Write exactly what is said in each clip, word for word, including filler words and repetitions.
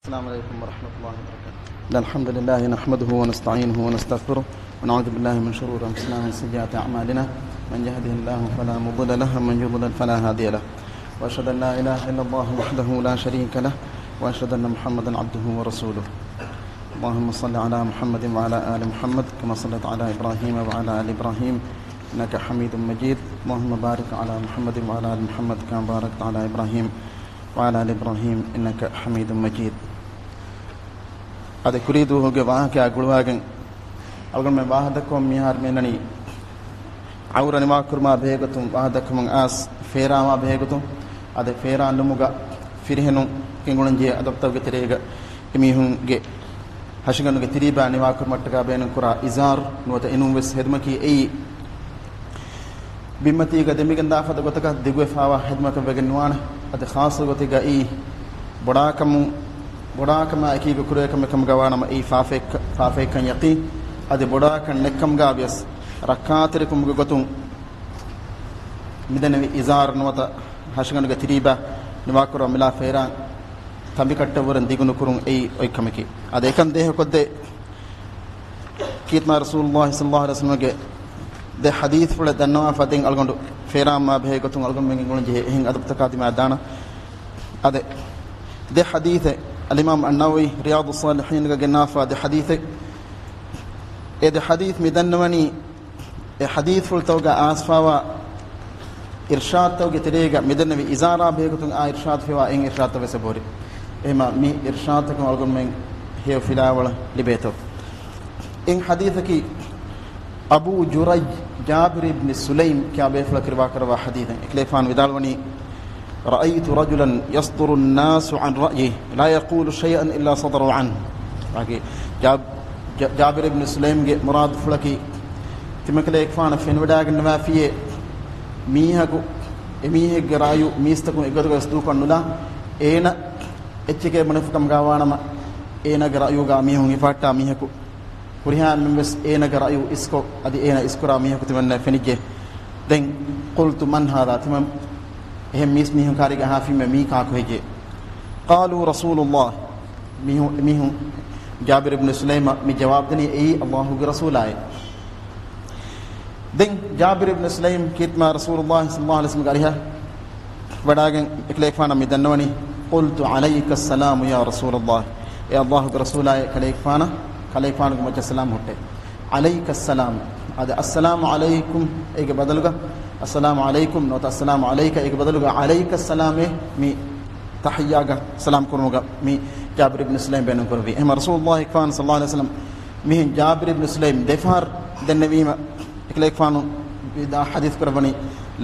السلام عليكم ورحمة الله وبركاته. إن الحمد لله نحمده ونستعينه ونستغفره، ونعوذ بالله من شرور أنفسنا ومن سيئات أعمالنا. من يهده الله فلا مضل له، ومن يضلل فلا هادي له. وأشهد أن لا إله إلا الله وحده لا شريك له، وأشهد أن محمدا عبده ورسوله. اللهم صل على محمد وعلى آل محمد كما صليت على إبراهيم وعلى آل إبراهيم إنك حميد مجيد. اللهم بارك على محمد وعلى آل محمد كما باركت على إبراهيم وعلى آل إبراهيم إنك حميد مجيد. އަދި ކުރީ ދުވަހުގެ ވާހަކައާ ގުޅުވާގެން އަޅުގަނޑުމެން ވާހަކަދައްކަވަން މިހާރު މިއަންނަނީ، އައުރަ ނިވާކުރުމާ ބެހޭގޮތުން ވާހަކަދައްކަމުން އައިސް ފޭރާމާ ބެހޭގޮތުން. އަދި ފޭރާން ނުމުގަ ފިރިހެނުން ގެންގުޅަންޖެހޭ އަދަބުތަކުގެ ތެރޭގަ އެމީހުންގެ ހަށިގަނޑުގެ ތިރީބާ ނިވާކުރުމަށްޓަކާ ބޭނުންކުރާ އިޒާރު ނުވަތަ އެނޫން ވެސް ހެދުމަކީ އެއީ، ބިންމަތީގަ ދެމިގެންދާފަދަ ގޮތަކަށް ދިގުވެފާވާ ހެދުމަކަށް ވެގެން ނުވާނެ. އަދި ޚާއްޞަ ގޮތެއްގައި ބޮޑާކަމު، ބޮޑާކަމާ އެކީގަ ކުރޭ ކަމެއް ކަމުގަ ވާނަމަ އެއީ ފާފައެއްކަ-، ފާފައެއްކަން ޔަޤީން. އަދި ބޮޑާކަން ނެއްކަމުގަ ވިޔަސް ރައްކާތެރިކަމުގެ ގޮތުން މިދެންނެވި އިޒާރު ނުވަތަ ހަށިގަނޑުގެ ތިރީބާ ނިވާކުރަމުން މިލާ ފޭރާން ތަނބިކައްޓަވަރުން ދިގުނުކުރުން އެއީ އޮތް ކަމެކޭ. އަދި އެކަން ދޭހަކޮށްދޭ ކީރިތި މާތް ރަސޫލުﷲ ޞައްލަﷲ ޢަލައިހި ވަސައްލަމަގެ ދެ ޙަދީޘްފުޅެއް ދަންނަވާފަ ދެން އަޅުގަނޑު ފޭރާމާ ބެހޭ ގޮތުން އަޅުގަނޑުމެން ގެންގުޅެން ޖެހޭ އެހެން އަދަބުތަކާ ދިމާ ދާނަ. އަދި ދެ ޙަދީޘެއް އަލްއިމާމް އައްނަވަވީ ރިޔާޟުއްޞާލިޙީންގަ ގެންނާފަ ދެ ޙަދީޘެއް. އެ ދެ ޙަދީޘް މި ދަންނަވަނީ އެ ޙަދީޘްފުޅުތަކުގަ އައިސްފާވާ އިރްޝާދުތަކުގެ ތެރޭގަ މިދެންނެވި އިޒާރާ ބެހޭގޮތުން އާ އިރްޝާދު ފިޔަވާ އެއް އިރްޝާދުތައް ވެސް އެބަހުރި. އެހެމަ މި އިރްޝާދުތަކުން އަޅުގަނޑުމެން ހެޔޮ ފިލާވަޅަށް ލިބޭތޯ. އެއް ޙަދީޘަކީ އަބޫ ޖުރައްޖް ޖާބިރު އިބްނި ސުލައިމް ކިޔާ ބޭފުޅަކު ރިވާކުރައްވާ ޙަދީޘެއް. އެކަލޭގެފާނު ވިދާޅުވަނީ، رأيت رجلا يصدر الناس عن رأيه لا يقول شيئا إلا صدروا عنه. ވާގި ޖާ-، ޖާ-، ޖާބިރު އިބްނު ސުލައިމްގެ މުރާދުފުޅަކީ، ތިމަންކަލޭގެފާނަށް ފެނިވަޑައިގަންނަވާފިޔޭ، މީހަކު، އެމީހެއްގެ ރައުޔު މީސްތަކުން އެއްގޮތަކަށް ވެސް ދޫކޮށް ނުލާ، އޭނަ އެއްޗެކޭ ބުނެފަ ކަމުގަ ވާނަމަ، އޭނަގެ ރައުޔުގަ މީހުން ހިފަހައްޓާ މީހަކު ހުރިހާ އެންމެން ވެސް އޭނަގެ ރައުޔު އިސްކޮށް، އަދި އޭނަ އިސްކުރާ މީހަކު ތިމަންނަ ފެނިއްޖެ. ދެން، قلت من هذا؟ ތިމަން އެހެން މީސް މީހުން ކާރީގަ އަހާފީމެ މީ ކާކު ހެއްޔޭ؟ قالوا رسول الله. މީހު-، މީހުން ޖާބިރު އިބްނު ސުލައިމަށް މި ޖަވާބު ދިނީ އެއީ ﷲ ގެ ރަސޫލާއޭ. ދެން ޖާބިރު އިބްނު ސުލައިމް ކީރިތި މާތް ރަސޫލުﷲ ޞައްލަﷲ ޢަލައިހި ވަސައްލަމްގެ އަރިހަށް ވަޑައިގެން އެކަލޭގެފާނަށް މި ދަންނަވަނީ، قلت عليك السلام يا رسول الله. އޭ ﷲ ގެ ރަސޫލާއޭ، ކަލޭގެފާނަށް، ކަލޭގެފާނުގެ މައްޗަށް ސަލާމް ހުއްޓޭ. عليك السلام. އަދި السلام عليكم އޭގެ ބަދަލުގަ، السلام عليكم ނުވަތަ السلام عليك އޭގެ ބަދަލުގަ عليك السلام އޭ މި ތަޙިއްޔާގަ ސަލާމް ކުރުމުގަ މި ޖާބިރު އިބްނު ސުލައިމް ބޭނުން ކުރެއްވީ. އެހެންމަ ރަސޫލުﷲ ގެފާނު ޞައްލަﷲ ޢަލައިހި ވަސައްލަމް މިހެން ޖާބިރު އިބްނު ސުލައިމް ދެފަހަރު ދެންނެވީމަ، އެކަލޭގެފާނު ވިދާ ޙަދީޘް ކުރައްވަނީ،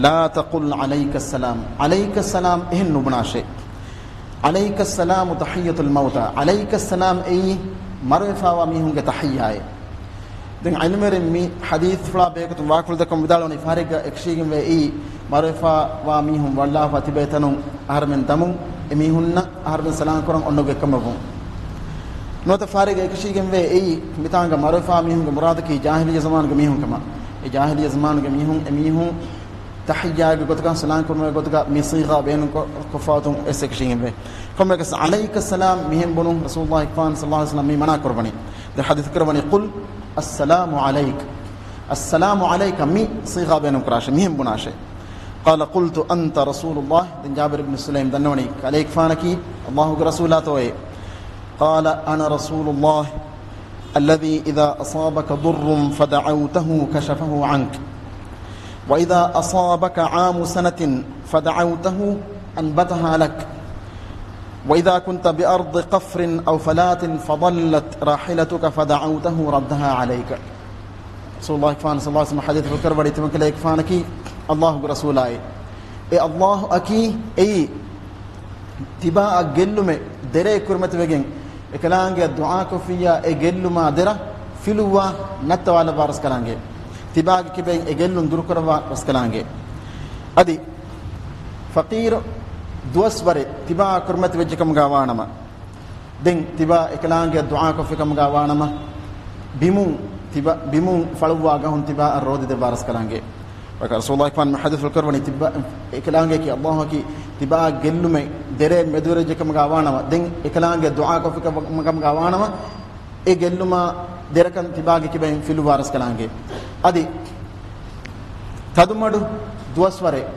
لا تقل عليك السلام. عليك السلام އެހެން ނުބުނާށޭ. عليك السلام تحية الموتى. عليك السلام އެއީ މަރުވެފާވާ މީހުންގެ ތަޙިއްޔާއޭ. ދެން ޢިލްމުވެރިން މި ޙަދީޘްފުޅާ ބެހޭގޮތުން ވާކުޅަދައްކަމުން ވިދާޅުވަނީ، ފަހަރެއްގަ އެކަށީގެންވޭ އެއީ މަރުވެފާވާ މީހުން ވަޅުލާފަ ތިބޭ ތަނުން އަހަރުމެން ދަމުން، އެމީހުންނަށް އަހަރުމެން ސަލާމް ކުރަން އޮންނަ ގޮތްކަމަށްވުން. ނުވަތަ ފަހަރެއްގަ އެކަށީގެންވޭ އެއީ މިތާނގަ މަރުވެފާ މީހުންގެ މުރާދަކީ ޖާހިލިއްޔަ ޒަމާނުގެ މީހުން ކަމަށް. އެ ޖާހިލިއްޔަ ޒަމާނުގެ މީހުން އެމީހުން ތަޙިއްޔާގެ ގޮތުގަ ސަލާމް ކުރުމުގެ ގޮތުގަ މި ޞީޣާ ބޭނުން ކޮ-، ކޮށްފަ އޮތުން އެސް އެކަށީގެންވޭ. ކޮންމެއަކަސް عليك السلام މިހެން ބުނުން ރަސޫލުﷲ ގެފާނު ޞައްލަﷲ ޢަލައިހި ވަސައްލަމް މި މަނާ ކުރައްވަނީ. ދެން ޙަދީޘް ކުރައްވަނީ، قل السلام عليك. السلام عليك މި ޞީޣާ ބޭނުން ކުރާށޭ، މިހެން ބުނާށޭ. قال قلت أنت رسول الله. ދެން ޖާބިރު އިބްނު ސުލައިމް ދަންނަވަނީ ކަލޭގެފާނަކީ ﷲ ގެ ރަސޫލާތޯއޭ. قال أنا رسول الله الذي إذا أصابك ضر فدعوته كشفه عنك، وإذا أصابك عام سنة فدعوته أنبتها لك، وإذا كنت بأرض قفر أو فلاة فضلت راحلتك فدعوته ردها عليك. ރަސޫލުﷲ ގެފާނު ޞައްލަﷲ ޢަލައިހި ވަސައްލަމް ޙަދީޘް ކުރައްވަނީ ތިމަންކަލޭގެފާނަކީ ﷲ ގެ ރަސޫލާއޭ. އެ ﷲ އަކީ އެއީ ތިބާއަށް ގެއްލުމެއް ދެރައެއް ކުރިމަތިވެގެން، އެކަލާނގެއަށް ދުޢާކޮށްފިއްޔާ، އެ ގެއްލުމާ ދެރަ ފިލުއްވާ ނައްތަވާލައްވާ ރަސްކަލާނގެ، ތިބާގެ ކިބައިން އެ ގެއްލުން ދުރުކުރައްވާ ރަސްކަލާނގެ. އަދި ފަޤީރު ދުވަސްވަރެއް ތިބާއަށް ކުރިމަތިވެއްޖެ ކަމުގަ ވާނަމަ، ދެން ތިބާ އެކަލާނގެއަށް ދުޢާކޮށްފި ކަމުގަ ވާނަމަ، ބިމުން ތިބާ، ބިމުން ފަޅުއްވާ ގަހުން ތިބާއަށް ރޯދަ ދެއްވާ ރަސްކަލާނގެ. ރަސޫލުﷲ ފާން މި ޙަދީޘްފުޅު ކުރައްވަނީ ތިބާ، އެކަލާނގެއަކީ ﷲ އަކީ ތިބާ ގެއްލުމެއް ދެރޭ މެދުވެރިވެއްޖެ ކަމުގަ ވާނަމަ، ދެން އެކަލާނގެ ދުޢާ ކޮށްފި ކަމުގަ ވާނަމަ، އެ ގެއްލުމާ ދެރަކަން ތިބާގެ ކިބައިން ފިލުވާ ރަސްކަލާނގެ. އަދި ތަދުމަޑު ދުވަސްވަރެއް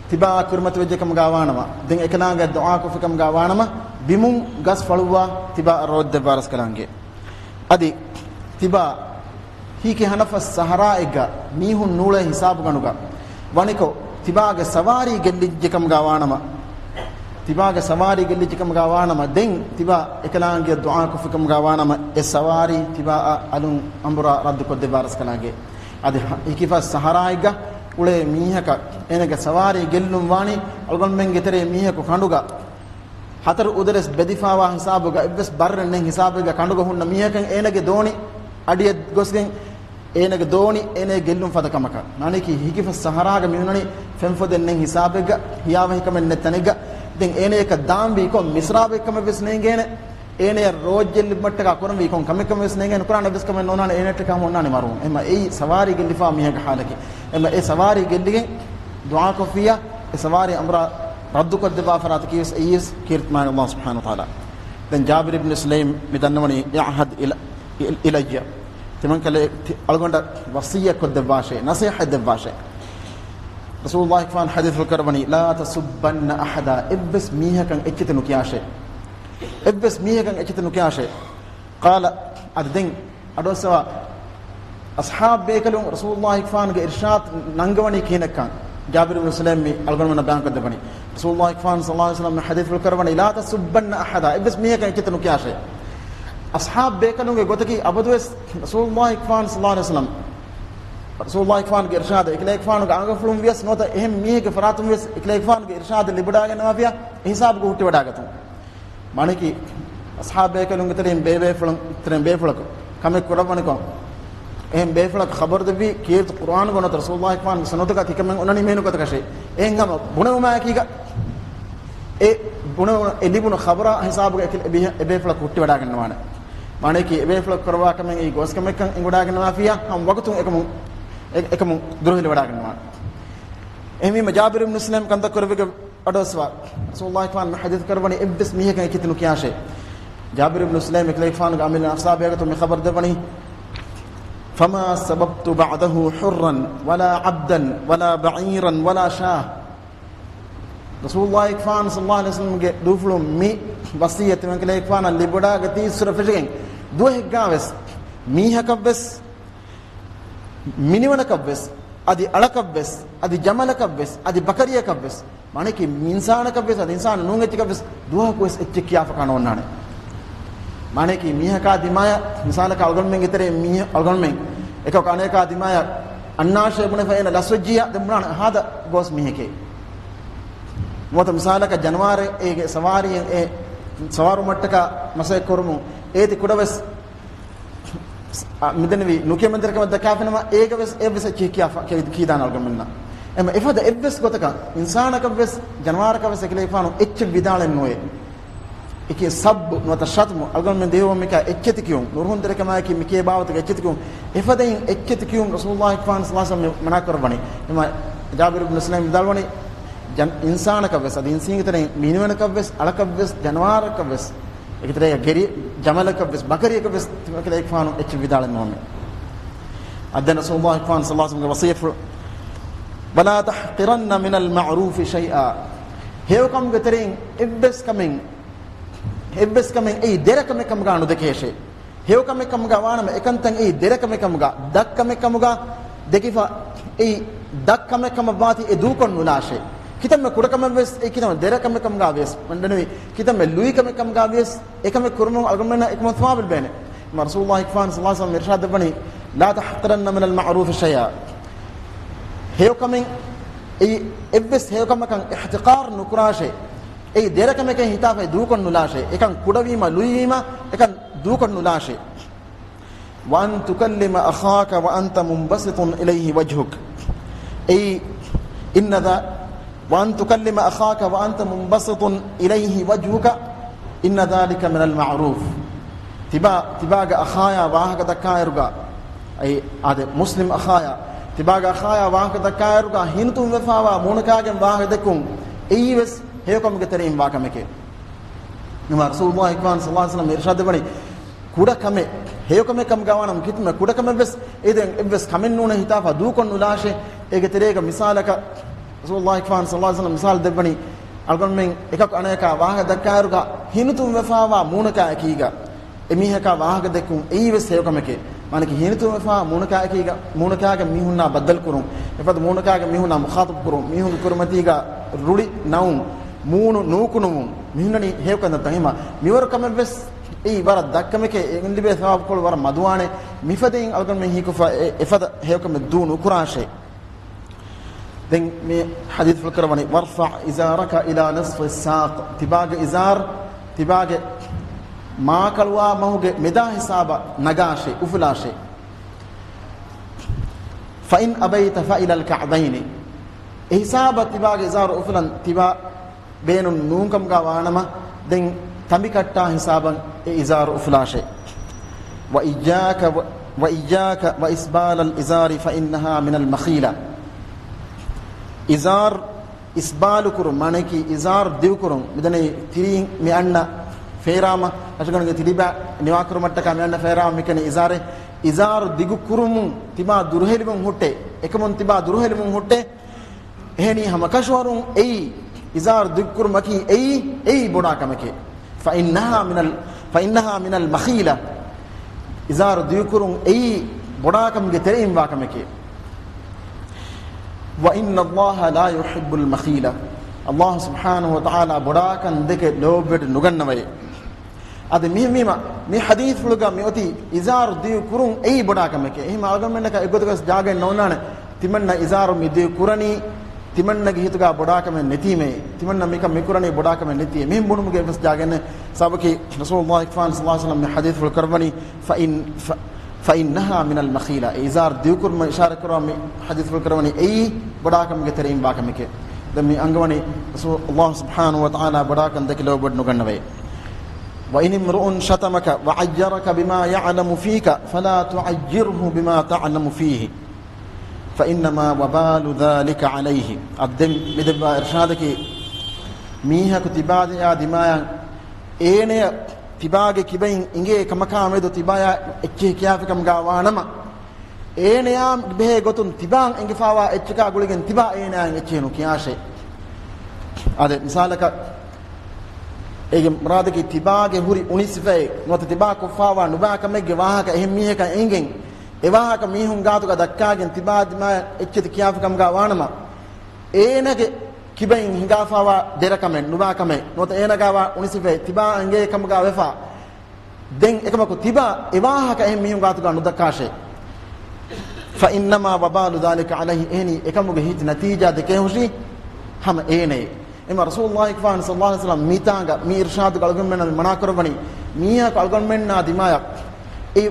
ތިބާ ކުރިމަތިވެއްޖެ ކަމުގަ ވާނަމަ، ދެން އެކަލާނގެ ދުޢާ ކޮށްފި ކަމުގަ ވާނަމަ، ބިމުން ގަސް ފަޅުއްވާ ތިބާ ރޯދަ ދެއްވާ ރަސްކަލާނގެ. އަދި ތިބާ ހީކި ހަނަފަސް ސަހަރާއެއްގަ މީހުން ނޫޅޭ ހިސާބުގަނޑުގަ ވަނިކޮށް، ތިބާގެ ސަވާރީ ގެއްލިއްޖެ ކަމުގަ ވާނަމަ، ތިބާގެ ސަވާރީ ގެއްލިއްޖެ ކަމުގަ ވާނަމަ، ދެން ތިބާ އެކަލާނގެ ދުޢާ ކޮށްފި ކަމުގަ ވާނަމަ، އެ ސަވާރީ ތިބާއަށް އަލުން އަނބުރާ ރައްދު ކޮށްދެއްވާ ރަސްކަލާނގެ. އަދި ހަ-، ހިކިފަސް ސަހަރާއެއްގަ އުޅޭ މީހަކަށް އޭނަގެ ސަވާރީ ގެއްލުން ވާނީ، އަޅުގަނޑުމެންގެ ތެރޭ މީހަކު ކަނޑުގަ ހަތަރު އުދަލެސް ބެދިފާވާ ހިސާބުގަ، އެއްވެސް ބައްރެއް ނެތް ހިސާބެއްގަ ކަނޑުގަ ހުންނަ މީހަކަށް އޭނަގެ ދޯނި އަޑިއަށް ގޮސްގެން، އޭނަގެ ދޯނި އޭނަ ގެއްލުން ފަދަ ކަމަކަށް. މާނައަކީ ހިކިފަސް ސަހަރާގަ މި ހުންނަނީ ފެންފޮދެއް ނެތް ހިސާބެއްގަ، ހިޔާވަހިކަމެއް ނެތް ތަނެއްގަ. ދެން އޭނަޔަކަށް ދާންވީ ކޮން މިސްރާބެއްކަމެއް ވެސް ނޭނގޭނެ. އޭނަޔަށް ރޯއްޖެއް ލިބުމަށްޓަކާ ކުރަންވީ ކޮން ކަމެއްކަމެއް ވެސް ނޭނގޭނެ. ކުރާނެ އެއްވެސް ކަމެއް ނޯންނާނެ އޭނައަށްޓަކާ ހަމަ އޮންނާނެ މަރުވުން. އެހެންމަ އެއީ ސަވާރީ ގެއްލިފާ މީހެއްގެ ޙާލަކީ. އެހެންމަ އެ ސަވާރީ ގެއްލިގެން ދުޢާ ކޮށްފިއްޔާ، އެ ސަވާރީ އަނބުރާ ރައްދުކޮށްދެއްވާ ފަރާތަކީ ވެސް އެއީ ވެސް ކީރިތި މާތް ﷲ ސުބްޙާނަހޫ ވަތަޢާލާ. ދެން ޖާބިރު ބިން ސުލައިމް މި ދަންނަވަނީ، "اعهد إلي، إلي، إلي." ތިމަންކަލޭ، ތި-، އަޅުގަނޑަށް ވަޞިއްޔަތް ކޮށްދެއްވާށޭ، ނަޞޭޙަތް ދެއްވާށޭ. ރަސޫލުﷲ ފާން ޙަދީޘްފުޅު ކުރައްވަނީ، "لا تسبن أحدا." އެއްވެސް މީހަކަށް އެއްޗެތި ނުކިޔާށޭ. އެއްވެސް މީހަކަށް އެއްޗެތި ނުކިޔާށޭ. قال، އަދި ދެން އަޑުއައްސަވާ، އަޞްޙާބް ބޭކަލުން ރަސޫލުﷲ ފާންގެ އިރްޝާދު ނަންގަވަނީ ކިހިނެއްކަން ޖާބިރު ބިން ސުލައިމް މި އަޅުގަނޑުމެންނަށް ބަޔާންކޮށްދެއްވަނީ. ރަސޫލުﷲ ފާން ޞައްލަﷲ ޢަލައިހި ވަސައްލަމް ޙަދީޘްފުޅު ކުރައްވަނީ، "لا تسبن أحدا." އެއްވެސް މީހަކަށް އެއްޗެތި ނުކިޔާށޭ. އަޞްޙާބް ބޭކަލުންގެ ގޮތަކީ އަބަދުވެސް ރަސޫލުﷲ ފާން ޞައްލަﷲ ޢަލައިހި ވަސައްލަމް، ރަސޫލުﷲ ފާންގެ އިރްޝާދު އެކަލޭގެފާނުގެ އަނގަފުޅުން ވިޔަސް ނުވަތަ އެހެން މީހެއްގެ ފަރާތުން ވިޔަސް އެކަލޭގެފާނުގެ އިރްޝާދު ލިބިވަޑާގަންނަވާފިޔާ އެ ހިސާބުގަ ހުއްޓިވަޑާގަތުން. މާނައަކީ، އަޞްޙާބު ބޭކަލުންގެ ތެރެއިން ބޭބޭފުޅުން، ތެރެއިން ބޭފުޅަކު ކަމެއް ކުރައްވަނިކޮށް، އެހެން ބޭފުޅަކު ޚަބަރު ދެއްވީ، ކީރިތި ޤުރުއާނުގަ ނުވަތަ ރަސޫލުﷲ ފާންގެ ސުންނަތުގަ ތިކަމެއް އޮންނަނީ މިހެން ގޮތަކަށޭ. އެހެން ހަމަ ބުނެވުމާއެކީގަ، އެ ބުނެވުނު، އެ ލިބުނު ޚަބަރާ ހިސާބުގަ އެ، އެ ބޭ-، އެ ބޭފުޅަކު ހުއްޓިވަޑާގަންނަވާނެ. މާނައަކީ، އެ ބޭފުޅަކު ކުރައްވާ ކަމެއް އެއީ ގޯސް ކަމެއްކަން އެނގިވަޑާގަންނަވާފިޔާ، ހަމަ ވަގުތުން އެކަމުން، އެ، އެކަމުން ދުރުހެލިވަޑާގަންނަވާނެ. އެހެންވީމަ، ޖާބިރު ބިން ސުލައިމް ކަންތައް ކުރެއްވިގެން އަޑުއައްސަވާ، ރަސޫލުﷲ ފާން މި ޙަދީޘް ކުރައްވަނީ އެއްވެސް މީހަކަށް އެއްޗެތި ނުކިޔާށޭ. ޖާބިރު ބިން ސުލައިމް އެކަލޭގެފާނުގެ އަމިއްލަ އަޞްޙާބު ބޭކަލުން މި ޚަބަރު ދެއްވަނީ، "فما سببت بعده حرا ولا عبدا ولا بعيرا ولا شاة." ރަސޫލުﷲ ފާން ޞައްލަﷲ ޢަލައިހި ވަސައްލަމްގެ ދޫފުޅުން މި ވަޞިއްޔަތު ތިމަންކަލޭގެފާނަށް ލިބިވަޑާގަތީ އިސްވެ ފެށިގެން ދުވަހެއްގަ ވެސް މީހަކަށް ވެސް، މިނިވަނަކަށް ވެސް، އަދި އަޅަކަށް ވެސް، އަދި ޖަމަލަކަށް ވެސް، އަދި ބަކަރިއަކަށް ވެސް، މާނައަކީ އިންސާނަކަށް ވެސް، އަދި އިންސާނެއް ނޫން އެއްޗަކަށް ވެސް ދުވަހަކު ވެސް އެއްޗެއް ކިޔާފަކާ ނޯންނާނެ. މާނައަކީ މީހަކާ ދިމާޔަށް، މިސާލަކަށް އަޅުގަނޑުމެންގެ ތެރޭ މީހަކު އަޅުގަނޑުމެން އެކަކު އަނެކާ ދިމާޔަށް އަންނާށޭ ބުނެފަ އޭނަ ލަސްވެއްޖިއްޔާ ދެން ބުނާނެ ހާދަ ގޯސް މީހެކޭ. ނުވަތަ މިސާލަކަށް ޖަނަވާރެއް އޭގެ ސަވާރީއެއް އެ ސަވާރުވުމަށްޓަކާ މަސައްކަތް ކުރުމުން އޭތި ކުޑަވެސް އަ، މިދެންނެވި ނުކެމެންތެރިކަމެއް ދައްކާފިނަމަ، އޭގަ ވެސް އެއްވެސް އެއްޗެއް ކިޔާފަ، ކީ-، ކީދާނެ އަޅުގަނޑުމެންނަށް. އެމަ އެފަދަ އެއްވެސް ގޮތަކަށް އިންސާނަކަށް ވެސް، ޖަނަވާރަކަށް ވެސް އެކަލޭގެފާނު އެއްޗެއް ވިދާޅެއް ނުވޭ. އެކި ސައްބު ނުވަތަ ޝަތުމު، އަޅުގަނޑުމެން ދެހިވަމުން މިކާ އެއްޗެތި ކިޔުން، ނުރުހުންތެރިކަމާއެކީ މިކޭ ބާވަތުގެ އެއްޗެތި ކިޔުން، އެފަދައިން އެއްޗެތި ކިޔުން ރަސޫލުﷲ ފާން ޞައްލަﷲ ޢަލައިހި ވަސައްލަމް މަނާ ކުރައްވަނީ. އެމަ ޖާބިރު ބިން ސުލައިމް ވިދާޅުވަނީ، ޖަން-، އިންސާނަކަށް ވެސް، އަދި އިންސީންގެ ތެރެއިން މީނިވަނަކަށް ވެސް، އަޅަކަށް ވެސް، ޖަނަވާރަކަށް ވެސް، އެކިތެރޭގަ ގެރި-، ޖަމަލަކަށް ވެސް، ބަކަރިއަކަށް ވެސް، ތިމަކަލޭގެފާނު އެއްޗެއް ވިދާޅެއް ނުވަމޭ. އަދި ދެން ރަސޫލުﷲ ފާން ޞައްލަﷲ ޢަލައިހި ވަސައްލަމްގެ ވަޞިއްޔަތްފުޅު، "ولا تحقرن من المعروف شيئا." ހެޔޮކަމުގެ ތެރެއިން އެއްވެސް ކަމެއް، އެއްވެސް ކަމެއް އެއީ ދެރަ ކަމެއް ކަމުގަ ނުދެކޭށޭ. ހެޔޮކަމެއް ކަމުގަ ވާނަމަ، އެކަންތައް އެއީ ދެރަ ކަމެއް ކަމުގަ، ދަށް ކަމެއް ކަމުގަ ދެކިފަ، އެއީ ދަށް ކަމެއް ކަމަށް ވާތީ އެ ދޫކޮށް ނުލާށޭ. ކިތަންމެ ކުޑަ ކަމެއް ވެސް އެ ކިތަންމެ ދެރަ ކަމެއް ކަމުގަ ވިޔަސް، މަންޑެނުވި ކިތަންމެ ލުއި ކަމެއް ކަމުގަ ވިޔަސް، އެކަމެއް ކުރުމުން އަޅުގަނޑުމެންނަށް އެކަމަށް ސަވާބެއް ލިބޭނެ. މާ ރަސޫލުﷲ ފާން ޞައްލަﷲ ޢަލައިހި ވަސައްލަމް އިރްޝާދު ދެއްވަނީ، "لا تحقرن من المعروف شيئا." ހެޔޮކަމެއް، އެއީ އެއްވެސް ހެޔޮކަމަކަށް އިޙްތިޤާރު ނުކުރާށޭ. އެއީ ދެރަ ކަމެކޭ ހިތާފައި ދޫކޮށް ނުލާށޭ. އެކަން ކުޑަވީމަ ލުއިވީމަ އެކަން ދޫކޮށް ނުލާށޭ. "وأن تكلم أخاك وأنت منبسط إليه وجهك." އެއީ، إن ذا-، "وأن تكلم أخاك وأنت منبسط إليه وجهك، إن ذلك من المعروف." ތިބާ، ތިބާގެ އަޚާޔާ ވާހަކަ ދައްކާއިރުގަ، އެއީ އާދެ، މުސްލިމް އަޚާޔާ ތިބާގެ އަޚާޔާ ވާހަކަ ދައްކާއިރުގަ ހިނިތުންވެފާވާ މޫނަކާގެން ވާހަކަ ދެއްކުން އެއީވެސް ހެޔޮކަމުގެ ތެރެއިން ވާކަމެކޭ. ނަމަ ރަސޫލުﷲ އިކްވާން ޞައްލަﷲ ޢަލައިހި ވަސައްލަމަ އިރުޝާދު ދެއްވަނީ، ކުޑަ ކަމެއް ހެޔޮކަމެއް ކަމުގަ ވާނަމަ ކިތަންމެ ކުޑަ ކަމެއްވެސް އޭދެން އެއްވެސް ކަމެއް ނޫނޭ ހިތާފަ ދޫކޮށް ނުލާށޭ. އޭގެ ތެރޭގަ މިސާލަކަށް ރަސޫލުﷲ އިކްވާން ޞައްލަﷲ ޢަލައިހި ވަސައްލަމަ މިސާލު ދެއްވަނީ، އަޅުގަނޑުމެން އެކަކު އަނެކާ ވާހަކަ ދައްކާއިރުގަ ހިނިތުންވެފާވާ މޫނަކާ އެކީގަ އެމީހަކާ ވާހަކަ ދެއްކުން އެއީވެސް ހެޔޮކަމެކޭ. މާނަކީ ހިނިތުންވެފާ މޫނަކާއެކީގަ، މޫނަކާގެ މީހުންނާ ބައްދަލުކުރުން، އެފަދަ މޫނަކާގެ މީހުންނާ މުޚާޠަބުކުރުން، މީހުންގެ ކުރިމަތީގަ ރުޅި ނައުން، މޫނު ނޫކުނުމުން، މިހުންނަނީ ހެޔޮކަންތައްތައް. އެހެމަ މިވަރު ކަމެއްވެސް އެއީ ވަރަށް ދަށްކަމެކޭ، އެ ލިބޭ ސަވާބުކޮޅު ވަރަށް މަދުވާނެ. މިފަދައިން އަޅުގަނޑުމެން ހީކޮށްފަ އެ، އެފަދަ ހެޔޮކަމެއް ދޫ ނުކުރާށޭ. ދެން މި ޙަދީޘްފުޅު ކުރައްވަނީ، وارفع إزارك إلى نصف الساق، ތިބާގެ އިޒާރު، ތިބާގެ މާކަޅުވާ މަހުގެ މެދާ ހިސާބަށް ނަގާށޭ، އުފުލާށޭ. فإن أبيت فإلى الكعبين، އެ ހިސާބަށް ތިބާގެ އިޒާރު އުފުލަން ތިބާ ބޭނުން ނޫންކަމުގަ ވާނަމަ، ދެން ތަނބިކައްޓާ ހިސާބަށް އެ އިޒާރު އުފުލާށޭ. وإياك و، وإياك وإسبال الإزار فإنها من المخيلة. އިޒާރު އިސްބާލު ކުރުން، މާނައަކީ އިޒާރު ދިގުކުރުން. މިދަނީ ތިރީން މި އަންނަ ފޭރާމަ، ރަށުގަނޑުގެ ތިރިބަ ނިވާކުރުމަށްޓަކާ މި އަންނަ ފޭރާމަ މިކަނީ އިޒާރެއް. އިޒާރު ދިގުކުރުމުން ތިބާ ދުރުހެލިވުން ހުއްޓޭ. އެކަމުން ތިބާ ދުރުހެލިވުން ހުއްޓޭ. އެހެނީ ހަމަކަށަވަރުން އެއީ، އިޒާރު ދިގުކުރުމަކީ އެއީ، އެއީ ބޮޑާ ކަމެކޭ. فإنها من ال، فإنها من المخيلة. އިޒާރު ދިގުކުރުން އެއީ ބޮޑާކަމުގެ ތެރެއިން ވާ ކަމެކޭ. وإن الله لا يحب المخيلة. ﷲ ސުބްޙާނަހޫ ވަތަޢާލާ ބޮޑާކަން ދެކެ ލޯބިވެޑި ނުގަންނަވައޭ. އަދި މި، މި، މި ޙަދީޘްފުޅުގަ މި އޮތީ އިޒާރު ދިގު ކުރުން އެއީ ބޮޑާ ކަމެކޭ. އެހެން އަޅުގަނޑުމެންނަކަށް އެއްގޮތަކަށް ޖާގައެއް ނޯންނާނެ. ތިމަންނަ އިޒާރު މި ދިގު ކުރަނީ، ތިމަންނަގެ ހިތުގަ ބޮޑާ ކަމެއް ނެތީމޭ. ތިމަންނަ މިކަން މި ކުރަނީ ބޮޑާ ކަމެއް ނެތީ. މިހެން ބުނުމުގެ އެއްވެސް ޖާގައެއް ނެތް. ސަބަބަކީ ރަސޫލުﷲ އިކްވާން ޞައްލަﷲ ޢަލައިހި ވަސައްލަމަ މި ޙަދީޘްފުޅު ކުރައްވަނީ، فإن، ف، فإنها من المخيلة. އެ އިޒާރު ދިގު ކުރުމަށް އިޝާރަތް ކުރައްވާ މި ޙަދީޘްފުޅު ކުރައްވަނީ އެއީ ބޮޑާ ކަމުގެ ތެރެއިން ވާ ކަމެކޭ. ދެން މި އަންގަވަނީ ރަސޫ، ﷲ ސުބްޙާނަހޫ ވަތަޢާލާ ބޮޑާކަން ދެކެ ލޯބިވެޑި ނުގަންނަވައޭ. وإن امرؤ شتمك وعيرك بما يعلم فيك فلا تعيره بما تعلم فيه فإنما وبال ذلك عليه. އަދި ދެން މި ދެއްވާ އިރްޝާދަކީ، މީހަކު ތިބާ ދިމާޔަށް އޭނަޔަށް ތިބާގެ ކިބައިން އިނގޭ ކަމަކާ މެދު ތިބާޔާ އެއްޗެހި ކިޔާފިކަމުގަ ވާނަމަ، އޭނަޔާ ބެހޭ ގޮތުން ތިބާއަށް އެނގިފާވާ އެއްޗަކާ ގުޅިގެން ތިބާ އޭނަޔަށް އެއްޗެހި ނުކިޔާށޭ. އާދެ، މިސާލަކަށް، އޭގެ މުރާދަކީ ތިބާގެ ހުރި އުނި ސިފައެއް ނުވަތަ ތިބާ ކޮށްފާވާ ނުބާ ކަމެއްގެ ވާހަކަ އެހެން މީހަކަށް އެނގެން، އެ ވާހަކަ މީހުން ގާތުގަ ދައްކާގެން ތިބާ ދިމާޔަށް އެއްޗެތި ކިޔާފިކަމުގަ ވާނަމަ، އޭނަގެ ކިބައިން ހިނގާފާވާ ދެރަކަމެއް، ނުބާކަމެއް، ނުވަތަ އޭނަގާވާ އުނިސިފައެއް ތިބާއަށް އެނގޭ ކަމުގަ ވެފާ، ދެން އެކަމަކު ތިބާ އެ ވާހަކަ އެހެން މީހުން ގާތުގަ ނުދައްކާށޭ. فإنما وبال ذلك عليه، އެހެނީ އެކަމުގެ ހިތި ނަތީޖާ ދެކޭހުށީ ހަމަ އޭނައޭ. އެމަ ރަސޫލުﷲ އިކްވާން ޞައްލަﷲ ޢަލައިހި ވަސައްލަމަ މިތާނގަ މި އިރްޝާދުގަ އަޅުގަނޑުމެންނަށް މި މަނާކުރައްވަނީ، މީހަކު އަޅުގަނޑުމެންނާ ދިމާޔަށް އެ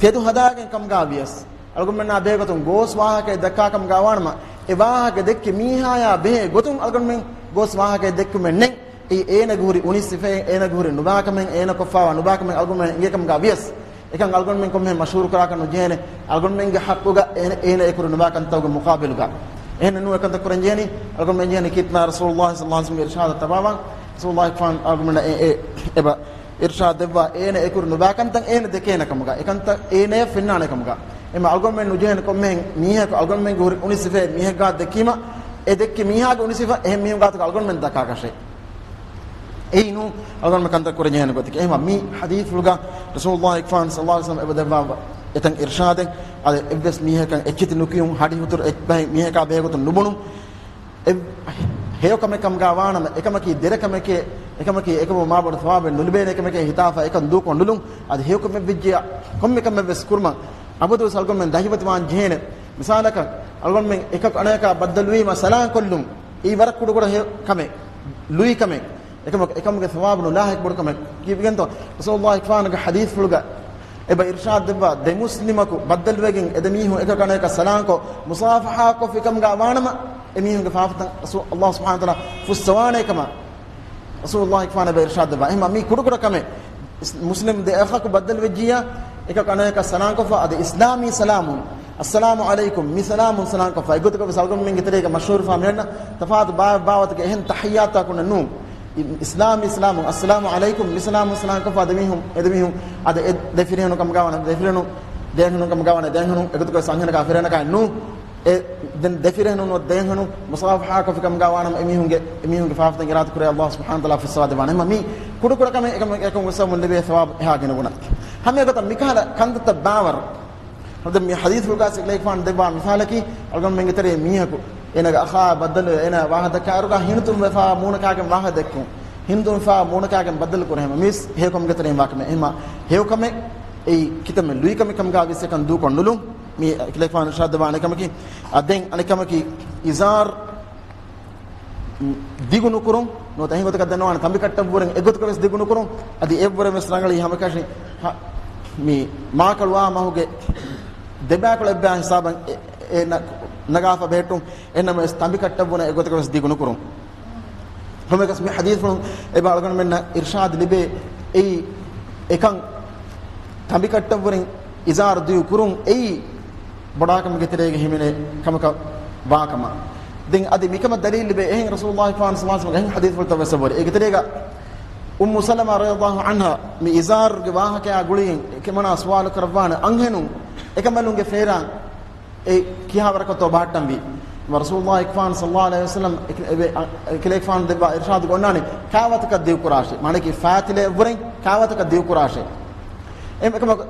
ތެދު ހަދާގެން ކަމުގަ ވިޔަސް، އަޅުގަނޑުމެންނާ ބެހޭގޮތުން ގޯސް ވާހަކައެއް ދައްކާ ކަމުގަ ވާނަމަ، އެ ވާހަކަ ދެއްކި މީހާޔާ ބެހޭ ގޮތުން އަޅުގަނޑުމެން ގޯސް ވާހަކައެއް ދެއްކުމެއް ނެތް. އެއީ އޭނަގެ ހުރި އުނި ސިފައެއް، އޭނަގެ ހުރި ނުބާކަމެއް، އޭނަ ކޮށްފާވާ ނުބާކަމެއް އަޅުގަނޑުމެން އެނގޭ ކަމުގަ ވިޔަސް، އެކަން އަޅުގަނޑުމެން ކޮންމެހެން މަޝްހޫރު ކުރާކަށް ނުޖެހޭނެ. އަޅުގަނޑުމެންގެ ޙައްޤުގަ އޭނަ، އޭނަ އެކުރި ނުބާކަންތަކުގެ މުޤާބިލުގަ. އެހެނެއް ނޫން އެކަންތައް ކުރަން ޖެހޭނީ، އަޅުގަނޑުމެން ޖެހޭނީ ކީރިތި ރަސޫލުﷲ ޞައްލަﷲ ޢަލައިހި ވަސައްލަމަގެ އިރްޝާދަށް ތަބާވާން. ރަސޫލުﷲ އިކްވާން އަޅުގަނޑުމެންނަށް އެ، އެ، އެބަ އިރްޝާދު ދެއްވާ އޭނަ އެކުރި ނުބާ ކަންތައް އޭނަ ދެކޭނެ ކަމުގަ، އެކަންތައް އޭނަޔަށް ފެންނާނެ ކަމުގަ. އެމަ އަޅުގަނޑުމެން ނުޖެހޭނެ ކޮންމެހެން މީހަކު އަޅުގަނޑުމެންގެ ހުރި އުނި ސިފައެއް މީހެއްގާ ދެއްކީމަ، އެ ދެއްކި މީހާގެ އުނި ސިފަ އެހެން މީހުން ގާތުގަ އަޅުގަނޑުމެން ދައްކާކަށެއް. އެއީ ނޫން އަޅުގަނޑުމެން ކަންތައް ކުރަން ޖެހޭނެ ގޮތެކޭ. އެހެންވީމަ މި ޙަދީޘްފުޅުގަ ރަސޫލުﷲ އިކްވާން ޞައްލަﷲ ޢަލައިހި ވަސައްލަމަ އެބަ ދެއްވާ އެތަން އިރްޝާދެއް، އަދި އެއްވެސް މީހަކަށް އެއްޗެތި ނުކިޔުން، ހަޑި ހުތުރު އެއްބަހެއް މީހަކާ ބެހޭގޮތުން ނުބުނުން. އެ ހެޔޮ ކަމެއް ކަމުގަ ވާނަމަ، އެކަމަކީ ދެރަ ކަމެކޭ، އެކަމަކީ އެކަމު މާބޮޑު ސަވާބެއް ނުލިބޭނެ ކަމެކޭ ހިތާފަ އެކަން ދޫކޮށް ނުލުން. އަދި ހެޔޮ ކަމެއް ވެއްޖިޔާ ކޮންމެ ކަމެއް ވެސް ކުރުމަށް އަބަދުވެސް އަޅުގަނޑުމެން ދަހިވަތިވާން ޖެހޭނެ. މިސާލަކަށް، އަޅުގަނޑުމެން އެކަކު އަނެކާ ބައްދަލުވީމަ ސަލާން ކޮށްލުން، އެއީ ވަރަށް ކުޑަކުޑަ ހެޔޮ ކަމެއް، ލުއި ކަމެއް. އެކަމަކު، އެކަމުގެ ސަވާބު ނުލާހެކި ބޮޑު ކަމެއް. ކީއްވެގެންތޯ؟ ރަސޫލުﷲ އިކްވާނުގެ ޙަދީޘްފުޅުގަ އެބަ އިރްޝާދު ދެއްވާ، ދެ މުސްލިމަކު ބައްދަލުވެގެން އެ ދެ މީހުން އެކަކު އަނެކަކަށް ސަލާންކޮށް، މުޞާފަޙާކޮށްފި ކަމުގަ ވާނަމަ، އެ މީހުންގެ ފާފަތައް ރަސޫ، ﷲ ސުބްޙާނަހޫ ވަތަޢާލާ ފުއްސަވާނޭ ކަމަށް ރަސޫލުﷲ އިކްވާން އެބަ އިރްޝާދު ދެއްވާ. އެހެންވީމަ މީ ކުޑަކުޑަ ކަމެއް. އިސް، މުސްލިމް ދެ އަޚަކު ބައްދަލުވެއްޖިއްޔާ، އެކަކު އަނެކަކަށް ސަލާންކޮށްފަ، އަދި އިސްލާމީ ސަލާމުން އައްސަލާމު ޢަލައިކުމް، މި ސަލާމުން ސަލާމްކޮށްފަ އެއްގޮތަކަށް ވެސް އަޅުގަނޑުމެންގެ ތެރޭގަ މަޝްހޫރުފާ މިއަންނަ ތަފާތު ބާ-، ބާވަތުގެ އެހެން ތަޙިއްޔާތާ ކުންނެއް ނޫން. އި-، އިސްލާމީ ސަލާމުން، އައްސަލާމު ޢަލައިކުމް، މި ސަލާމުން ސަލާމްކޮށްފަ ދެމީހުން، އެދެމީހުން އަދި އެ ދެ ފިރިހެނުން ކަމުގާ ވާނަމަ ދެ ފިރިހެނުން، ދޭން ހެނުން ކަމުގާ ވާނަމަ ދޭން ހެނުން، އެގޮތަކަށް ވެސް އަންހެނަކާ ފިރިހެނަކާ ނޫން. އެ ދެން ދެ ފިރިހެނުން ނުވަތަ ދޭން ހެނުން މުޞާފަޙާކޮށްފި ކަމުގާ ވާނަމަ އެމީހުންގެ، އެމީހުންގެ ފާފަތައް އިރާދަ ކުރޭ ﷲ ސުބްޙާނަހޫ ވަތަޢާލާ ފައްސަވާ ދެއްވާނެ. އެހެންމަ މީ ކުޑަކުޑަ ކަމެއް އެކަމަކު އެކަމަކު ވެސް ލައްވަމުން ލެބޭ ޘަވާބު އެހާ ގިނަ ގުނަ. ހަމަ އެގޮތަށް މިކަހަލަ ކަންތައްތައް ބާވަރު ދެން މި ޙަދީޘްފުޅުގައި އެކަލޭގެފާނު ދެއްވާ މިސާލަކީ، އަޅުގަނޑުމެންގެ ތެރޭ މީހަކު އޭނާގެ އަޚާ ބައްދަލު، އޭނާ ވާހަކަ ދައްކާއިރުގަ ހިނިތުންވެފާ މޫނަކާގެން ވާހަކަ ދެއްކުން، ހިނިތުންވެފާ މޫނަކާގެން ބައްދަލު ކުރޭ. ހަމަ މީސް ހެޔޮކަމުގެ ތެރެއިން ވާ ކަމެއް. އެހެންމަ ހެޔޮކަމެއް އެއީ ކިތަންމެ ލުއިކަމެއް ކަމުގަ ވެސް އެކަން ދޫކޮށް ނުލުން. މި އެކަލޭގެފާނު އިރްޝާދު ދެއްވާ އަނެއްކަމަކީ، އަ، ދެން އަނެއްކަމަކީ އިޒާރު ދިގު ނުކުރުން، ނުވަތަ އެހެން ގޮތަކަށް ދަންނަވާނެ ތަނބިކައްޓަށްވުރެން އެގޮތަކަށް ވެސް ދިގު ނުކުރުން. އަދި އެއްވުރެ ވެސް ރަނގަޅީ ހަމަކަށި ހަ-، މި މާކަޅުވާ މަހުގެ ދެބައިކުޅަ އެއްބައި ހިސާބަށް އެ-، އެ ނަ-، ނަގާފަ ބެހެއްޓުން. އެހެންނަމަވެސް ތަނބިކައްޓަށްވުރެން އެގޮތަކަށް ވެސް ދިގު ނުކުރުން. ކޮންމެއަކަސް މި ޙަދީޘްފުޅުން އެބަ އަޅުގަނޑުމެންނަށް އިރްޝާދު ލިބޭ އެއީ އެކަން ތަނބިކައްޓަށްވުރެން އިޒާރު ދިގު ކުރުން އެއީ ބޮޑާކަމުގެ ތެރޭގަ ހިމެނޭ ކަމަކަށް ވާކަމަށް. ދެން އަދި މިކަމަށް ދަލީލު ލިބޭ އެހެން ރަސޫލުﷲ ފާން ޞައްލަﷲ ޢަލައިހި ވަސައްލަމަ އެހެން ޙަދީޘްފުޅުތައް ވެސް އެބަހުރި. އޭގެ ތެރޭގަ އުއްމު ސަލަމާ ރަޟިޔަﷲ ޢަންހާ މި އިޒާރުގެ ވާހަކަޔާ ގުޅިގެން އެކަމަނާ ސުވާލު ކުރައްވާނެ އަންހެނުން އެކަނބަލުންގެ ފޭރާން އެ ކިހާވަރަކަށްތޯ ބަހައްޓަންވީ. އެމަ ރަސޫލުﷲ ފާން ޞައްލަﷲ ޢަލައިހި ވަސައްލަމަ އެކ-، އެވެ-، އަ-، އެކަލޭގެފާނު ދެއްވާ އިރްޝާދުގެ އޮންނާނީ ކާވަތަކަށް ދިގުކުރާށޭ. މާނައަކީ ފާތިލައަށްވުރެން ކާވަތަކަށް ދިގުކުރާށޭ. އެ-، އެކަމަކު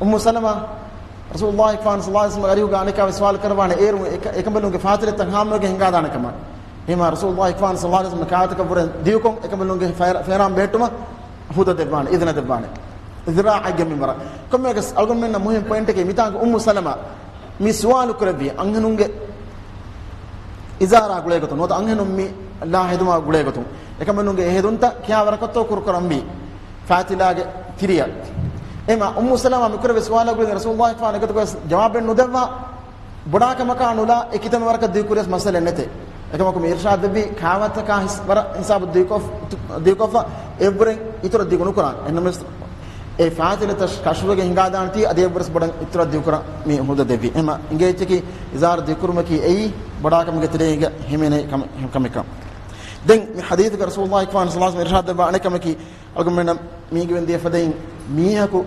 އުއްމު ސަލަމާ ރަސޫލުﷲ ފާން ޞައްލަﷲ ޢަލައިހި ވަސައްލަމަ އަރިހުގަ އަނެއްކާވެސް ސުވާލު ކުރައްވާނެ އޭރު އެކަ-، އެކަނބަލުންގެ ފާތިލަތައް ހާމަވެގެން ހިނގާދާނެ ކަމަށް. އެހެންމަ ރަސޫލުﷲ ފާން ޞައްލަﷲ ޢަލައިހި ވަސައްލަމަ ކާވަތަކަށްވުރެން ދިގުކޮށް އެކަނބަލުންގެ ފޭރާ-، ފޭރާން ބެހެއްޓުމަށް ހުދަ ދެއްވާނެ، އިޒުނަ ދެއްވާނެ. ޒިރާޢަތްގެ މިންވަރަށް. ކޮންމެއަކަސް އަޅުގަނޑުމެންނަށް މުހިންމު ޕޮއިންޓަކީ މިތާނގަ އުއްމު ސަލަމާ މި ސުވާލު ކުރެއްވި އަންހެނުންގެ އިޒާރާ ގުޅޭގޮތުން ނުވަތަ އަންހެނުން މި ލާ ހެދުމާ ގުޅޭގޮތުން އެކަނބަލުންގެ އެ ހެދުންތައް ކިހާވަރަކަށްތޯ ކުރުކުރަންވީ ފާތިލާގެ ތިރިއަށް. އެމަ އުއްމު ސަލަމާ މިކުރެއްވި ސުވާލާ ގުޅިގެން ރަސޫލުﷲ ފާން އެގޮތަކަށް ވެސް ޖަވާބެއް ނުދެއްވާ. ބޮޑާކަމަކާ ނުލާ އެ ކިތަންމެ ވަރަކަށް ދިގުކުރިޔަސް މައްސަލައެއް ނެތޭ. އެކަމަކު މި އިރްޝާދު ދެއްވީ ކާވަތަކާ ހިސް-، ވަރަށް ހިސާބު ދިގުކޮށް-، ދިގުކޮށްފަ އެއްވުރެން އިތުރަށް ދިގު ނުކުރާން. އެހެންނަމަވެސް އެ ފާތިލަތައް ކަޝްފުވެގެން ހިނގާދާނެތީ އަދި އެއްވުރެސް ބޮޑަށް އިތުރަށް ދިގުކުރަން މި ހުދަ ދެއްވީ. އެހެންމަ އިނގޭ އެއްޗަކީ އިޒާރު ދިގުކުރުމަކީ އެއީ ބޮޑާކަމުގެ ތެރޭގަ ހިމެނޭ ކަމެއް، ކަމެއްކަން. ދެން މި ޙަދީޘުގަ ރަސޫލުﷲ ފާން ޞައްލަﷲ ޢަލައިހި ވަސައްލަމަ އިރްޝާދު ދެއްވާ އަނެއްކަމަކީ އަޅުގަނޑުމެންނަށް މީގެ ވެންދިޔަ ފަދައިން މީހަކު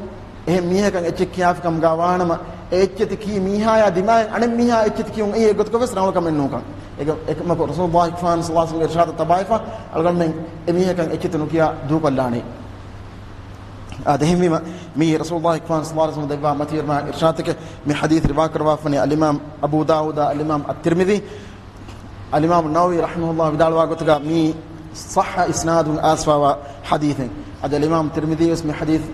އެހެން މީހަކަށް އެއްޗެއް ކިޔާފި ކަމުގާ ވާނަމަ، އެ އެއްޗެތި ކީ މީހާޔާ ދިމާއިން އަނެއް މީހާ އެއްޗެތި ކިޔުން އެއީ އެއްގޮތަކަށް ވެސް ރަނގަޅު ކަމެއް ނޫންކަން. އެގަ-، އެކަމަކު ރަސޫލުﷲ ފާން ޞައްލަﷲ ޢަލައިހި ވަސައްލަމަ އިރްޝާދަށް ތަބާވެފަ އަޅުގަނޑުމެން އެ މީހަކަށް އެއްޗެތި ނުކިޔާ ދޫކޮށްލާނީ. އާ، އެހެންވީމަ، މީ ރަސޫލުﷲ ފާން ޞައްލަﷲ ޢަލައިހި ވަސައްލަމަ ދެއްވާ މަތިވެރިވާ އިރްޝާދެކެ މި ޙަދީޘް ރިވާ ކުރައްވާފަނީ އަލްއިމާމް އަބޫ ދާވޫދާ، އަލްއިމާމް އައްތިރްމިޛީ، އަލްއިމާމު ނަވަވީ ރަޙިމަހުﷲ ވިދާޅުވާ ގޮތުގަ މީ ޞައްޙަ އިސްނާދުން އައިސްފަވާ ޙަދީޘެއް. އަދި އަލްއިމާމު ތިރްމިޛީ ވެސް މި ޙަދީޘް،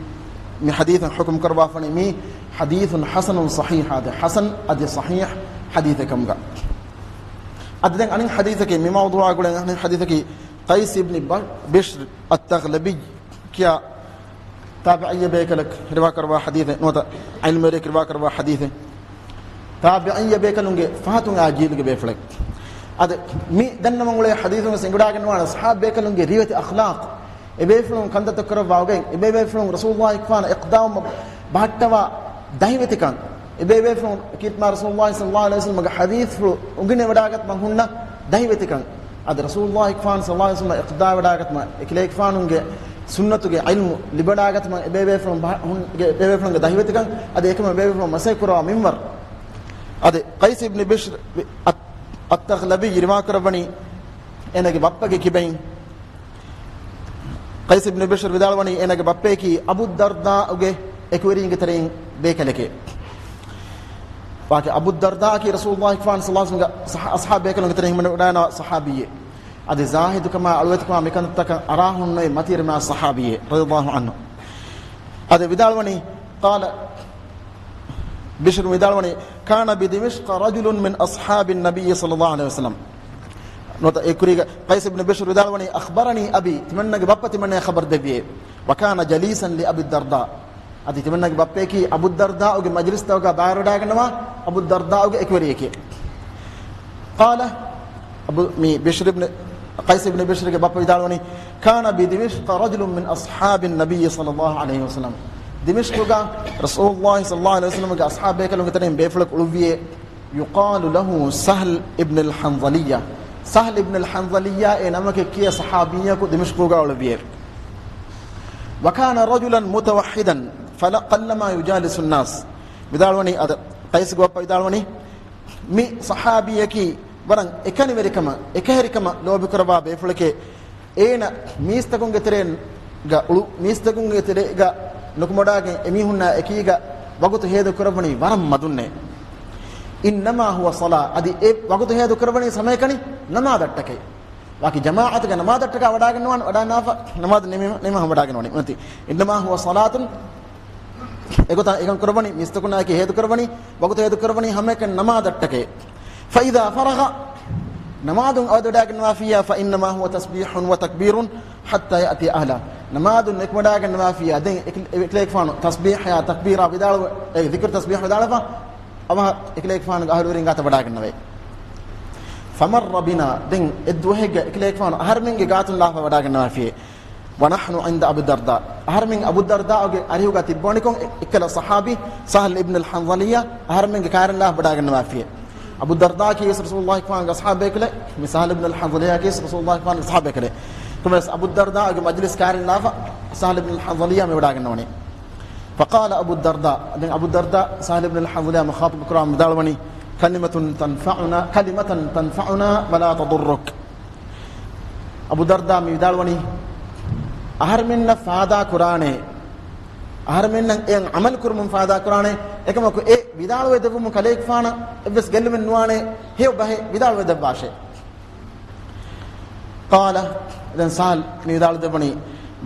މި ޙަދީޘަށް ޙުކުމް ކުރައްވާފަނީ މީ ޙަދީޘުން ޙަސަނުން ޞަޙީޙާ، އަދި ޙަސަން އަދި ޞަޙީޙް ޙަދީޘެއް ކަމުގަ. އަދި ދެން އަނެއް ޙަދީޘަކީ މި މައުޟޫޢާ ގުޅޭ އަނެއް ޙަދީޘަކީ ޤައިސް އިބްނި ބަ-، ބިޝްރް އައްތަޣްލަބީ ކިޔާ ތާބިޢީ ބޭކަލަކު ރިވާ ކުރައްވާ ޙަދީޘެއް ނުވަތަ ޢިލްމުވެރިޔަކު ރިވާ ކުރައްވާ ޙަދީޘެއް. ތާބިޢީ ބޭކަލުންގެ ފަހަތުން އާ ޖީލުގެ ބޭފުޅެއް. އަދި މި ދަންނަވަން އުޅޭ ޙަދީޘުން ވެސް އެނގިވަޑާގަންނަވާނެ ޞަޙާބީ ބޭކަލުންގެ ރިވެތި އަޚްލާޤު. އެބޭފުޅުން ކަންތައްތައް ކުރައްވާ އުގެން، އެބޭބޭފުޅުން ރަސޫލުﷲ އެކުފާނަށް އިޤްތިދާވުމަށް ބަހައްޓަވާ ދަހިވެތިކަން، އެބޭބޭފުޅުން ކީރިތި މާތް ރަސޫލުﷲ ޞައްލަﷲ ޢަލައިހި ވަސައްލަމަގެ ޙަދީޘްފުޅު އުނގެނިވަޑާގަތުމަށް ހުންނަ ދަހިވެތިކަން. އަދި ރަސޫލުﷲ އެކުފާނު ޞައްލަﷲ ޢަލައިހި ވަސައްލަމަށް އިޤްތިދާވެވަޑާގަތުމަށް، އެކަލޭގެފާނުގެ ސުންނަތުގެ ޢިލްމު ލިބިވަޑާގަތުމަށް އެބޭބޭފުޅުން ބަ-، ހުން-، ގެ-، އެބޭބޭފުޅުންގެ ދަހިވެތިކަން، އަދި އެކަމަށް އެބޭބޭފުޅުން މަސައްކަތް ކުރައްވާ މިންވަރު. އަދި ޤައިސް އިބްނި ބިޝްރް އައް-، އައްތަޣްލަބީ ރިވާ ކުރައްވަނީ އޭނާގެ ބައްޕަގެ ކިބައިން. ޤައިސް އިބްނި ބިޝްރް ވިދާޅުވަނީ އޭނާގެ ބައްޕަޔަކީ އަބުއްދަރްދާއުގެ އެކުވެރިންގެ ތެރެއިން ބޭކަލެކޭ. ވާކި އަބުއްދަރްދާއަކީ ރަސޫލުﷲ އެކުފާނު ޞައްލަﷲ ޢަލައިހި ވަސައްލަމަގެ ޞަޙ-، އަޞްޙާބު ބޭކަލުންގެ ތެރެއިން ހިމެނިވަޑައިގަންނަވާ ޞަޙާބީއެއް. އަދި ޒާހިދުކަމާ، އަޅުވެތިކަމާ، މިކަންތައްތަކަށް އަރާހުންނެވި މަތިވެރި މާ ޞަޙާބީއެއް، ރަޟިޔަﷲ ޢަންހު. އަދި ވިދާޅުވަނީ، ޤާލަ، ބިޝްރު ވިދާޅުވަނީ، ކާނަ ބިދިމިޝްޤަ ރަޖުލުން މިން އަޞްޙާބިން ނަބިއްޔި ޞައްލަﷲ ޢަލައިހި ވަސައްލަމަ. ނުވަތަ އެ ކުރީގަ ޤައިސް އިބްނު ބިޝްރު ވިދާޅުވަނީ، އަޚްބަރަނީ އަބީ، ތިމަންނަގެ ބައްޕަ ތިމަންނަޔަށް ޚަބަރު ދެއްވިއޭ. ވަކާނަ ޖަލީސަން ލިއަބިއްދަރްދާ. އަދި ތިމަންނަގެ ބައްޕަޔަކީ އަބުއްދަރްދާއުގެ މަޖިލިސްތަކުގަ ބައިވެރިވަޑައިގަންނަވާ އަބުއްދަރްދާއުގެ އެކުވެރިއެކޭ. ޤާލަ، އަބު، މި ބިޝްރު އިބްނު، ޤައިސް އިބްނު ބިޝްރުގެ ބައްޕަ ވިދާޅުވަނީ، ކާނަ ބިދިމިޝްޤަ ރަޖުލުން މިން އަޞްޙާބިން ނަބިއްޔި ޞައްލަﷲ ޢަލައިހި ވަސައްލަމަ. ދިމިޝްޤުގަ ރަސޫލުﷲ ޞައްލަﷲ ޢަލައިހި ވަސައްލަމަގެ އަޞްޙާބުބޭކަލުންގެ ތެރެއިން ބޭފުޅަކު އުޅުއްވިއޭ، يقال له سهل بن الحنظلية. ސަހްލު އިބްނުލް ޙަންޒަލިއްޔާ އޭ ނަމަކަށް ކިޔޭ ޞަޙާބީއަކު ދިމިޝްޤުގަ އުޅުއްވިއޭ. وكان رجلا متوحدا فقلما يجالس الناس. ވިދާޅުވަނީ، އަދަ ޤައިސްގެ ބައްޕަ ވިދާޅުވަނީ، މި ޞަޙާބީއަކީ ވަރަށް އެކަނިވެރިކަމަށް، އެކަހެރިކަމަށް ލޯބިކުރައްވާ ބޭފުޅެކޭ. އޭނަ މީސްތަކުންގެ ތެރޭގަ އުޅު، މީސްތަކުންގެ ތެރޭގަ ނުކުމެވަޑާގެން އެމީހުންނާ އެކީގަ ވަގުތު ހޭދަކުރައްވަނީ ވަރަށް މަދުންނޭ. إنما هو صلاة، އަދި އެ ވަގުތު ހޭދަކުރައްވަނީ ހަމައެކަނި ނަމާދަށްޓަކައި. ވަކި ޖަމާޢަތުގެ ނަމާދަށްޓަކާ ވަޑާގަންނަވާން، ވަޑާންނާފަ ނަމާދު ނިމި، ނިމި ހަމަ ވަޑާގަންނަވަނީ. އިންނަމާ ހުވަ ޞަލާތުން، އެގޮތަށް އެކަން ކުރައްވަނީ، މީސްތަކުންނާއެކީ ހޭދަކުރައްވަނީ، ވަގުތު ހޭދަކުރައްވަނީ ހަމައެކަނި ނަމާދަށްޓަކައި. فإذا فرغ، ނަމާދުން އަވަދިވަޑާގަންނަވާފިއްޔާ، فإنما هو تسبيح وتكبير حتى يأتي أهله. ނަމާދުން ނިކުމެވަޑާގަންނަވާފިއްޔާ، ދެން އެކި، އެކިލޭގެފާނު ތަސްބީޙަޔާ ތަކްބީރާ ވިދާޅު، އެ ޛިކްރު ތަސްބީޙު ވިދާޅުވާ، އަވަހަށް އެކިލޭގެފާނުގެ އަހުލުވެރިން ގާތަށް ވަޑާގަންނަވައި. فمر بنا، ދެން އެއްދުވަހެއްގަ އެކިލޭގެފާނު އަހަރެމެންގެ ގާތުން ލާފަ ވަޑާގަންނަވާފިއޭ. ونحن عند أبي الدرداء، އަހަރެމެން އަބޫ ދަރްދާގެ އަރިހުގަ ތިއްބަވަނިކޮށް، އެ، އެއްކަލަ ޞަޙާބީ ސަހްލު އިބްނުލް ޙަންޒަލިއްޔާ އަހަރެމެންގެ ކާރިން ލާފަ ވަޑާގަންނަވާފިއޭ. އަބޫ ދަރްދާއަކީ ވެސް ރަސޫލުﷲގެފާނުގެ އަޞްޙާބުބޭކަލެއް، މި ސަހްލު އިބްނުލް ޙަންޒަލިއްޔާއަކީ ވެސް ރަސޫލުﷲގެފާނުގެ އަޞްޙާބުބޭކަލެއް. ކޮންމެވެސް އަބޫ ދަރްދާގެ މަޖްލިސް ކާރިން ލާފަ ސަހްލު އިބްނުލް ޙަންޒަލިއްޔާ މި ވަޑާގަންނަވަނީ. فقال أبو الدرداء، ދެން އަބޫ ދަރްދާ ސަހްލު އިބްނުލް ޙަންޒަލިއްޔާ މުޚާޠަބު ކުރާ ވިދާޅުވަނީ، كلمة تنفعنا، كلمة تنفعنا ولا تضرك. އަބޫ ދަރްދާ މި ވިދާޅުވަނީ، އަހަރެމެންނަށް ފާދާ ކުރާނެ، އަހަރެމެންނަށް އެއަށް ޢަމަލު ކުރުމުން ފާދާ ކުރާނެ، އެކަމަކު އެ ވިދާޅުވެ ދެއްވުމުން ކަލޭގެފާނަށް އެއްވެސް ގެއްލުމެއް ނުވާނެ، ހެޔޮ ބަހެއް ވިދާޅުވެ ދެއްވާށޭ. قال، ދެން ސަހްލު މި ވިދާޅު ދެއްވަނީ،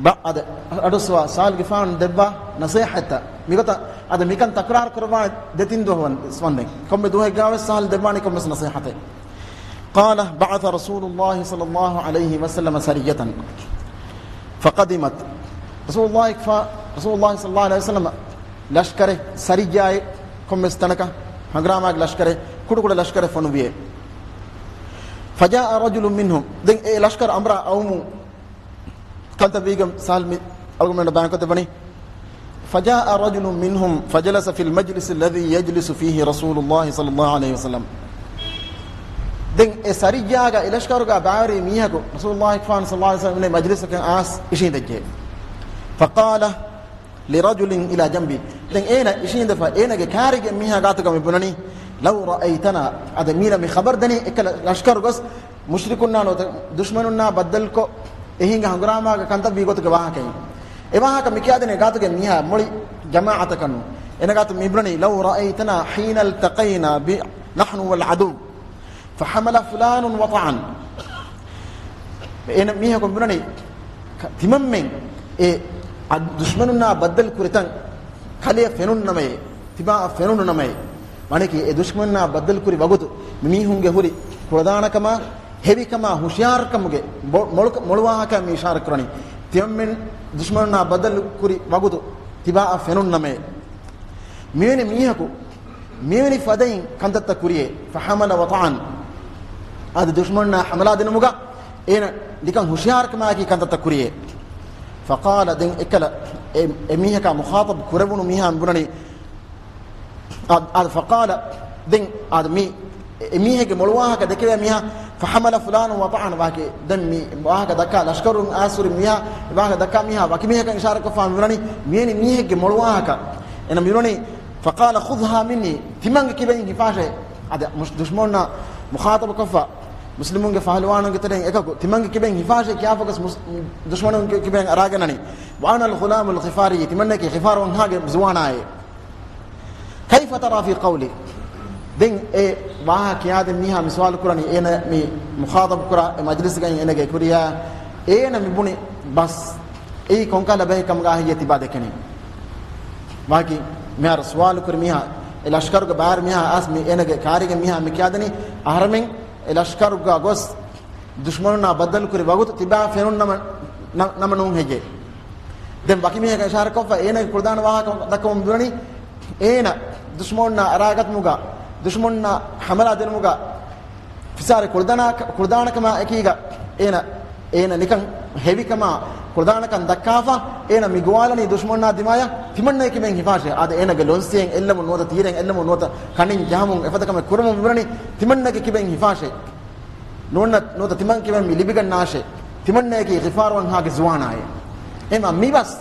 ބަ، އަދަ، އަޑުއައްސަވާ، ސަހްލުގެފާނު ދެއްވާ ނަޞޭޙަތްތައް. މިގޮތަށް އަދަ މިކަން ތަކުރާރު ކުރައްވާނެ ދެތިން ދުވަހު ވަން، ވަންދެން. ކޮންމެ ދުވަހެއްގަވެސް ސަހްލު ދެއްވާނީ ކޮންމެސް ނަޞޭޙަތެއް. قال، بعث رسول الله صلى الله عليه وسلم سرية فقدمت. ރަސޫލުﷲ، ރަސޫލުﷲ ޞައްލަﷲ ޢަލައިހި ވަސައްލަމަ ލަޝްކަރެއް، ސަރިއްޔާއެއް، ކޮންމެސް ތަނަކަށް ހަނގުރާމާގެ ލަޝްކަރެއް، ކުޑަކުޑަ ލަޝްކަރެއް ފޮނުވިއޭ. فجاء رجل منهم، ދެން އެ ލަޝްކަރު އަނބުރާ އައުމުން ކަންތައް ވީގެން ސަހްލު މި އަޅުގަނޑުމެންނަށް ބަޔާންކޮށްދެއްވަނީ. فجاء رجل منهم فجلس في المجلس الذي يجلس فيه رسول الله صلى الله عليه وسلم. ދެން އެ ސަރިއްޔާގަ އެ ލަޝްކަރުގަ ބައިވެރި މީހަކު ރަސޫލުﷲގެފާނު ޞައްލަﷲ ޢަލައިހި ވަސައްލަމަ މަޖްލިސަކަށް އައިސް އިށީނދެއްޖެ. فقال لرجل إلى جنبه. ދެން އޭނަ އިށީނދެފަ، އޭނަގެ ކާރިގެ މީހާ ގާތުގަ މި ބުނަނީ، لو رأيتنا، އަދި މީނަ މި ޚަބަރު ދެނީ އެއްކަލަ ލަޝްކަރު ގޮސް، މުޝްރިކުންނާ ނުވަތަ ދުޝްމަނުންނާ ބައްދަލުކޮށް އެހިނގާ ހަނގުރާމާގަ ކަންތައް ވީ ގޮތުގެ ވާހަކައިން. އެ ވާހަކަ މި ކިޔާދިނޭ ގާތުގެ މީހާ މުޅި ޖަމާޢަތަކަށް ނޫން. އޭނަ ގާތު މި ބުނަނީ، لو رأيتنا حين التقينا ب-، نحن والعدو. فحمل فلان وطعن. އޭނަ މީހަކު ބުނަނީ، ކަ-، ތިމަންމެން އެ އަ-، ދުޝްމަނުންނާ ބައްދަލު ކުރިތަން ކަލެއަށް ފެނުނުނަމޭ، ތިބާއަށް ފެނުނުނަމޭ. މާނައަކީ އެ ދުޝްމަނުންނާ ބައްދަލު ކުރި ވަގުތު މި މީހުންގެ ހުރި ކުޅަދާނަކަމާ، ހެވިކަމާ، ހުޝިޔާރުކަމުގެ ބޮ-، މޮޅު-، މޮޅު ވާހަކަ މި އިޝާރަ ކުރަނީ. ތިމަންމެން ދުޝްމަނުންނާ ބައްދަލު ކުރި ވަގުތު ތިބާއަށް ފެނުނުނަމޭ. މިވެނި މީހަކު މިވެނި ފަދައިން ކަންތައްތައް ކުރިޔޭ، فحمل وطعن، އަދި ދުޝްމަނުންނާ ޙަމަލާ ދިނުމުގަ އޭނަ ނިކަން ހުޝިޔާރުކަމާއެކީ ކަންތައްތައް ކުރިޔޭ. فقال، ދެން އެއްކަލަ އެ، އެ މީހަކާ މުޚާޠަބު ކުރެވުނު މީހާ މި ބުނަނީ، އާ، އާ، فقال، ދެން އާ، މި އެ މީހެއްގެ މޮޅު ވާހަކަ ދެކެވޭ މީހާ، فحمل فلان وطعن، ވާހަކަ ދެން މި ވާހަކަ ދައްކާ ލަޝްކަރުން އާސުރި މީހާ، ވާހަކަ ދައްކާ މީހާ ވަކި މީހަކަށް އިޝާރަކޮށްފާ މި ބުނަނީ، މިވެނި މީހެއްގެ މޮޅު ވާހަކަ. އޭނަ މި ބުނަނީ، فقال خذها مني، ތިމަންގެ ކިބައިން ހިފާށޭ. އަދި މުޝް-، ދުޝްމަނުންނާ މުޚާޠަބުކޮށްފަ، މުސްލިމުންގެ ފަހުލުވާނުންގެ ތެރެއިން އެކަކު، ތިމަންގެ ކިބައިން ހިފާށޭ ކިޔާފަކަސް މުސް-، ދުޝްމަނުންގެ ކިބައިން އަރާގަންނަނީ. وأنا الغلام الغفاري، ތިމަންނަކީ ޣިފާރު ވަންހާގެ ޒުވާނާއޭ. كيف ترى في قولي؟ ދެން އެ ވާހަކަ ކިޔާދެން މީހާ މި ސުވާލު ކުރަނީ، އޭނަ މި މުޚާޠަބު ކުރާ އެ މަޖްލިސްގައި އޭނަގެ ކުރިޔާ، އޭނަ މި ބުނި ބަސް އެއީ ކޮންކަހަލަ ބަހެއް ކަމުގަ ހިޔަ ތިބާ ދެކެނީ. ވާކި މިހާރު ސުވާލު ކުރި މީހާ، އެ ލަޝްކަރުގެ ބާރު މީހާ އައިސް މި އޭނަގެ ކާރިގެ މީހާ މި ކިޔާދެނީ، އަހަރެމެން އެ ލަޝްކަރުގަ ގޮސް ދުޝްމަނުންނާ ބައްދަލު ކުރި ވަގުތު ތިބާ ފެނުން ނަމަ، ނަ-، ނަމަ ނޫން ހެއްޔޭ؟ ދެން ވަކި މީހަކަށް އިޝާރަކޮށްފަ އޭނަގެ ކުޅަދާނަ ވާހަކަ ދައްކަމުން ބުނަނީ، އޭނަ ދުޝްމަނުންނާ އަރާގަތުމުގަ، ދުޝްމަނުންނާ ހަމަލާ ދިނުމުގަ ފިސާރި ކުޅަދާނަ، ކުޅަދާނަކަމާ އެކީގަ އޭނަ، އޭނަ ނިކަން ހެވިކަމާ، ކުޅަދާނަކަން ދައްކާފަ، އޭނަ މި ގޮވާލަނީ ދުޝްމަނާ ދިމާޔަށް، ތިމަންނައަކީ ކިބައިން ހިފާށޭ. އާދެ، އޭނަގެ ލޮންސިއެއް އެއްލަމުން ނުވަތަ، ތީރެއް އެއްލަމުން ނުވަތަ، ކަނޑިން ޖަހަމުން އެފަދަ ކަމެއް ކުރަމުން މިބުނަނީ، ތިމަންނައަކީ ކިބައިން ހިފާށޭ. ނޫންނަ-، ނުވަތަ ތިމަން ކިބައިން މި ލިބިގަންނާށޭ. ތިމަންނައަކީ ޣިފާރު އަންހާގެ ޒުވާނާއޭ. އެމަ މި ބަސް،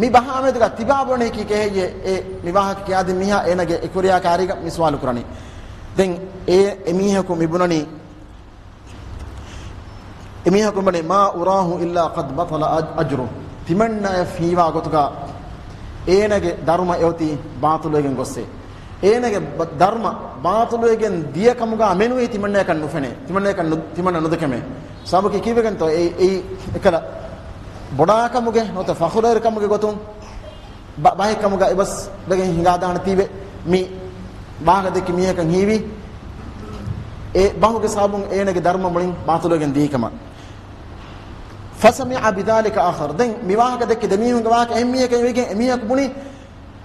މި ބަހާ މެދުގަ ތިބާ ބުނަނީކީ ކެހެއްޔޭ؟ އެ މި ވާހަކަ ކިޔާދިން މީހާ އޭނަގެ އެކުރިޔާ ކާރީގަ މި ސުވާލު ކުރަނީ. ދެން އެ، އެ މީހަކު މި ބުނަނީ، އެމީހަކު ބުނޭ، "ما أراه إلا قد بطل أج-، أجره." ތިމަންނައަށް ހީވާ ގޮތުގަ އޭނަގެ ދަރުމަ އެއޮތީ ބާޠިލުވެގެން ގޮއްސޭ. އޭނަގެ ބަ-، ދަރުމަ ބާޠިލުވެގެން ދިޔަ ކަމުގަ މެނުވީ ތިމަންނައަކަށް ނުފެނޭ. ތިމަންނައަކަށް ނު-، ތިމަންނަ ނުދެކެމޭ. ސަބަބަކީ ކީއްވެގެންތޯ؟ އެ-، އެއީ އެކަލަ ބޮޑާކަމުގެ ނުވަތަ ފަޚުރުވެރިކަމުގެ ގޮތުން ބަ-، ބައެއް ކަމުގަ އެބަސް ވެގެން ހިނގާދާނެތީވެ މި ވާހަކަ ދެއްކި މީހަކަށް ހީވީ، އެ ބަހުގެ ސަބަބުން އޭނަގެ ދަރުމަ މުޅިން ބާޠިލުވެގެން ދިޔަ ކަމަށް. فسمع بذلك آخر. ދެން މި ވާހަކަ ދެއްކި ދެމީހުންގެ ވާހަކަ އެހެން މީހަކަށް ވެގެން އެމީހަކު ބުނީ،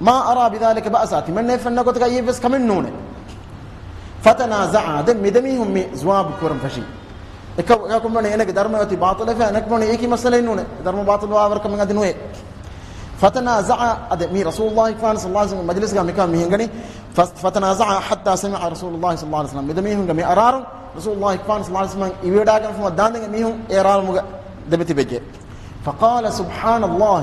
ما أرى بذلك بأسا. ތިމަންނައަށް ފެންނަ ގޮތަކަށް އެއްވެސް ކަމެއް ނޫނޭ. فتنازعا. ދެން މި ދެމީހުން މި ޖަވާބު ކުރަން ފެށީ. އެކަ-، އެކަކު ބުނީ އޭނަގެ ދަރުމަ އޮތީ ބާޠިލެފަ، އަނެކަކު ބުނީ އެއީކީ މައްސަލައެއް ނޫނޭ. ދަރުމަ ބާޠިލުވާވަރު ކަމެއް އަދި ނުވޭ. فتنازعا، އަދި މީ ރަސޫލުﷲ ފާން ޞައްލަﷲ ޢަލައިހި ވަސައްލަމް މަޖިލިސްގަ މިކަން މި ހިނގަނީ. ފަ-، ފަތަނާޒަޢާ ޙައްތާ ސަމިޢަ ރަސޫލުﷲ ޞައްލަﷲ ޢަލައިހި ވަސައްލަމް. މި ދެމީހުންގެ މި އަރާރުން ރަސޫލުﷲ ފާން ޞައްލަﷲ ޢަލައިހި ވަސައްލަމް އިވިވަޑާގެންފުމަށް ދާންދެން އެމީހުން އެ އަރާރުމުގަ ދެމިތިބެއްޖެ. فقال سبحان الله.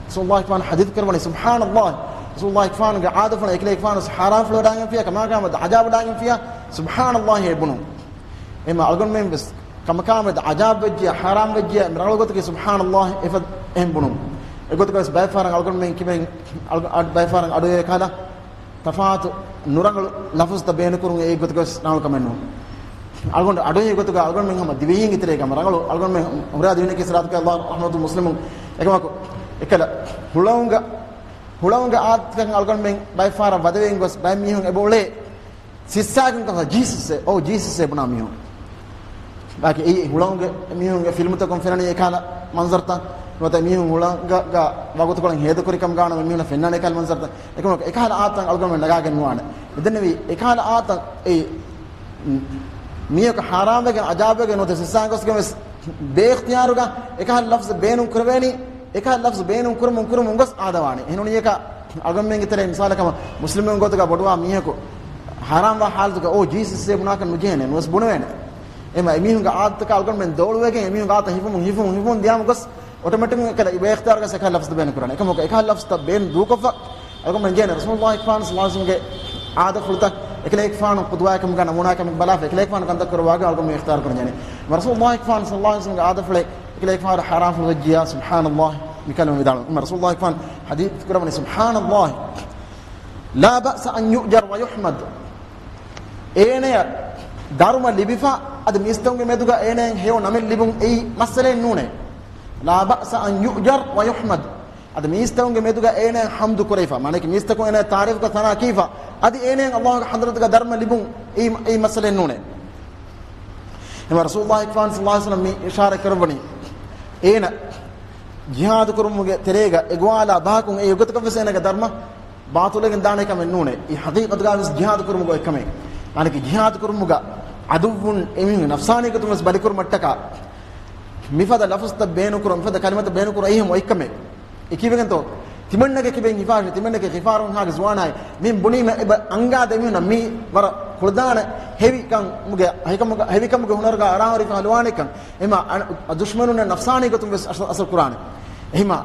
ރަސޫލުﷲ ފާން ޙަދީޘް ކުރައްވަނީ، سبحان الله. ރަސޫލުﷲ ފާންގެ އާދަފުޅަށް އެކަލޭގެފާނު ޙަރާމްފުޅުވެޑާގެންފިޔާ، ކަމާކާމަ ޢަޒާބުވެޑާގެންފިޔާ، سبحان الله އޭ ބުނުން. އެމަ އަޅުގަނޑުމެން ވެސް ކަމަކާމެދު ޢަޒާބު ވެއްޖިޔާ، ޙަރާމް ވެއްޖިޔާ، މި ރަނގަޅު ގޮތަކީ سبحان الله އެފަދަ އެހެން ބުނުން. އެގޮތަކަށް ވެސް ބައެއް ފަހަރަށް އަޅުގަނޑުމެން ކިބެން، އަޅު-، އަ-، ބައެއް ފަހަރަށް އަޑުއެހޭ ކަހަލަ ތަފާތު ނުރަނގަޅު ލަފުޒުތައް ބޭނުންކުރުން އެއީ ގޮތަކަށް ވެސް ރަނގަޅު ކަމެއް ނޫން. އަޅުގަނޑު އަޑުއެހޭ ގޮތުގަ އަޅުގަނޑުމެން ހަމަ ދިވެހީންގެ ތެރޭގަ ހަމަ ރަނގަޅު އަޅުގަނޑުމެން ހުރާ ދިވެހިންގެ ސިރާތުގަ ﷲ ރަޙްމަތު މުސްލިމުން އެކަމަކު އެކަލަ ހުޅަނގަ-، ހުޅަނގަ އާދަތަކަށް އަޅުގަނޑުމެން ބައެއް ފަހަރަށް ވަދެވެގެން ގޮސް ބައެއް މީހުން އެބަ އުޅޭ ސިއްސާގެން ކަމަށް ޖީސަސްއޭ، އޯ ޖީސަސްއޭ ބުނާ މީހުން. ބާކީ އެއީ ހުޅަނގުގެ މީހުންގެ ފިލްމުތަކުން ފެންނަނީ އެކަހަލަ މަންޒަރުތައް. ނުވަތަ މީހުން ހުޅަނގަށް ވަގުތުކޮޅެއް ހޭދަކުރި ކަމުގަ ވަންޏާ މީހުންނަށް ފެންނާނެ އެކަހަލަ މަންޒަރުތައް. އެކަމަކު އެކަހަލަ އާދަތައް އަޅުގަނޑުމެން ނަގާގެން ނުވާނެ. މިދެންނެވީ އެކަހަލަ އާދަތައް އެއީ މީހަކު ޙަރާމްވެގެން ޢަޒާބުވެގެން ނުވަތަ ސިއްސާގެން ގޮސްގެން ވެސް ބޭއިޚްތިޔާރުގަ އެކަހަލަ ލަފްޒު ބޭނުން ކުރެވޭނީ، އެކަހަލަ ލަފްޒު ބޭނުން ކުރަމުން ކުރަމުން ގޮސް އާދަވާނެ. އެހެންނޫނީ އެކަ އަޅުގަނޑުމެންގެ ތެރޭ މިސާލަކަށް މުސްލިމުން ގޮތުގަ ބޮޑުވާ މީހަކު ޙަރާމްވާ ޙާލަތުގަ އޯ ޖީސަސްއޭ ބުނާކަށް ނުޖެހޭނެ، ނުވެސް ބުނެވޭނެ. އެމަ އެމީހުންގެ އާދަތަކަށް އަޅުގަނޑުމެން ދޯޅުވެގެން އެމީހުންގެ އާދަ ހިފުމުން ހިފުމުން ހިފުމުން ދިޔާމު ގޮސް އޮޓޮމެޓިކް އެކަލަ ބޭއިޚްތިޔާރުގަ އެކަހަލަ ލަފްޒު ބޭނުން ކުރާނެ. އެކަމަކު އެކަހަލަ ލަފްޒުތައް ބޭނުން ދޫކޮށްފަ އަޅުގަނޑުމެން ޖެހޭނެ ރަސޫލުﷲ ފާން ޞައްލަﷲ ޢަލައިހި ވަސައްލަމްގެ އާދަފުޅުތައް އެކަލޭގެފާނު ޤުދުވާއެއް ކަމުގަ ނަމޫނާއެއް ކަމުގަ ބަލާފަ އެކަލޭގެފާނު ކަންތައް ކުރައްވާގެން އަޅުގަނޑުމެން އިޚްތިޔާރު ކުރަން ޖެހޭނެ. ރަސޫލުﷲ ފާން ޞައްލަﷲ ޢަލައިހި ވަސައްލަމްގެ އާދަފުޅެއް އެކަލޭގެފާނު ޙަރާމްފުޅު ވެއްޖިޔާ، سبحان الله މި ކަލިމަ ވިދާޅުވި. އެމަ ރަސޫލުﷲ ފާން ޙަދީޘް ކުރައްވަނީ، سبحان الله، لا بأس أن يؤجر ويحمد. އޭނަޔަށް ދަރުމަ ލިބިފަ، އަދި މީސްތަކުންގެ މެދުގަ އޭނަޔަށް ހެޔޮ ނަމެއް ލިބުން އެއީ މައްސަލައެއް ނޫނޭ. لا بأس أن يؤجر ويحمد. އަދި މީސްތަކުންގެ މެދުގަ އޭނަޔަށް ޙަމްދު ކުރެވިފަ، މާނައަކީ މީސްތަކުން އޭނަޔަށް ތާރީފުގަ ސަނާ ކީފަ، އަދި އޭނަޔަށް ﷲގެ ޙަޟްރަތުގަ ދަރުމަ ލިބުން އެއީ، އެއީ މައްސަލައެއް ނޫނޭ. އެމަ ރަސޫލުﷲ ފާން ޞައްލަﷲ ޢަލައިހި ވަސައްލަމް މި އިޝާރާތް ކުރައްވަނީ، އޭނަ ޖިހާދު ކުރުމުގެ ތެރޭގަ އެގޮވާލާ ބަހަކުން އެއީ އެގޮތަކަށް ވެސް އޭނަގެ ދަރުމަ ބާޠިލުވެގެން ދާނެ ކަމެއް ނޫނޭ. އެއީ ޙަޤީޤަތުގަ ވެސް ޖިހާދު ކުރުމުގަ އޮތް ކަމެއް. މާނައަކީ ޖިހާދު ކުރުމުގަ ޢަދުއްވުން އެމީހުން ނަފްސާނީ ގޮތުން ވެސް ބަލިކުރުމަށްޓަކާ މިފަދަ ލަފުޒުތައް ބޭނުން ކުރުން، މިފަދަ ކަލިމަތައް ބޭނުން ކުރުން އެއީ ހަމަ އޮތް ކަމެއް. އެ ކީއްވެގެންތޯ؟ ތިމަންނަގެ ކިބެއް ހިފާށޭ، ތިމަންނަގެ ޚިފާރު އަންހާގެ ޒުވާނާއި، މި ބުނީމަ އެބަ އަންގާ ދެމީހުންނަށް މީ ވަރަށް ކުޅަދާނެ ހެވިކަމުގެ، ހެވިކަމުގެ، ހެވިކަމުގެ ހުނަރުގަ އަރާހުރިފަ ހަލުވާނެކަން. އެމަ އަ-، ދުޝްމަނުންނަށް ނަފްސާނީ ގޮތުން ވެސް އަސަ-، އަސަރު ކުރާނެ. އެހެމަ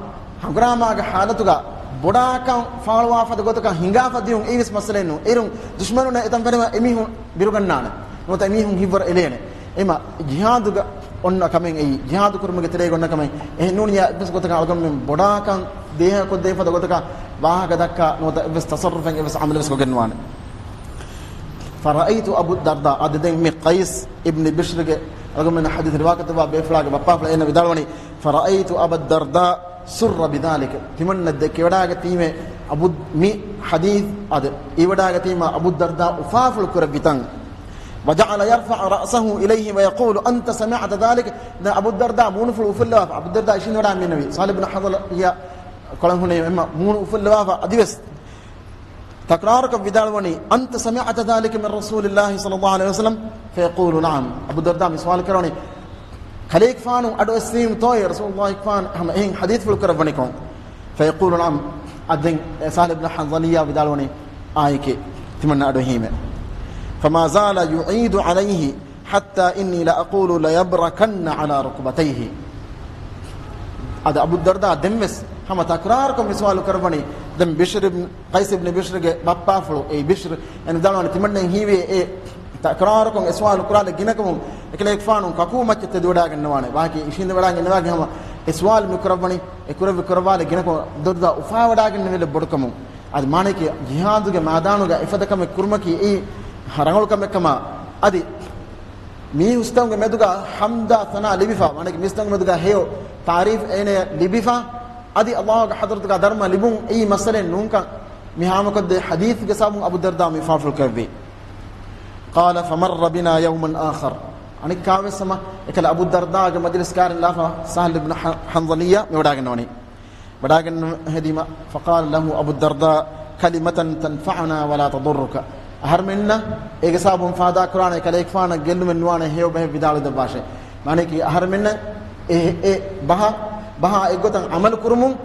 ހަނގުރާމާގެ ހާލަތުގަ ބޮޑާކަން ފާޅުވާފަދަ ގޮތަކަށް ހިނގާފަ ދިޔުން އެއީވެސް މައްސަލައެއް ނޫން. އޭރުން ދުޝްމަނުންނަށް އެތަން ފެނިވަ އެމީހުން ބިރުގަންނާނެ. ނުވަތަ އެމީހުން ހިތްވަރު އެޅޭނެ. އެމަ ޖިހާދުގަ އޮންނަ ކަމެއް އެއީ، ޖިހާދު ކުރުމުގެ ތެރޭގަ އޮންނަ ކަމެއް. އެހެން ނޫނިޔާ އެއްވެސް ގޮތަކަށް އަޅުގަނޑުމެން ބޮޑާކަން ދޭހަކޮށްދޭފަދަ ގޮތަކަށް ވާހަކަ ދައްކާ ނުވަތަ އެއްވެސް ތަޞައްރުފެއް އެއްވެސް ޢަމަލެއް ވެސް ކޮށްގެން ނުވާނެ. فرأيت أبا الدرداء، އަދި ދެން މި ޤައިސް އިބްނި ބިޝްރުގެ އަޅުގަނޑުމެން ޙަދީޘް ރިވާކަތަށްވާ ބޭފުޅާގެ ބައްޕާފުޅަށް އޭނަ ވިދާޅުވަނީ، فرأيت أبا الدرداء سر بذلك. ތިމަންނަ ދެކެވަޑާގަތީމޭ އަބު، މި ޙަދީޘް އަދި އިވަޑާގަތީމާ އަބޫ ދަރްދާ އުފާފުޅު ކުރެއްވިތަން. وجعل يرفع رأسه إليه ويقول: أنت سمعت ذلك؟ ދެން އަބޫ ދަރްދާ މޫނުފުޅު އުފުއްލަވާފަ، އަބޫ ދަރްދާ އިށީނދެވަޑާ މިނަވީ، ސާލި ބިން ޙަޟްރަމް ކިޔާ ކޮޅަށް ހުންނެވި އެމަ މޫނު އުފުއްލަވާފަ އަދިވެސް ތަކްރާރަކަށް ވިދާޅުވަނީ، أنت سمعت ذلك من رسول الله صلى الله عليه وسلم؟ فيقول: نعم. އަބޫ ދަރްދާ މި ސުވާލު ކުރަނީ، ކަލޭގެފާނު އަޑު އެއްސީމު ތޯއޭ ރަސޫލުﷲ ފާން ހަމަ އެހެން ޙަދީޘްފުޅު ކުރައްވަނިކޮށް؟ ފަޔަޤޫލު ނަޢަމް. އަދި ދެން ސަހްލު ބިން ޙަންޒަލިއްޔާ ވިދާޅުވަނީ އާއެކޭ، ތިމަންނަ އަޑު އެހީމޭ. ފަމާ ޒާލަ ޔުޢީދު ޢަލައިހި ޙައްތާ އިންނީ ލައަޤޫލު ލަޔަބްރަކަންނަ ޢަލާ ރުކުބަތައިހި. އަދި އަބޫ ދަރްދާ ދެންވެސް ހަމަ ތަކްރާރުކޮށް މި ސުވާލު ކުރައްވަނީ. ދެން ބިޝްރު ބިން ޤައިސް ބިން ބިޝްރުގެ ބައްޕާފުޅު އެއީ ބިޝްރު އޭނަ ވިދާޅުވަނީ ތިމަންނައަށް ހީވޭ އެ ތަކްރާރުކޮށް އެ ސުވާލު ކުރާލެއް ގިނަކަމުން އެކަލޭގެފާނު ކަކޫ މައްޗަށް ތެދުވަޑާގަންނަވާނެ. ވާހަކަ އިށީނދެވަޑާގަންނަވާގެ ހަމަ އެ ސުވާލު މި ކުރައްވަނީ، އެ ކުރެއްވި ކުރައްވާލެއް ގިނަކޮށް ދަރްދާ އުފާވަޑާގަންނެވިލެއް ބޮޑުކަމުން. އަދި މާނައަކީ ޖިހާދުގެ މައިދާނުގަ އެފަދަ ކަމެއް ކުރުމަކީ އެއީ ރަނގަޅު ކަމެއް ކަމަށް. އަދި މީސްތަކުންގެ މެދުގަ ޙަމްދާ ސަނާ ލިބިފަ، މާނައަކީ މީސްތަކުންގެ މެދުގަ ހެޔޮ ތާރީފް އޭނަޔަށް ލިބިފަ، އަދި ﷲގެ ޙަޟްރަތުގަ ދަރުމަ ލިބުން އެއީ މައްސަލައެއް ނޫންކަން މި ހާމަކޮށްދޭ ޙަދީޘްގެ ސަބަބުން އަބޫ ދަރްދާ މި ފާފުޅު ކުރެއްވީ. قال فمر بنا يوما آخر. އަނެއްކާވެސް ހަމަ އެކަލަ އަބޫ ދަރްދާގެ މަޖިލިސް ކާރިން ލާފަ ސަހްލު ބިން ޙަ-، ޙަންޒަލިއްޔާ މި ވަޑާގަންނަވަނީ. ވަޑާގެން ހެދީމަ، فقال له أبو الدرداء كلمة تنفعنا ولا تضرك. އަހަރުމެންނަށް އޭގެ ސަބަބުން ފާދާ ކުރާނެ، ކަލޭގެފާނަށް ގެއްލުމެއް ނުވާނެ، ހެޔޮ ބަހެއް ވިދާޅު ދެއްވާށޭ. މާނައަކީ އަހަރުމެންނަށް އެ، އެ ބަހަށް، ބަހާ އެއްގޮތަށް ޢަމަލު ކުރުމުން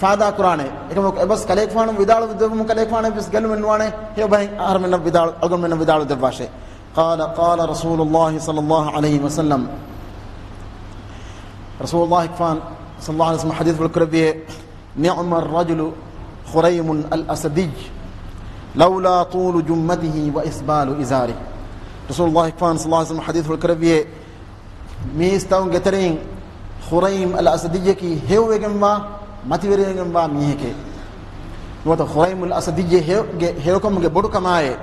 ފާދާ ކުރާނެ. އެކަމަކު އެބަސް ކަލޭގެފާނު ވިދާޅު ދެއްވުމުން ކަލޭގެފާނަށް ވެސް ގެއްލުމެއް ނުވާނެ، ހެޔޮ ބަހެއް އަހަރުމެންނަށް ވިދާޅު، އަޅުގަނޑުމެންނަށް ވިދާޅު ދެއްވާށޭ. قال، قال رسول الله صلى الله عليه وسلم. ރަސޫލުﷲ ފާން ޞައްލަﷲ ޢަލައިހި ވަސައްލަމަ ޙަދީޘްފުޅު ކުރެއްވިއޭ، نعم الرجل خريم الأسدي لولا طول جمته وإسبال إزاره. ރަސޫލުﷲ ފާން ޞައްލަﷲ ޢަލައިހި ވަސައްލަމަ ޙަދީޘްފުޅު ކުރެއްވިއޭ، މީސްތަކުންގެ ތެރެއިން ޚުރައިމް އަލް އަސަދިއްޔަކީ ހެޔޮވެގެންވާ، މަތިވެރިވެގެންވާ މީހެކޭ. ނުވަތަ ޚުރައިމް އަލް އަސަދިއްޔަ ހެޔޮ-، ގެ ހެޔޮކަމުގެ ބޮޑުކަމާއޭ.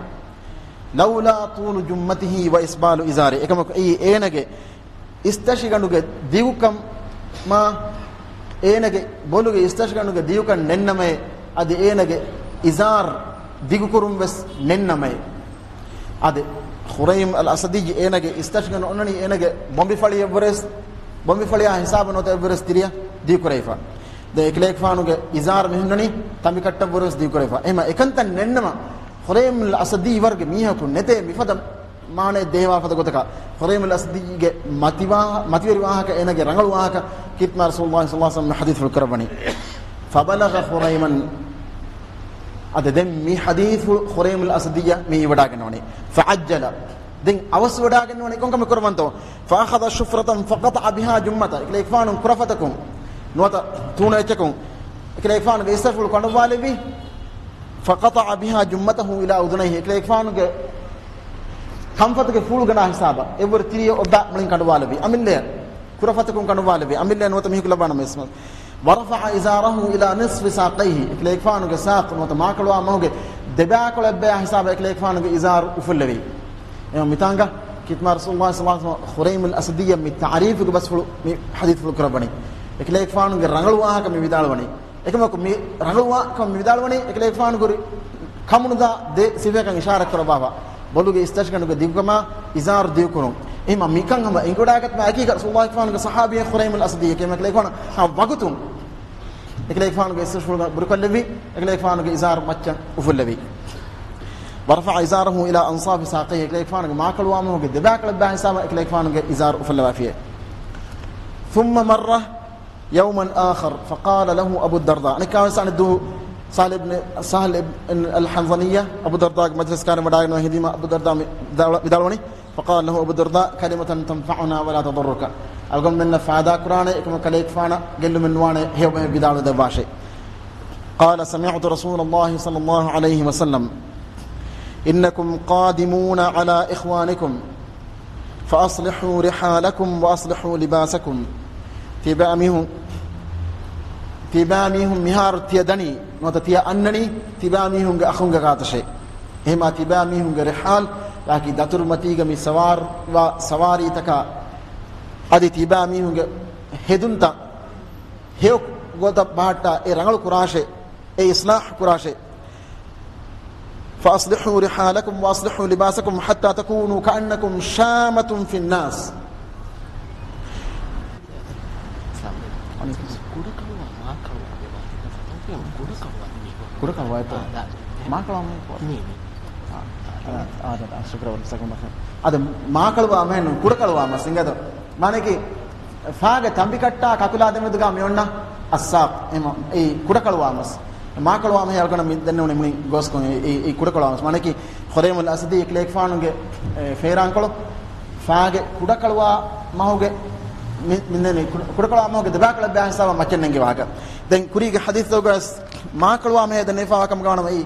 لولا طول جمته وإسبال إزاره. އެކަމަކު އެއީ އޭނަގެ އިސްތަށިގަނޑުގެ ދިގުކަމާ، އޭނަގެ ބޮލުގެ އިސްތަށިގަނޑުގެ ދިގުކަން ނެތްނަމައޭ، އަދި އޭނަގެ އިޒާރް ދިގުކުރުން ވެސް ނެތްނަމައޭ. އާދެ، ޚުރައިމް އަލް އަސަދިއްޔަ އޭނަގެ އިސްތަށިގަނޑު އޮންނަނީ އޭނަގެ ބޮނބިފަޅިއަށްވުރެސް، ބޮނބިފަޅިއާ ހިސާބަށް ނުވަތަ އެއްވުރެސް ތިރިއަށް ދިގުކުރެވިފަ. ދެން އެކަލޭގެފާނުގެ އިޒާރް މިހުންނަނީ ތަނބިކައްޓަށްވުރެސް ދިގުކުރެވިފަ. އެހެމަ އެކަންތައް ނެތްނަމަ، ޚުރައިމް އަލް އަސަދިއްޔަ ވަރުގެ މީހަކު ނެތޭ މިފަދަ މާނައެއް ދޭހަވާ ފަދަ ގޮތަކަށް. ޚުރައިމް އަލް އަސަދިއްޔަގެ މަތިވާ، މަތިވެރި ވާހަކަ، އޭނަގެ ރަނގަޅު ވާހަކަ ކީރިތި މާތް ރަސޫލުﷲ ޞައްލަﷲ ޢަލައިހި ވަސައްލަމަ ޙަދީޘްފުޅު ކުރައްވަނީ. فبلغ خريما. އަދި ދެން މި ޙަދީޘްފުޅު ޚުރައިމް އަލް އަސަދިއްޔަ މި ވަޑާގަންނަވަނީ. فعجل. ދެން އަވަސް ވަޑާގަންނަވަނީ ކޮންކަމެއް ކުރަވަންތޯ؟ فأخذ شفرة فقطع بها جمته. އެކަލޭގެފާނު ކުރަފަތަކުން ނުވަތަ ތޫނު އެއްޗަކުން އެކަލޭގެފާނުގެ އިސްތަށިފުޅު ކަނޑުވާލެއްވި. فقطع بها جمته إلى أذنيه. އެކަލޭގެފާނުގެ ކަންފަތުގެ ފުޅުގަނާ ހިސާބަށް އެއްވަރު ތިރިއަށް އޮއްބާ މުޅިން ކަނޑުވާލެއްވި. އަމިއްލަޔަށް ކުރަފަތަކުން ކަނޑުވާލެއްވި. އަމިއްލަޔަށް ނުވަތަ މީހަކު ލައްވާނަމަވެސް. ورفع إزاره إلى نصف ساقيه. އެކަލޭގެފާނުގެ ސާޤު ނުވަތަ މާކޮޅުވާ މަހުގެ ދެބައިކޮޅަށް އެއްބަޔާ ހިސާބަށް އެކަލޭގެފާނުގެ އިޒާރު އުފުއްލެވި. އެހެން މިތާނގަ ކީރިތި މާތް ރަސޫލުﷲ ޞައްލަﷲ ޢަލައިހި ވަސައްލަމަ ޚުރައިމް އަލް އަސަދިއްޔަ މި ތަޢުރީފުގެ ބަސްފުޅު މި ޙަދީޘްފުޅު ކުރައްވަނީ. އެކަލޭގެފާނުގެ ރަނގަޅު ވާހަކަ މި ވިދާޅުވަނީ. އެކަމަކު މި ރަނގަޅުވާ ކަމަށް މި ވިދާޅުވަނީ އެކަލޭގެފާނުގެ ކަމުނުދާ ދެ ސިފައަކަށް އިޝާރާތް ކުރައްވާފަ. ބޮލުގެ އިސްތަށިގަނޑުގެ ދިގުކަމާ، އިޒާރު ދިގުކުރުން. އެހެމަ މިކަން ހަމަ އެނގިވަޑާގަތުމާ އެކީ ރަސޫލުﷲ ފާނުގެ ޞަޙާބީ ޚުރައިމް އަލް އަސަދިއްޔަ ކީ އެކަލޭގެފާނު ހަމަ ވަގުތުން އެކަލޭގެފާނުގެ އިސްތަށިފުޅު ބުރުކޮށްލެއްވި، އެކަލޭގެފާނުގެ އިޒާރު މައްޗަށް އުފުއްލެވި. ورفع إزاره إلى أنصاف ساقيه. އެކަލޭގެފާނުގެ މާކޮޅުވާ މަހުގެ ދެބައިކޮޅަށް އެއްބަޔާ ހިސާބަށް އެކަލޭގެފާނުގެ އިޒާރު އުފުއްލަވާފިއޭ. ثم مر يوما آخر فقال له أبو الدرداء. އަނެއްކާވެސް އަނެއް ދުވަހު ސަހްލު އިބްނު، ސަހްލު އިބްނު އަލް ޙަންޒަލިއްޔަ އަބޫ ދަރްދާގެ މަޖިލިސް ކާރިން ވަޑާގެން ހެދީމަ އަބޫ ދަރްދާ މި ވިދާޅު-، ވިދާޅުވަނީ. فقال له أبو الدرداء كلمة تنفعنا ولا تضرك. އަޅުގަނޑުމެންނަށް ފާދާ ކުރާނެ، އެކަމަކު ކަލޭގެފާނަށް ގެއްލުމެއް ނުވާނެ، ހެޔޮ ބަހެއް ވިދާޅު ދެއްވާށޭ. قال سمعت رسول الله صلى الله عليه وسلم إنكم قادمون على إخوانكم فأصلحوا رحالكم وأصلحوا لباسكم. ތިބާމީހުން، ތިބާމީހުން މިހާރު ތިޔަ ދަނީ، ނުވަތަ ތިޔަ އަންނަނީ ތިބާމީހުންގެ އަޚުންގެ ގާތަށޭ. އެހެމާ ތިބާމީހުންގެ ރިޙާލް، ވާކީ ދަތުރުމަތީގަ މި ސަވާރުވާ ސަވާރީތަކާ، އަދި ތިބާމީހުންގެ ހެދުންތައް ހެޔޮ ގޮތަށް ބަހައްޓާ އެ ރަނގަޅު ކުރާށޭ، އެ އިޞްލާޙް ކުރާށޭ. فأصلحوا رحالكم وأصلحوا لباسكم حتى تكونوا كأنكم شامة في الناس. ކުޑަކަޅުވާ މާކަޅުވާ މި ވާހަކަ ފަތަން ކުޑަކަޅުވާ މީ. ކުޑަކަޅުވާ އެތޯ؟ މާކަޅުވާ މީ. މީ، މީ. އާ، އާ، އާ، އާ، ޝުކުރު ވަރަށް ސަކުން ބަސް. އަދަ މާކަޅުވާ މެހެން ކުޑަކަޅުވާ މަސް އިނގޭތޯ. މާނައަކީ ފާގެ ތަނބިކައްޓާ ކަކުލާ ދެމެދުގަ މި އޮންނަ އައްސާޤު، އެ މަ-، އެ ކުޑަކަޅުވާ މަސް. މާކަޅުވާ މަހެއް އަޅުގަނޑަށް މި ދެންނެވުނީ މުޅި ގޯސްކޮށް އެ، އެ، އެ ކުޑަކަޅުވާ މަސް. މާނައަކީ ޚުރައިމުލް އަސަދީ ކިލޭގެފާނުގެ، އެ، ފޭރާންކޮޅު ފާގެ ކުޑަކަޅުވާ މަހުގެ މި-، މި ދެންނެވި ކުޑަ-، ކުޑަކަޅުވާ މަހުގެ ދެބާކަޅަށް ބައި ހިސާބަށް މައްޗަށް ނެންގި ވާހަކަ. ދެން ކުރީގެ ޙަދީޘްތަކުގަ މާކަޅުވާ މަހެއް ދެންނެވިފާވާ ކަމުގަ ވަނަމަ އެ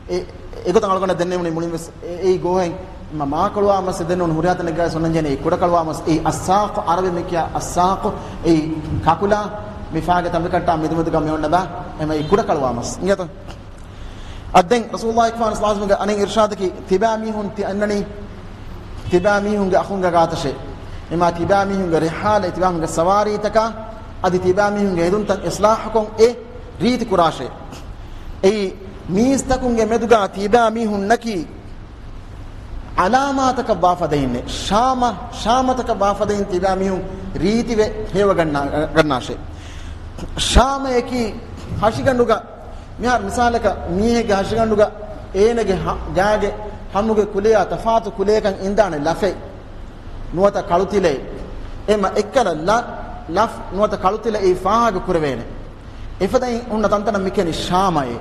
އެ، އެގޮތަށް އަޅުގަނޑަށް ދެންނެވުނީ މުޅިން ވެސް އެ، އެއީ ގޯހެއް. މަ-، މާކޮޅުވާ މަސް ދެންނެވުނު ހުރިހާ ތަނެއްގަ ވެސް އޮންނަންޖެހޭނެ އެ ކުޑަކަޅުވާ މަސް، އެއީ އައްސާޤު، ޢަރަބި މި ކިޔާ އައްސާޤު، އެއީ ކަކުލާ މި ފާގެ ތަނބިކައްޓާ މެދުމެދުގަ މި އޮންނަ ބައި، އެމަ އެއީ ކުޑަކަޅުވާ މަސް. އިނގޭތޯ؟ އަދި ދެން ރަސޫލުﷲ ޞައްލަﷲ ޢަލައިހި ވަސައްލަމްގެ އަނެއް އިރުޝާދަކީ ތިބާ މީހުން ތި އަންނަނީ ތިބާ މީހުންގެ އަޚުންގެ ގާތަށޭ. އެމާ ތިބާ މީހުންގެ ރިޙާލަ، ތިބާ މީހުންގެ ސަވާރީތަކާ، އަދި ތިބާ މީހުންގެ ހެދުންތައް އިޞްލާޙުކޮށް އެ ރީތި ކުރާށޭ. އެއީ، މީސްތަކުންގެ މެދުގާ ތިބާ މީހުންނަކީ ޢަލާމާތަކަށް ވާފަދައިންނޭ. ޝާމަ، ޝާމަތަކަށް ވާފަދައިން ތިބާ މީހުން ރީތިވެ ހެޔޮވަގަންނާ-، ގަންނާށޭ. ޝާމަޔަކީ ހަށިގަނޑުގަ، މިހާރު މިސާލަކަށް މީހެއްގެ ހަށިގަނޑުގަ އޭނަގެ ހަ-، ގާގެ ހަމުގެ ކުލެޔާ ތަފާތު ކުލަޔަކަށް އިންދާނެ ލަފެއް ނުވަތަ ކަޅުތިލައެއް. އެމަ އެއްކަލަ ލަ-، ލަފް ނުވަތަ ކަޅުތިލައެއް ފާހަގަ ކުރެވޭނެ. އެފަދައިން ހުންނަ ތަންތަނަށް މިކިޔަނީ ޝާމައޭ.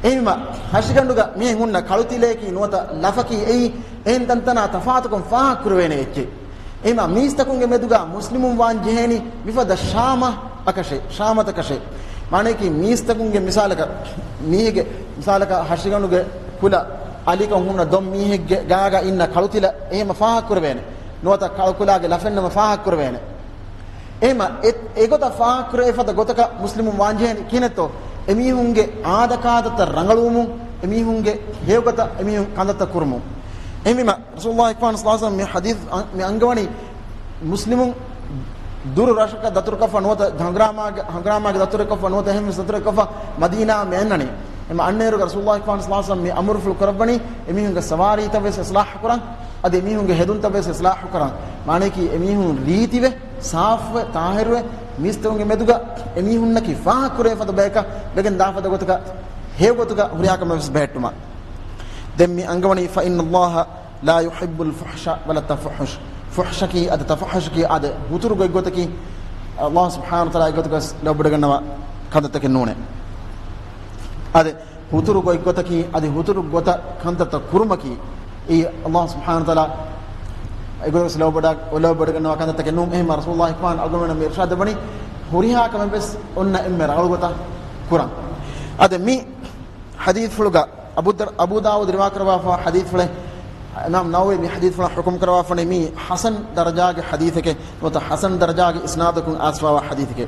އެހެންވީމަ، ހަށިގަނޑުގަ މިހެން ހުންނަ ކަޅުތިލައަކީ ނުވަތަ ލަފަކީ އެއީ، އެހެން ތަންތަނާ ތަފާތުކޮށް ފާހަގަ ކުރެވޭނެ އެއްޗެއް. އެހެންވީމަ، މީސްތަކުންގެ މެދުގަ މުސްލިމުން ވާން ޖެހޭނީ މިފަދަ ޝާމަ އަކަށޭ، ޝާމަތަކަށޭ. މާނައަކީ މީސްތަކުންގެ މިސާލަކަށް، މީހެއްގެ މިސާލަކަށް ހަށިގަނޑުގެ ކުލަ އަލިކަން ހުންނަ ދޮން މީހެއްގެ ގާގަ އިންނަ ކަޅުތިލަ އެހެމަ ފާހަގަ ކުރެވޭނެ. ނުވަތަ ކަޅުކުލާގެ ލަފެއްނަމަ ފާހަގަ ކުރެވޭނެ. އެހެމަ އެ، އެގޮތަށް ފާހަގަ ކުރެވޭ ފަދަ ގޮތަކަށް މުސްލިމުން ވާންޖެހޭނީ ކިހިނެއްތޯ؟ އެމީހުންގެ އާދަކާދަތައް ރަނގަޅުވުމުން، އެމީހުންގެ ހެޔޮގޮތަށް އެމީހުން ކަންތައްތައް ކުރުމުން. އެހެންވީމަ، ރަސޫލުﷲ ޞައްލަﷲ ޢަލައިހި ވަސައްލަމް މި ޙަދީޘް އަ-، މި އަންގަވަނީ މުސްލިމުން ދުރު ރަށަކަށް ދަތުރުކޮށްފަ ނުވަތަ ހަނގުރާމާގެ، ހަނގުރާމާގެ ދަތުރެއްކޮށްފަ ނުވަތަ އެހެން ވެސް ދަތުރެއްކޮށްފަ މަދީނާއަށް މި އަންނަނީ. އެމަ އަންނައިރުގަ ރަސޫލުﷲ ޞައްލަﷲ ޢަލައިހި ވަސައްލަމް މި އަމުރުފުޅު ކުރައްވަނީ އެމީހުންގެ ސަވާރީތައް ވެސް އިޞްލާޙު ކުރަން، އަދި އެމީހުންގެ ހެދުންތައް ވެސް އިޞްލާޙު ކުރަން. މާނައަކީ އެމީހުން ރީތިވެ، ސާފުވެ، ޠާހިރުވެ، މީސްތަކުންގެ މެދުގަ އެމީހުންނަކީ ފާހަގަ ކުރެވޭ ފަދަ ބަޔަކަށް ވެގެން ދާ ފަދަ ގޮތަކަށް ހެޔޮ ގޮތުގަ ހުރިހާ ކަމެއް ވެސް ބެހެއްޓުމަށް. ދެން މި އަންގަވަނީ، فإن الله لا يحب الفحش ولا التفحش. ފުޙްޝަކީ އަދި ތަފަޙުޝަކީ އަދި ހުތުރު ގޮތްގޮތަކީ ﷲ ސުބްޙާނަހޫ ވަތަޢާލާ އެގޮތަކަށް ލޯބިވެގަންނަވާ ކަންތައްތަކެއް ނޫނޭ. އަދި ހުތުރު ގޮތްގޮތަކީ އަދި ހުތުރު ގޮތަށް ކަންތައްތައް ކުރުމަކީ އެއީ ﷲ ސުބްޙާނަހޫ ވަތަޢާލާ އެގޮތަށް ލޯބިވެ-، ލޯބިވެގަންނަވާ ކަންތައްތަކެއް ނޫން. އެހެންމަ ރަސޫލުﷲ ޞައްލަﷲ ޢަލައިހި ވަސައްލަމް އަޅުގަނޑުމެންނަށް މި އިރުޝާދު ދެއްވަނީ ހުރިހާ ކަމެއް ވެސް އޮންނަ އެންމެ ރަނގަޅު ގޮތަށް ކުރަން. އަދި މި ޙަދީޘްފުޅުގަ އަބޫ ދަރް-، އަބޫ ދާވޫދު ރިވާކުރައްވާފަ ޙަދީޘްފުޅެއް، އިމާމް ނަވަވީ މި ޙަދީޘްފުޅަށް ޙުކުމް ކުރައްވާފަނީ މީ ޙަސަން ދަރަޖާގެ ޙަދީޘެކޭ ނުވަތަ ޙަސަން ދަރަޖާގެ އިސްނާދަކުން އާސްފާވާ ޙަދީޘެކޭ.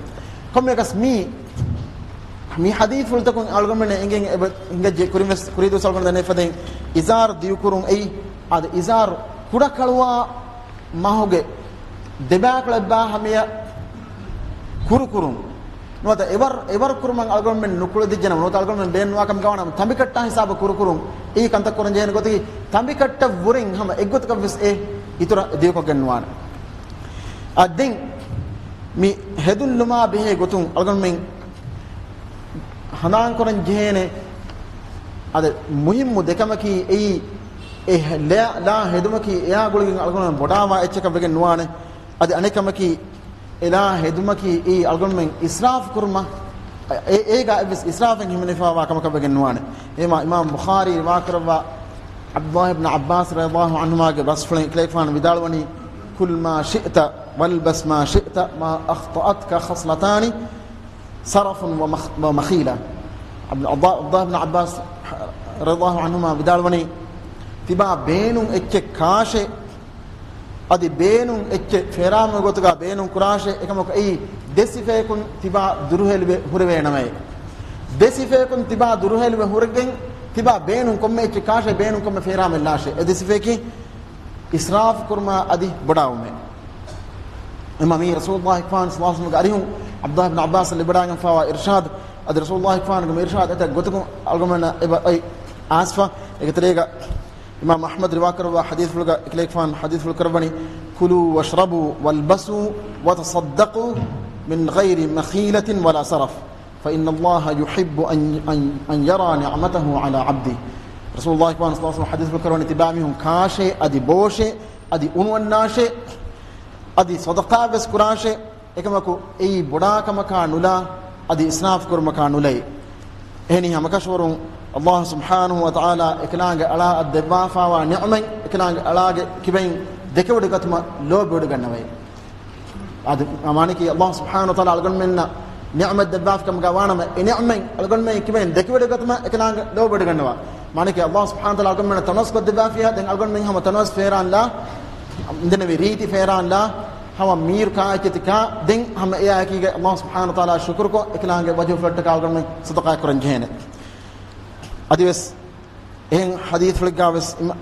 ކޮންމެއަކަސް މީ، މި ޙަދީޘްފުޅުތަކުން އަޅުގަނޑުމެން އެނގެން އެބަ އިނގައްޖެ ކުރިން ވެސް ކުރީ ދުވަސް އަޅުގަނޑު ދެންނެވި ފަދައިން އިޒާރު ދިޔުކުރުން އެއީ، އާދެ އިޒާރު ކުޑަކަޅުވާ މަހުގެ ދެބާކަޅަށްބާ ހަމަޔަށް ކުރުކުރުން. ނުވަތަ އެވަރު، އެވަރު ކުރުމަށް އަޅުގަނޑުމެން ނުކުޅެދިއްޖެނަމަ، ނުވަތަ އަޅުގަނޑުމެން ބޭނުންވާކަމަށް ގަވާނަމަ، ތަނބިކައްޓާ ހިސާބަށް ކުރުކުރުން. އެއީ ކަންތައް ކުރަން ޖެހޭނެ ގޮތަކީ، ތަނބިކައްޓަށްވުރެން ހަމަ އެއްގޮތަކަށް ވެސް އެ އިތުރަށް ދިޔުކޮށްގެން ނުވާނެ. އަދި ދެން މި ހެދުންލުމާ ބެހޭ ގޮތުން އަޅުގަނޑުމެން ހަނދާންކުރަން ޖެހޭނެ އަދި މުހިއްމު ދެކަމަކީ އެއީ، އެ ލާ، ލާ ހެދުމަކީ އެއާ ގުޅިގެން އަޅުގަނޑުމެން ބޮޑާވާ އެއްޗަކަށް ވެގެން ނުވާނެ. އަދި އަނެއް ކަމަކީ، އެލާ ހެދުމަކީ އެއީ އަޅުގަނޑުމެން އިސްރާފު ކުރުމަށް، އެ، އޭގަ އެއްވެސް އިސްރާފެއް ހިމެނިފައިވާ ކަމަކަށް ވެގެން ނުވާނެ. އެހެންވީމަ އިމާމް ބުޚާރީ ރިވާކުރައްވާ ޢަބްދުﷲ އިބްނު ޢައްބާސް ރަޟިޔަﷲ ޢަންހުމާގެ ބަސްފުޅެއް ކިލޭގެފާނު ވިދާޅުވަނީ، كل ما شئت والبس ما شئت ما أخطأتك خصلتان سرف ومخ-، ومخيلة. ޢަބްދު-، ޢަބްދުﷲ އިބްނު ޢައްބާސް ރަޟިޔަﷲ ޢަންހުމާ ވިދާޅުވަނީ، ތިބާ ބޭނުން އެއްޗެއް ކާށޭ، އަދި ބޭނުން އެއްޗެއް ފޭރާމެ ގޮތުގަ ބޭނުން ކުރާށޭ، އެކަމަކު އެއީ ދެ ސިފަޔަކުން ތިބާ ދުރުހެލިވެ ހުރެވޭނަމައޭ. ދެ ސިފަޔަކުން ތިބާ ދުރުހެލިވެ ހުރެގެން ތިބާ ބޭނުން ކޮންމެ އެއްޗެއް ކާށޭ، ބޭނުން ކޮންމެ ފޭރާމެއް ލާށޭ. އެ ދެ ސިފަޔަކީ އިސްރާފު ކުރުމާ އަދި ބޮޑާވުމޭ. އެމަ މީ ރަސޫލުﷲ ފާން ޞައްލަﷲ ޢަލައިހި ވަސައްލަމްގެ އަރިހުން ޢަބްދުﷲ ބިން ޢައްބާސް ލިބިވަޑައިގެންފާވާ އިރުޝާދު. އަދި ރަސޫލުﷲ ފާންގެ މި އިރުޝާދު އެތައް ގޮތަކުން އަޅުގަނޑުމެންނަށް އެބަ އޮތް އާސްފަ. އޭގެ ތެރޭގަ އިމާމް އަޙްމަދު ރިވާކުރައްވާ ޙަދީޘްފުޅުގަ އެކަލޭގެފާނު ޙަދީޘްފުޅު ކުރައްވަނީ، كلوا واشربوا والبسوا وتصدقوا من غير مخيلة ولا سرف. فإن الله يحب أن، أن، أن يرى نعمته على عبده. ރަސޫލުﷲ ފާން ޞައްލަﷲ ޢަލައިހި ވަސައްލަމް ޙަދީޘްފުޅު ކުރައްވަނީ، ތިބާމީހުން ކާށޭ، އަދި ބޯށޭ، އަދި އުނުއަންނާށޭ، އަދި ޞަދަޤާ ވެސް ކުރާށޭ، އެކަމަކު އެއީ ބޮޑާ ކަމަކާ ނުލާ، އަދި އިސްރާފް ކުރުމަކާ ނުލައި. އެހެނީ ހަމަކަށަވަރުން ﷲ ސުބްޙާނަހޫ ވަތަޢާލާ އެކަލާނގެ އަޅާއަށް ދެއްވާފާވާ ނިޢުމަތް އެކަލާނގެ އަޅާގެ ކިބައިން ދެކެވޮޑިގަތުމަށް ލޯބިވޮޑިގަންނަވައި. އަދި މާނައަކީ ﷲ ސުބްޙާނަހޫ ވަތަޢާލާ އަޅުގަނޑުމެންނަށް ނިޢުމަތް ދެއްވާފިކަމުގަ ވާނަމަ، އެ ނިޢުމަތް އަޅުގަނޑުމެން ކިބައިން ދެކެވޮޑިގަތުމަށް އެކަލާނގެ ލޯބިވޮޑިގަންނަވާ. މާނައަކީ ﷲ ސުބްޙާނަހޫ ވަތަޢާލާ އަޅުގަނޑުމެންނަށް ތަނަވަސްކޮށްދެއްވާފިޔާ، ދެން އަޅުގަނޑުމެން ހަމަ ތަނަވަސް ފޭރާންލާ، އިނދެނެވި ރީތި ފޭރާންލާ، ހަމަ މީރު ކާއެއްޗެތި ކާ، ދެން ހަމަ އެއާއެކީގަ ﷲ ސުބްޙާނަހޫ ވަތަޢާލާ ޝުކުރުކޮށް، އެކަލާނގެ ވަޖްހުފުޅަށްޓަކާ އަޅުގަނޑުމެން ޞަދަޤާތް ކުރަން ޖެހޭނެ. އަދިވެސް އެހެން ޙަދީޘްފުޅެއްގަ ވެސް އިމާ-،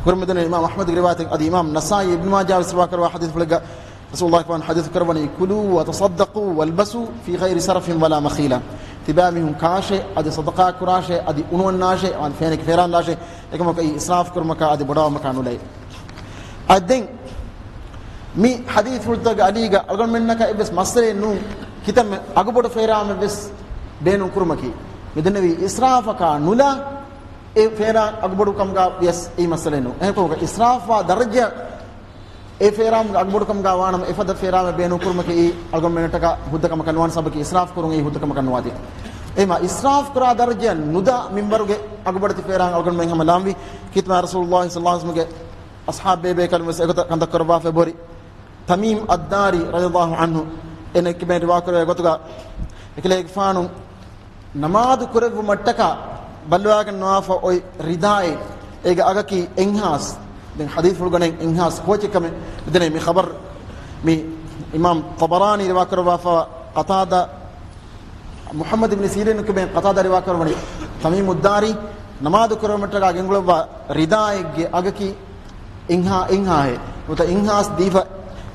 ކުރަމެދުނެ އިމާމް އަޙްމަދުގެ ރިވާޔަތެއް، އަދި އިމާމް ނަސާއީ އިބްނު މާޖާ ވެސް ރިވާކުރައްވާ ޙަދީޘްފުޅެއްގަ ރަސޫލުﷲ ފާން ޙަދީޘް ކުރައްވަނީ، "كلوا وتصدقوا والبسوا في غير سرف ولا مخيلة." ތިބާމީހުން ކާށޭ، އަދި ޞަދަޤާ ކުރާށޭ، އަދި އުނުވަންނާށޭ، އަދި ފޭނެކި ފޭރާންލާށޭ، އެކަމަކު އެއީ އިސްރާފް ކުރުމަކާ އަދި ބޮޑާވުމަކާ ނުލައި. އަދި ދެން މި ޙަދީޘްފުޅުތަކުގެ އަޑީގަ އަޅުގަނޑުމެންނަކަށް އެއްވެސް މައްސަލައެއް ނޫން، ކިތަންމެ އަގުބޮޑު ފޭރާމެއްވެސް ބޭނުން ކުރުމަކީ. މިދެންނެވީ އިސްރާފަކާ ނުލާ، އެ ފޭރާ އަގުބޮޑުކަމުގަ ވިޔަސް އެއީ މައްސަލައެއް ނޫން. އެހެންކަމުގަ އިސްރާފްވާ ދަރަޖައަށް އެ ފޭރާމުގެ އަގުބޮޑުކަމުގަ ވާނަމަ، އެފަދަ ފޭރާމެއް ބޭނުން ކުރުމަކީ އަޅުގަނޑުމެންނަށްޓަކާ ހުއްދަ ކަމަކަށް ނުވާނެ، ސަބަބަކީ އިސްރާފް ކުރުން އެއީ ހުއްދަ ކަމަކަށް ނުވާތީ. އެހެންމާ އިސްރާފް ކުރާ ދަރަޖައަށް ނުދާ މިންވަރުގެ އަގުބޮޑެތި ފޭރާން އަޅުގަނޑުމެން ހަމަ ލާންވީ. ކީރިތި މާތް ރަސޫލުﷲ ޞައްލަﷲ ޢަލައިހި ވަސައްލަމްގެ އަޞްޙާބު ބޭބޭކަލުން ވެސް އެގޮތަށް ކަންތައް ކުރައްވާފައި ބޮރި. ތަމީމް އައްދާރީ ރަޟިޔަﷲ ޢަންހު އޭނަ ކިބައިން ރިވާކުރެވޭ ގޮތުގަ، އެކަލޭގެފާނު ނަމާދު ކުރެއްވުމަށްޓަކާ ބައްލަވާގަންނަވާފަ އޮތް ރިދާއެއް، އޭގެ އަގަކީ އެއްހާސް. ދެން ޙަދީޘްފުޅުގަނެ އެއްހާސް ކޯޗެއް ކަމެއް މިދެނޭ. މި ޚަބަރު މި އިމާމް ޠަބަރާނީ ރިވާކުރައްވާފަ، ޤަތާދާ، މުޙައްމަދު ބިން ސީރީނު ކިބައިން ޤަތާދާ ރިވާކުރައްވަނީ، ތަމީމުއްދާރީ ނަމާދު ކުރެއްވުމަށްޓަކާ ގެންގުޅައްވާ ރިދާއެއްގެ އަގަކީ އެއްހާ، އެއްހާހެއް. ނުވަތަ އެއްހާސް ދީފަ،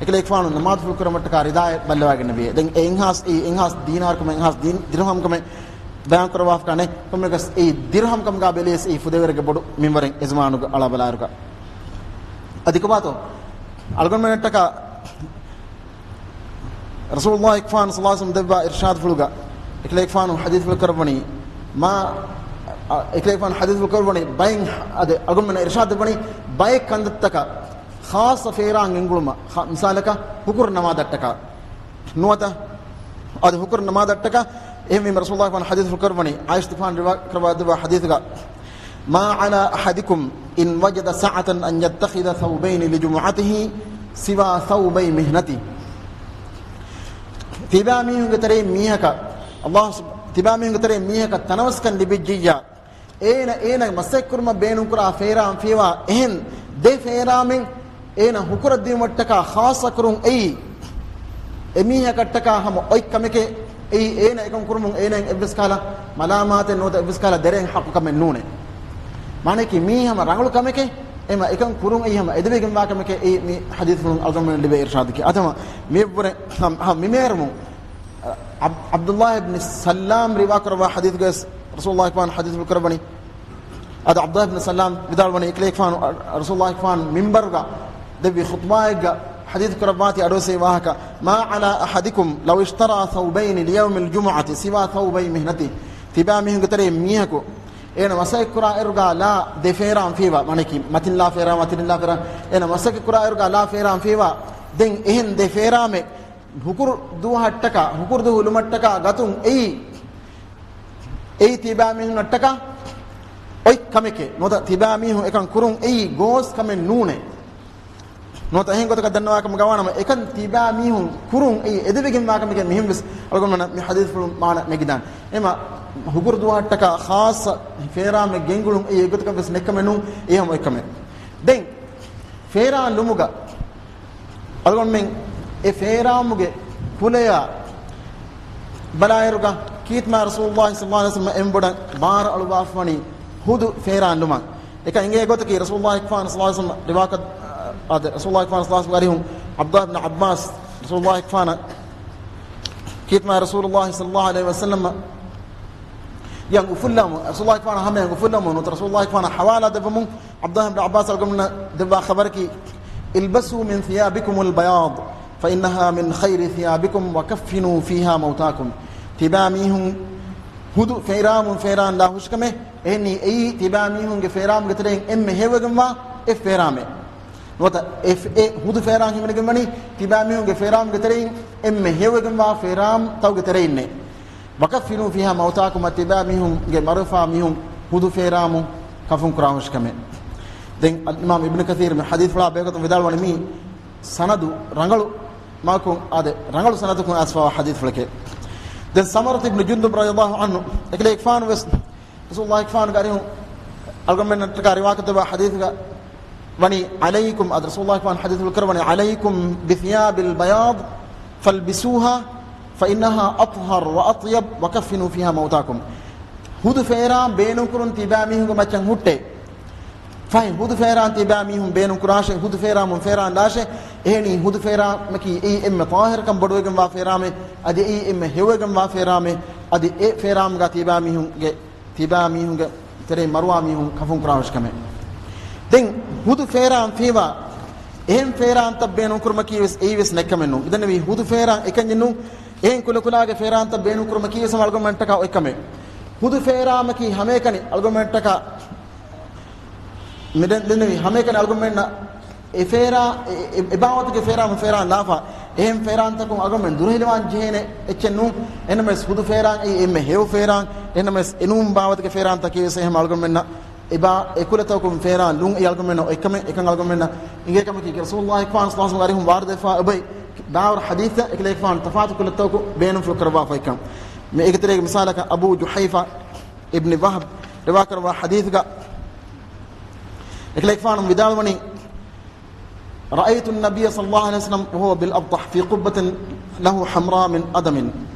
އެކަލޭގެފާނު ނަމާދުފުޅު ކުރުމަށްޓަކާ ރިދާއެއް ބައްލަވާގެންނެވި. ދެން އެ އެއްހާސް، އެ އެއްހާސް ދީނާރުކަމެއް، އެއްހާސް ދީން، ދިރުހަމްކަމެއް ބަޔާންކުރައްވާފަކާނެ. ކޮންމެއަކަސް އެއީ ދިރުހަމްކަމުގަ ބެލިޔަސް އެއީ ފުދޭވަރެއްގެ ބޮޑު މިންވަރެއް އެޒަމާނުގަ އަޅާ ބަލާއިރުގަ. އަދި ކޮބާތޯ؟ އަޅުގަނޑުމެންނަށްޓަކާ ރަސޫލުﷲ ފާން ޞައްލަﷲ ޢަލައިހި ވަސައްލަމް ދެއްވާ އިރްޝާދުފުޅުގަ އެކަލޭގެފާނު ޙަދީޘްފުޅު ކުރައްވަނީ، މާ، އަ، އެކަލޭގެފާނު ޙަދީޘްފުޅު ކުރައްވަނީ ބައެއް، އަދި އަޅުގަނޑުމެންނަށް އިރްޝާދު ދެއްވަނީ ބައެއް ކަންތައްތަކަށް ޚާއްޞަ ފޭރާން ގެންގުޅުމަށް. ޚާ-، މިސާލަކަށް ހުކުރު ނަމާދަށްޓަކާ ނުވަތަ އަދި ހުކުރު ނަމާދަށްޓަކާ. އެހެންވީމަ ރަސޫލުﷲ ފާން ޙަދީޘްފުޅު ކުރައްވަނީ، ޢާއިޝަތު ފާން ރިވާ ކުރައްވާ ދެއްވާ ޙަދީޘުގަ، "ما على أحدكم إن وجد سعة أن يتخذ ثوبين لجمعته سوى ثوبي مهنته." ތިބާ މީހުންގެ ތެރެއިން މީހަކަށް، ﷲ ސުބް-، ތިބާ މީހުންގެ ތެރެއިން މީހަކަށް ތަނަވަސްކަން ލިބިއްޖިއްޔާ، އޭނަ، އޭނަ މަސައްކަތްކުރުމަށް ބޭނުންކުރާ ފޭރާން ފިޔަވާ އެހެން ދެ ފޭރާމެއް އޭނަ ހުކުރަށް ދިއުމަށްޓަކާ ޚާއްޞަކުރުން އެއީ، އެމީހަކަށްޓަކާ ހަމަ އޮތް ކަމެކޭ. އެއީ އޭނަ އެކަން ކުރުމުން އޭނައަށް އެއްވެސް ކަހަލަ މަލާމާތެއް ނުވަތަ އެއްވެސް ކަހަލަ ދެރައެއް ޙައްޤު ކަމެއް ނޫނޭ. މާނައަކީ މީ ހަމަ ރަނގަޅު ކަމެކޭ، އެމަ އެކަން ކުރުން އެއީ ހަމަ އެދެވިގެންވާ ކަމެކޭ. އެއީ މި ޙަދީޘްފުޅުން އަޅުގަނޑުމެން ލިބޭ އިރްޝާދަކީ. އަދި ހަމަ މިއަށްވުރެ ހަމަ، ހަމަ މިމޭރުމުން ޢަބް-، ޢަބްދުﷲ އިބްނު ސައްލާމް ރިވާ ކުރައްވާ ޙަދީޘްގައި ރަސޫލުﷲ ފާން ޙަދީޘްފުޅު ކުރައްވަނީ، އަދި ޢަބްދުﷲ އިބްނު ސައްލާމް ވިދާޅުވަނީ، އެކަލޭގެފާނު، ރަސޫލުﷲ ފާން މިންބަރުގަ ދެއްވި ޚުޠުބާއެއްގަ ޙަދީޘް ކުރައްވާތީ އަޑުއެއްސެވި ވާހަކަ، "ما على أحدكم لو اشترى ثوبين ليوم الجمعة سوى ثوبي مهنته." ތިބާ މީހުންގެ ތެރެއިން މީހަކު އޭނަ މަސައްކަތްކުރާ އިރުގަ ލާ ދެ ފޭރާން ފިޔަވާ، މާނައަކީ މަތިން ލާ ފޭރާމެއް، މަތިން ލާ ފޭރާމެއް، އޭނަ މަސައްކަތްކުރާ އިރުގަ ލާ ފޭރާން ފިޔަވާ، ދެން އެހެން ދެ ފޭރާމެއް ހުކުރު ދުވަހަށްޓަކާ، ހުކުރު ދުވަހު ލުމަށްޓަކާ ގަތުން އެއީ، އެއީ ތިބާ މީހުންނަށްޓަކާ އޮތް ކަމެކޭ. ނުވަތަ ތިބާ މީހުން އެކަން ކުރުން އެއީ ގޯސް ކަމެއް ނޫނޭ. ނުވަތަ އެހެން ގޮތަކަށް ދަންނަވާ ކަމުގަ ވާނަމަ، އެކަން ތިބާ މީހުން ކުރުން އެއީ އެދެވިގެންވާ ކަމެކޭ. މިހެން ވެސް އަޅުގަނޑުމެންނަށް މި ޙަދީޘްފުޅުން މާނަ ނެގިދާނެ. އެމަ ހުކުރު ދުވަހަށްޓަކާ ޚާއްޞަ ފޭރާމެއް ގެންގުޅުން އެއީ އެގޮތަކަށް ވެސް ނެއްކަމެއް ނޫން. އެހެން އޮތްކަމެއް. ދެން ފޭރާން ލުމުގަ އަޅުގަނޑުމެން އެ ފޭރާމުގެ ކުލަޔާ ބަލާއިރުގަ ކީރިތި މާތް ރަސޫލުﷲ ޞައްލަﷲ ޢަލައިހި ވަސައްލަމް އެނބުރަ ބާރަ އަޅުވާފަވަނީ ހުދު ފޭރާން ލުމަށް. އެކަން އެނގޭ ގޮތަކީ ރަސޫލުﷲ ފާން ޞައްލަﷲ ޢަލައިހި ވަސައްލަމް ރިވާކަށް، އާ، އާދެ، ރަސޫލުﷲ ފާން ޞައްލަﷲ ޢަލައިހި ވަސައްލަމް އަރިހުން ޢަބްދުﷲ ބިން ޢައްބާސް ރަސޫލުﷲ ފާނަށް ކީރިތި މާތް ރަސޫލުﷲ ޞައްލަﷲ ޢަލައިހި ވަސައްލަމް އަށް އުފުއްލަވަމުން، ރަސޫލުﷲ ފާނަށް ހަމައަށް އުފުއްލަވަމުން، ނުވަތަ ރަސޫލުﷲ ފާނަށް ޙަވާލާ ދެއްވަމުން، ޢަބްދުﷲ ބިން ޢައްބާސް އަޅުގަނޑުމެންނަށް ދެއްވާ ޚަބަރަކީ، "البسوا من ثيابكم البياض فإنها من خير ثيابكم وكفنوا فيها موتاكم." ތިބާ މީހުން ހުދު ފޭރާމުން ފޭރާން ލާ ހުށިކަމެއް، އެހެނީ އެއީ ތިބާ މީހުންގެ ފޭރާމުގެ ތެރެއިން އެންމެ ހެޔޮވެގެންވާ އެއް ފޭރާމެއް. ނުވަތަ އެ، އެ ހުދު ފޭރާން ހިމެނިގެން ވަނީ ތިބާ މީހުންގެ ފޭރާމުގެ ތެރެއިން އެންމެ ހެޔޮވެގެންވާ ފޭރާން ތަކުގެ ތެރެއިންނޭ. وكفنوا فيها موتاكم، އަދި ތިބާ މީހުންގެ މަރުވެފާ މީހުން ހުދު ފޭރާމުން ކަފުން ކުރާ ހުށިކަމެއް. ދެން އިމާމް އިބްނު ކަސީރު މި ޙަދީޘްފުޅާ ބެހޭގޮތުން ވިދާޅުވަނީ މީ ސަނަދު ރަނގަޅު މަގަކުން، އާދެ، ރަނގަޅު ސަނަދަކުން އައިސްފަވާ ޙަދީޘްފުޅެކޭ. ދެން ސަމުރަތު އިބްނު ޖުންދުބް ރަޟިޔަﷲ ޢަންހު، އެކަލޭގެފާނު ވެސް ރަސޫލުﷲ ގެފާނުގެ އަރިހުން އަޅުގަނޑުމެންނަށްޓަކާ ރިވާކޮށްދެއްވާ ޙަދީޘްގަ ވަނީ، عليكم، އަދި ރަސޫލުﷲ ގެފާނު ޙަދީޘްފުޅު ކުރައްވަނީ، عليكم بثياب البياض فالبسوها فإنها أطهر وأطيب وكفنوا فيها موتاكم. ހުދު ފޭރާން ބޭނުންކުރުން ތިބާ މީހުންގެ މައްޗަށް ހުއްޓޭ. ފަހެ ހުދު ފޭރާން ތިބާ މީހުން ބޭނުން ކުރާށޭ، ހުދު ފޭރާމުން ފޭރާން ލާށޭ. އެހެނީ ހުދު ފޭރާމަކީ އެއީ އެންމެ ޠާހިރުކަން ބޮޑުވެގެންވާ ފޭރާމެއް، އަދި އެއީ އެންމެ ހެޔޮވެގެންވާ ފޭރާމެއް، އަދި އެ ފޭރާމުގަ ތިބާ މީހުންގެ، ތިބާ މީހުންގެ ތެރެއިން މަރުވާ މީހުން ކަފުން ކުރާ ހުށިކަމެއް. ދެން ހުދު ފޭރާން ފީވާ އެހެން ފޭރާންތައް ބޭނުން ކުރުމަކީ ވެސް އެއީ ވެސް ނެއްކަމެއް ނޫން. މިދެންނެވީ ހުދު ފޭރާން އެކަންޏެއް ނޫން. އެހެން ކުލަކުލާގެ ފޭރާންތައް ބޭނުން ކުރުމަކީ ވެސް އަޅުގަނޑުމެންޓަކާ އޮތްކަމެއް. ހުދު ފޭރާމަކީ ހަމައެކަނި އަޅުގަނޑުމެންޓަކާ މިދެން ދެންނެވި ހަމައެކަނި އަޅުގަނޑުމެންނަށް އެ ފޭރާ، އެ، އެ، އެ ބާވަތުގެ ފޭރާ މި ފޭރާން ލާފަ، އެހެން ފޭރާންތަކުން އަޅުގަނޑުމެން ދުރުހެލިވާން ޖެހޭނެ އެއްޗެއް ނޫން. އެހެންނަމަވެސް ހުދު ފޭރާން އެއީ އެންމެ ހެޔޮ ފޭރާން. އެހެންނަމަވެސް އެނޫން ބާވަތުގެ ފޭރާންތަކީ ވެސް އެހެން އަޅުގަނޑުމެންނަށް އެބާ، އެކުލަތަކުން ފޭރާން ލުން އެއީ އަޅުގަނޑުމެންނަށް އޮތްކަމެއް. އެކަން އަޅުގަނޑުމެންނަށް އިނގޭ ކަމަކީ، ރަސޫލުﷲ ގެފާނު ޞައްލަﷲ ޢަލައިހި ވަސައްލަމަ ވަރިހުން ވާރިދުވެފަ އެބައި ބާވަރު ޙަދީޘްތައް އެކަލޭގެފާނު ތަފާތު ކުލަތަކު ބޭނުންފުޅު ކުރައްވާފައިކަން. މި އޭގެ ތެރޭގެ މިސާލަކަށް އަބޫ ޖުޙައިފާ އިބްނި ވަހްބް ރިވާކުރައްވާ ޙަދީޘްގަ އެކަލޭގެފާނު ވިދާޅުވަނީ، رأيت النبي صلى الله عليه وسلم وهو بالأبطح في قبة له حمراء من أدم،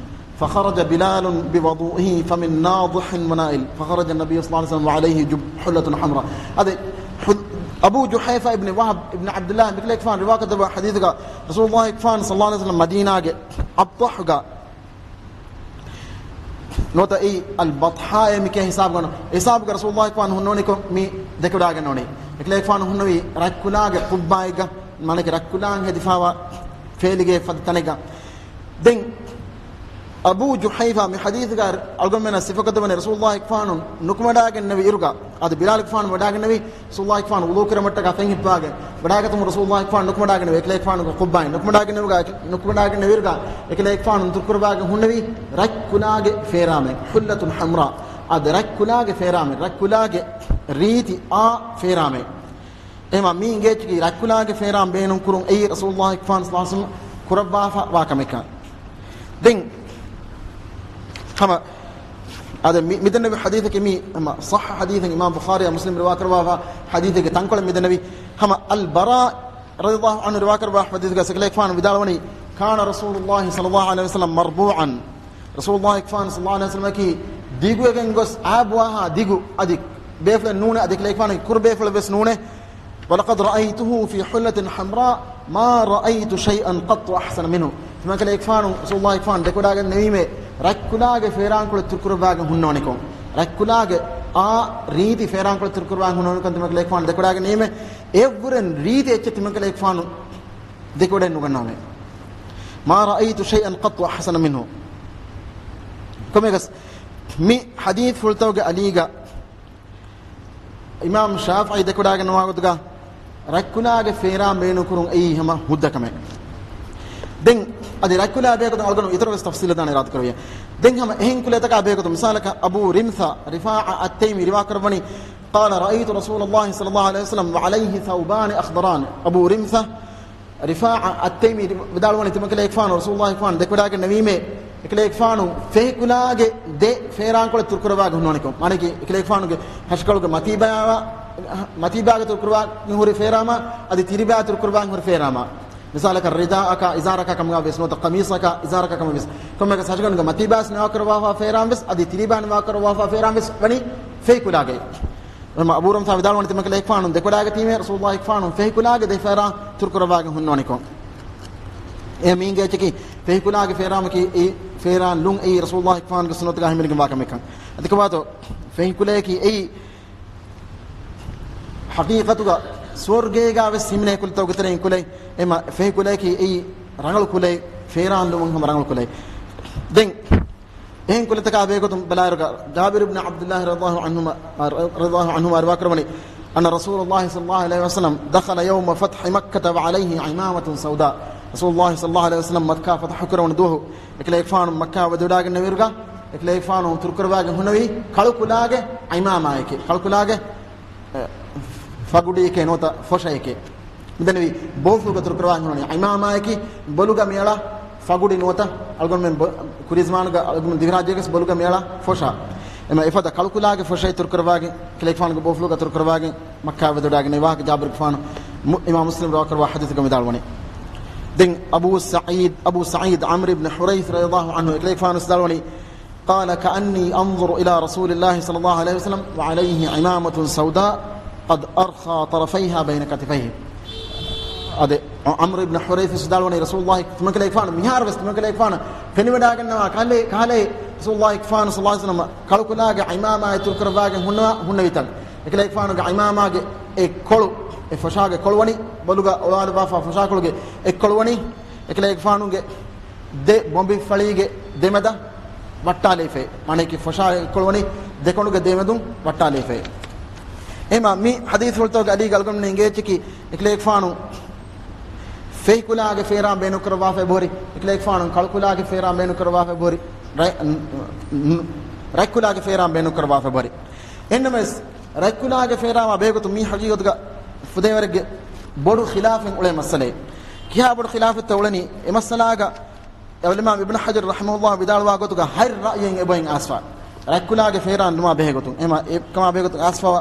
فخرج بلال بوضوئه فمن ناضح ونائل، فخرج النبي صلى الله عليه وسلم وعليه جب-، حلة حمراء. އަދި ޙު-، އަބޫ ޖުޙައިފާ އިބްނި ވަހްބް އިބްނި ޢަބްދިﷲ މިކަލޭގެފާނު ރިވާކުރައްވާ ޙަދީޘްގަ ރަސޫލުﷲ ގެފާނު ޞައްލަﷲ ޢަލައިހި ވަސައްލަމަ މަދީނާގެ އަބްޠަޙްގަ ނުވަތަ އެއީ އަލް ބަޠްޙާއޭ މިކިޔާ ހިސާބުގަ ނޫން. އެ ހިސާބުގަ ރަސޫލުﷲ ގެފާނު ހުންނަވަނިކޮށް މި ދެކެވަޑައިގަންނަވަނީ. އެކަލޭގެފާނު ހުންނެވީ ރަތްކުލާގެ ޤުއްބާއެއްގަ، މާނައަކީ ރަތްކުލާން ހެދިފައިވާ ފޭލިގެ ފަދަ ތަނެއްގަ. ދެން އަބޫ ޖުޙައިފާ މި ޙަދީޘްގަ އަޅުގަނޑުމެންނަށް ސިފަކޮށްދެއްވަނީ ރަސޫލުﷲ ގެފާނު ނުކުމެވަޑައިގެންނެވި އިރުގަ، އަދި ބިލާލު ގެފާނު ވަޑައިގެންނެވި ރަސޫލުﷲ ގެފާނު ވުޟޫ ކުރެވުމަށްޓަކާ ފެން ހިއްޕާގެން ވަޑައިގަތުމުން ރަސޫލުﷲ ގެފާނު ނުކުމެވަޑައިގެންނެވި އެކަލޭގެފާނުގެ ޤުއްބާއިން ނުކުމެވަޑައިގެންނެވި، ނުކުމެވަޑައިގެންނެވި އިރުގަ އެކަލޭގެފާނު ތުރުކުރައްވާގެން ހުންނެވީ ރަތްކުލާގެ ފޭރާމެއް، ޙުއްލަތުން ޙަމްރާ. އަދި ރަތްކުލާގެ ފޭރާމެއް، ރަތްކުލާގެ ރީތި އާ ފޭރާމެއް. އެހެމަ މީ އިނގޭ އެއްޗަކީ ރަތްކުލާގެ ފޭރާން ބޭނުން ކުރުން އެއީ ރަސޫލުﷲ ގެފާނު ޞައްލަﷲ ޢަލައިހި ވަސައްލަމަ ކުރައްވާފަ ވާ ކަމެއްކަން. ދެން ހަމަ އާދެ މި-، މިދެންނެވި ޙަދީޘަކީ މީ ހަމަ ޞައްޙަ ޙަދީޘެއް، އިމާމް ބުޚާރީ މުސްލިމް ރިވާކުރައްވާފަ ޙަދީޘެއްގެ ތަންކޮޅެއް މިދެންނެވި. ހަމަ އަލްބަރާ ރަޟިޔަﷲ ޢަންހު ރިވާކުރައްވާ ޙަދީޘްގަ އެކަލޭގެފާނު ވިދާޅުވަނީ، كان رسول الله صلى الله عليه وسلم مربوعا، ރަސޫލުﷲ ގެފާނު ޞައްލަﷲ ޢަލައިހި ވަސައްލަމަކީ ދިގުވެގެން ގޮސް އާބުވާހާ ދިގު، އަދި ބޭފުޅެއް ނޫނޭ، އަދި އެކަލޭގެފާނު ކުރު ބޭފުޅެއް ވެސް ނޫނޭ. ولقد رأيته في حلة حمراء ما رأيت شيئا قط أحسن منه. ތިމަންކަލޭގެފާނު ރަސޫލުﷲ ގެފާނު ދެކެވަޑައިގެން ނެވީމޭ ރަތްކުލާގެ ފޭރާންކޮޅެއް ތުރުކުރައްވާގެން ހުންނަވަނިކޮށް، ރަތްކުލާގެ އާ ރީތި ފޭރާންކޮޅެއް ތުރުކުރައްވާގެން ހުންނަވަނިކޮށް ތިމަންކަލޭގެފާނު ދެކެވަޑައިގެން ނެވީމޭ އެއަށްވުރެން ރީތި އެއްޗެއް ތިމަންކަލޭގެފާނު ދެކެވަޑައެއް ނުގަންނަވަމޭ. ما رأيت شيئا قط أحسن منه. ކޮމެގަސް މި ޙަދީޘްފުޅުތަކުގެ އަލީގަ އިމާމް ޝާފިޢީ ދެކެވަޑައިގަންނަވާ ގޮތުގަ ރަތްކުލާގެ ފޭރާން ބޭނުންކުރުން އެއީ ހަމަ ހުއްދަ ކަމެއް. ދެން އަދި ރަތްކުލާ ބޭކަލުން އަޅުގަނޑު އިތުރަށް ވެސް ތަފްޞީލަށް ދާނެ އިރާދަކުރެއްވިއްޔާ. ދެން ހަމަ އެހެން ކުލަތަކާ ބޭކަލުން މިސާލަކަށް އަބޫ ރިމްޘާ ރިފާޢާ އައްތައިމީ ރިވާކުރައްވަނީ، قال رأيت رسول الله صلى الله عليه وسلم وعليه ثوبان أخضران. އަބޫ ރިމްޘާ ރިފާޢާ އައްތައިމީ ވިދާޅުވަނީ ތިމަންކަލޭގެފާނު ރަސޫލުﷲ ގެފާނު ދެކެވަޑައިގެން ނެވީމޭ އެކަލޭގެފާނު ފެހިކުލާގެ ދެ ފޭރާންކޮޅެއް ތުރުކުރައްވާގެން ހުންނަވަނިކޮށް. މާނައަކީ އެކަލޭގެފާނުގެ ހަށިކަޅުގެ މަތީބާ، މަތީބާގެ ތުރުކުރައްވާގެން ހުރި ފޭރާމާ، އަދި ތިރިބާ ތުރުކުރައްވާގެން ހުރި ފޭރާމާ. މިސާލަކަށް ރިދާއަކާ އިޒާރަކާ ކަމުގަ ވެސް ނުވަތަ ޤަމީޞަކާ އިޒާރަކާ ކަމަށް ވެސް. ކޮންމެއަކަސް ހަށިގަނޑުގެ މަތީބާސް ނިވާކުރައްވާފާ ފޭރާން ވެސް އަދި ތިރިބާ ނިވާކުރައްވާފާ ފޭރާން ވެސް ވަނީ ފެހިކުލާގައި. އެހެމަ އަބޫ ރިމްޘާ ވިދާޅުވަނީ ތިމަންކަލޭގެފާނު ދެކެވަޑައިގަތީމޭ ރަސޫލުﷲ ގެފާނު ފެހިކުލާގެ ދެ ފޭރާން ތުރުކުރައްވާގެން ހުންނަވަނިކޮށް. އެ މީގޭ އެއްޗަކީ ފެހިކުލާގެ ފޭރާމަކީ އެ ފޭރާން ލުން އެއީ ރަސޫލުﷲ ގެފާނުގެ ސުންނަތުގަ ހިމެނިގެންވާ ކަމެއްކަން. އަދި ކޮބާތޯ ފެހިކުލަޔަކީ އެއީ ޙަޤީޤަތުގަ ސުވަރުގޭގަ ވެސް ހިމެނޭ ކުލަތަކުގެ ތެރެއިން ކުލައެއް. އެހެމަ ފެހިކުލަޔަކީ އެއީ ރަނގަޅު ކުލައެއް، ފޭރާން ލުމުން ހަމަ ރަނގަޅު ކުލައެއް. ދެން އެހެން ކުލަތަކާ ބެހޭގޮތުން ބަލާއިރުގަ ޖާބިރު ބިން ޢަބްދުﷲ ރަޟިޔަﷲ ޢަންހުމާ، ރަޟިޔަﷲ ޢަންހުމާ ރިވާކުރައްވަނީ، أن رسول الله صلى الله عليه وسلم دخل يوم فتح مكة وعليه عمامة سوداء. ރަސޫލުﷲ ޞައްލަﷲ ޢަލައިހި ވަސައްލަމް މައްކާ ފަތަޙު ކުރެވުނު ދުވަހު، އެކަލޭގެފާނު މައްކާ ވަދެވަޑައިގެންނެވިއިރުގަ، އެކަލޭގެފާނު ތުރުކުރަވާގެން ހުންނެވީ ކަޅުކުލާގެ ޢިމާމާއެކޭ، ކަޅުކުލާގެ، އެ، ފަގުޑިއެކޭ ނުވަތަ ފޮށައެކޭ. މިދެންނެވީ ބޯފުޅުގަ ތުރުކުރަވާގެން ހުންނަވަނީ ޢިމާމާއަކީ، ބޮލުގަ މިއަޅާ ފަގުޑި ނުވަތަ އަޅުގަނޑުމެން ބޮ-، ކުރީޒުމާނުގަ އަޅުގަނޑު ދިވެހިރާއްޖޭގަސް ބޮލުގަ މިއަޅާ ފޮށާ. އެމަ އެފަދަ ކަޅުކުލާގެ ފޮށައެއް ތުރުކުރަވާގެން، އެކަލޭގެފާނުގެ ބޯފުޅުގަ ތުރުކުރަވާގެން މައްކާ ވަދެވަޑައިގެންނެވި ވާހަކަ ޖާބިރުގެފާނު މު-، އިމާމު މުސްލިމް ރިވާކުރައްވާ ޙަދީޘްގަ ވިދާޅުވަނީ. ދެން އަބޫ ސަޢީދު، އަބޫ ސަޢީދު ޢަމްރު އިބްނު ޙުރައިޘް ރަޟިޔަﷲ ޢަންހު އެކަލޭގެފާނު ވިދާޅުވަނީ، قال كأني أنظر إلى رسول الله صلى الله عليه وسلم وعليه عمامة سوداء قد أرخى طرفيها بين كتفيه. އާދެ، ޢަމްރު އިބްނު ޙުރައިޘް ވިދާޅުވަނީ، ރަސޫލުﷲ ތިމަންކަލޭގެފާނު މިހާރުވެސް ތިމަންކަލޭގެފާނު ފެނިވަޑައިގަންނަވާ ކަހަލަ، ކަހަލަ ރަސޫލުﷲ ޞައްލަﷲ ޢަލައިހި ވަސައްލަމަ ކަޅުކުލާގެ ޢިމާމާއެއް ތުރުކުރައްވާގެން ހުންނަވާ، ހުންނެވިތަން. އެކަލޭގެފާނުގެ ޢިމާމާގެ އެއްކޮޅު، އެ ފޮށާގެ ކޮޅުވަނީ، ބޮލުގަ އޮޅާލައްވާފާ ފޮށާކޮޅުގެ އެއްކޮޅުވަނީ، އެކަލޭގެފާނުގެ ދެ ބޮނބިފަޅީގެ ދެމެދަށް ވައްޓާލައިފައި. މާނައަކީ ފޮށާ އެއްކޮޅުވަނީ ދެކޮނޑުގެ ދެމެދުން ވައްޓާލައިފައި. އެހެންމާ މި ޙަދީޘްފުޅުތަކުގެ އަލީގެ އަޅުގަނޑުމެން އެނގޭ އެއްޗަކީ، އެކަލޭގެފާނު ފޭކުލާގެ ފޭރާން ބޭނުންކުރައްވާފައި އެބަހުރި، އެކަލޭގެފާނު ކަޅުކުލާގެ ފޭރާން ބޭނުންކުރައްވާފައި އެބަހުރި، ރަތް-، ރަތްކުލާގެ ފޭރާން ބޭނުންކުރައްވާފައި އެބަހުރި. އެހެންނަމަވެސް، ރަތްކުލާގެ ފޭރާމާ ބެހޭގޮތުން މީ ޙަޤީޤަތުގަ ފުދޭވަރެއްގެ ބޮޑު ޚިލާފެއް އުޅޭ މައްސަލައެއް. ކިހާ ބޮޑު ޚިލާފެއްތޯ އުޅެނީ؟ އެ މައްސަލާގަ އިމާމް އިބްނު ޙަޖަރު ރަޙިމަހުﷲ ވިދާޅުވާ ގޮތުގަ ހަތް ރައުޔެއް އެބައިން އައިސްފަ. ރަތްކުލާގެ ފޭރާން ނުވާ ބެހޭގޮތުން. އެހެންމާ އެކަމާ ބެހޭގޮތުން އައިސްފަވާ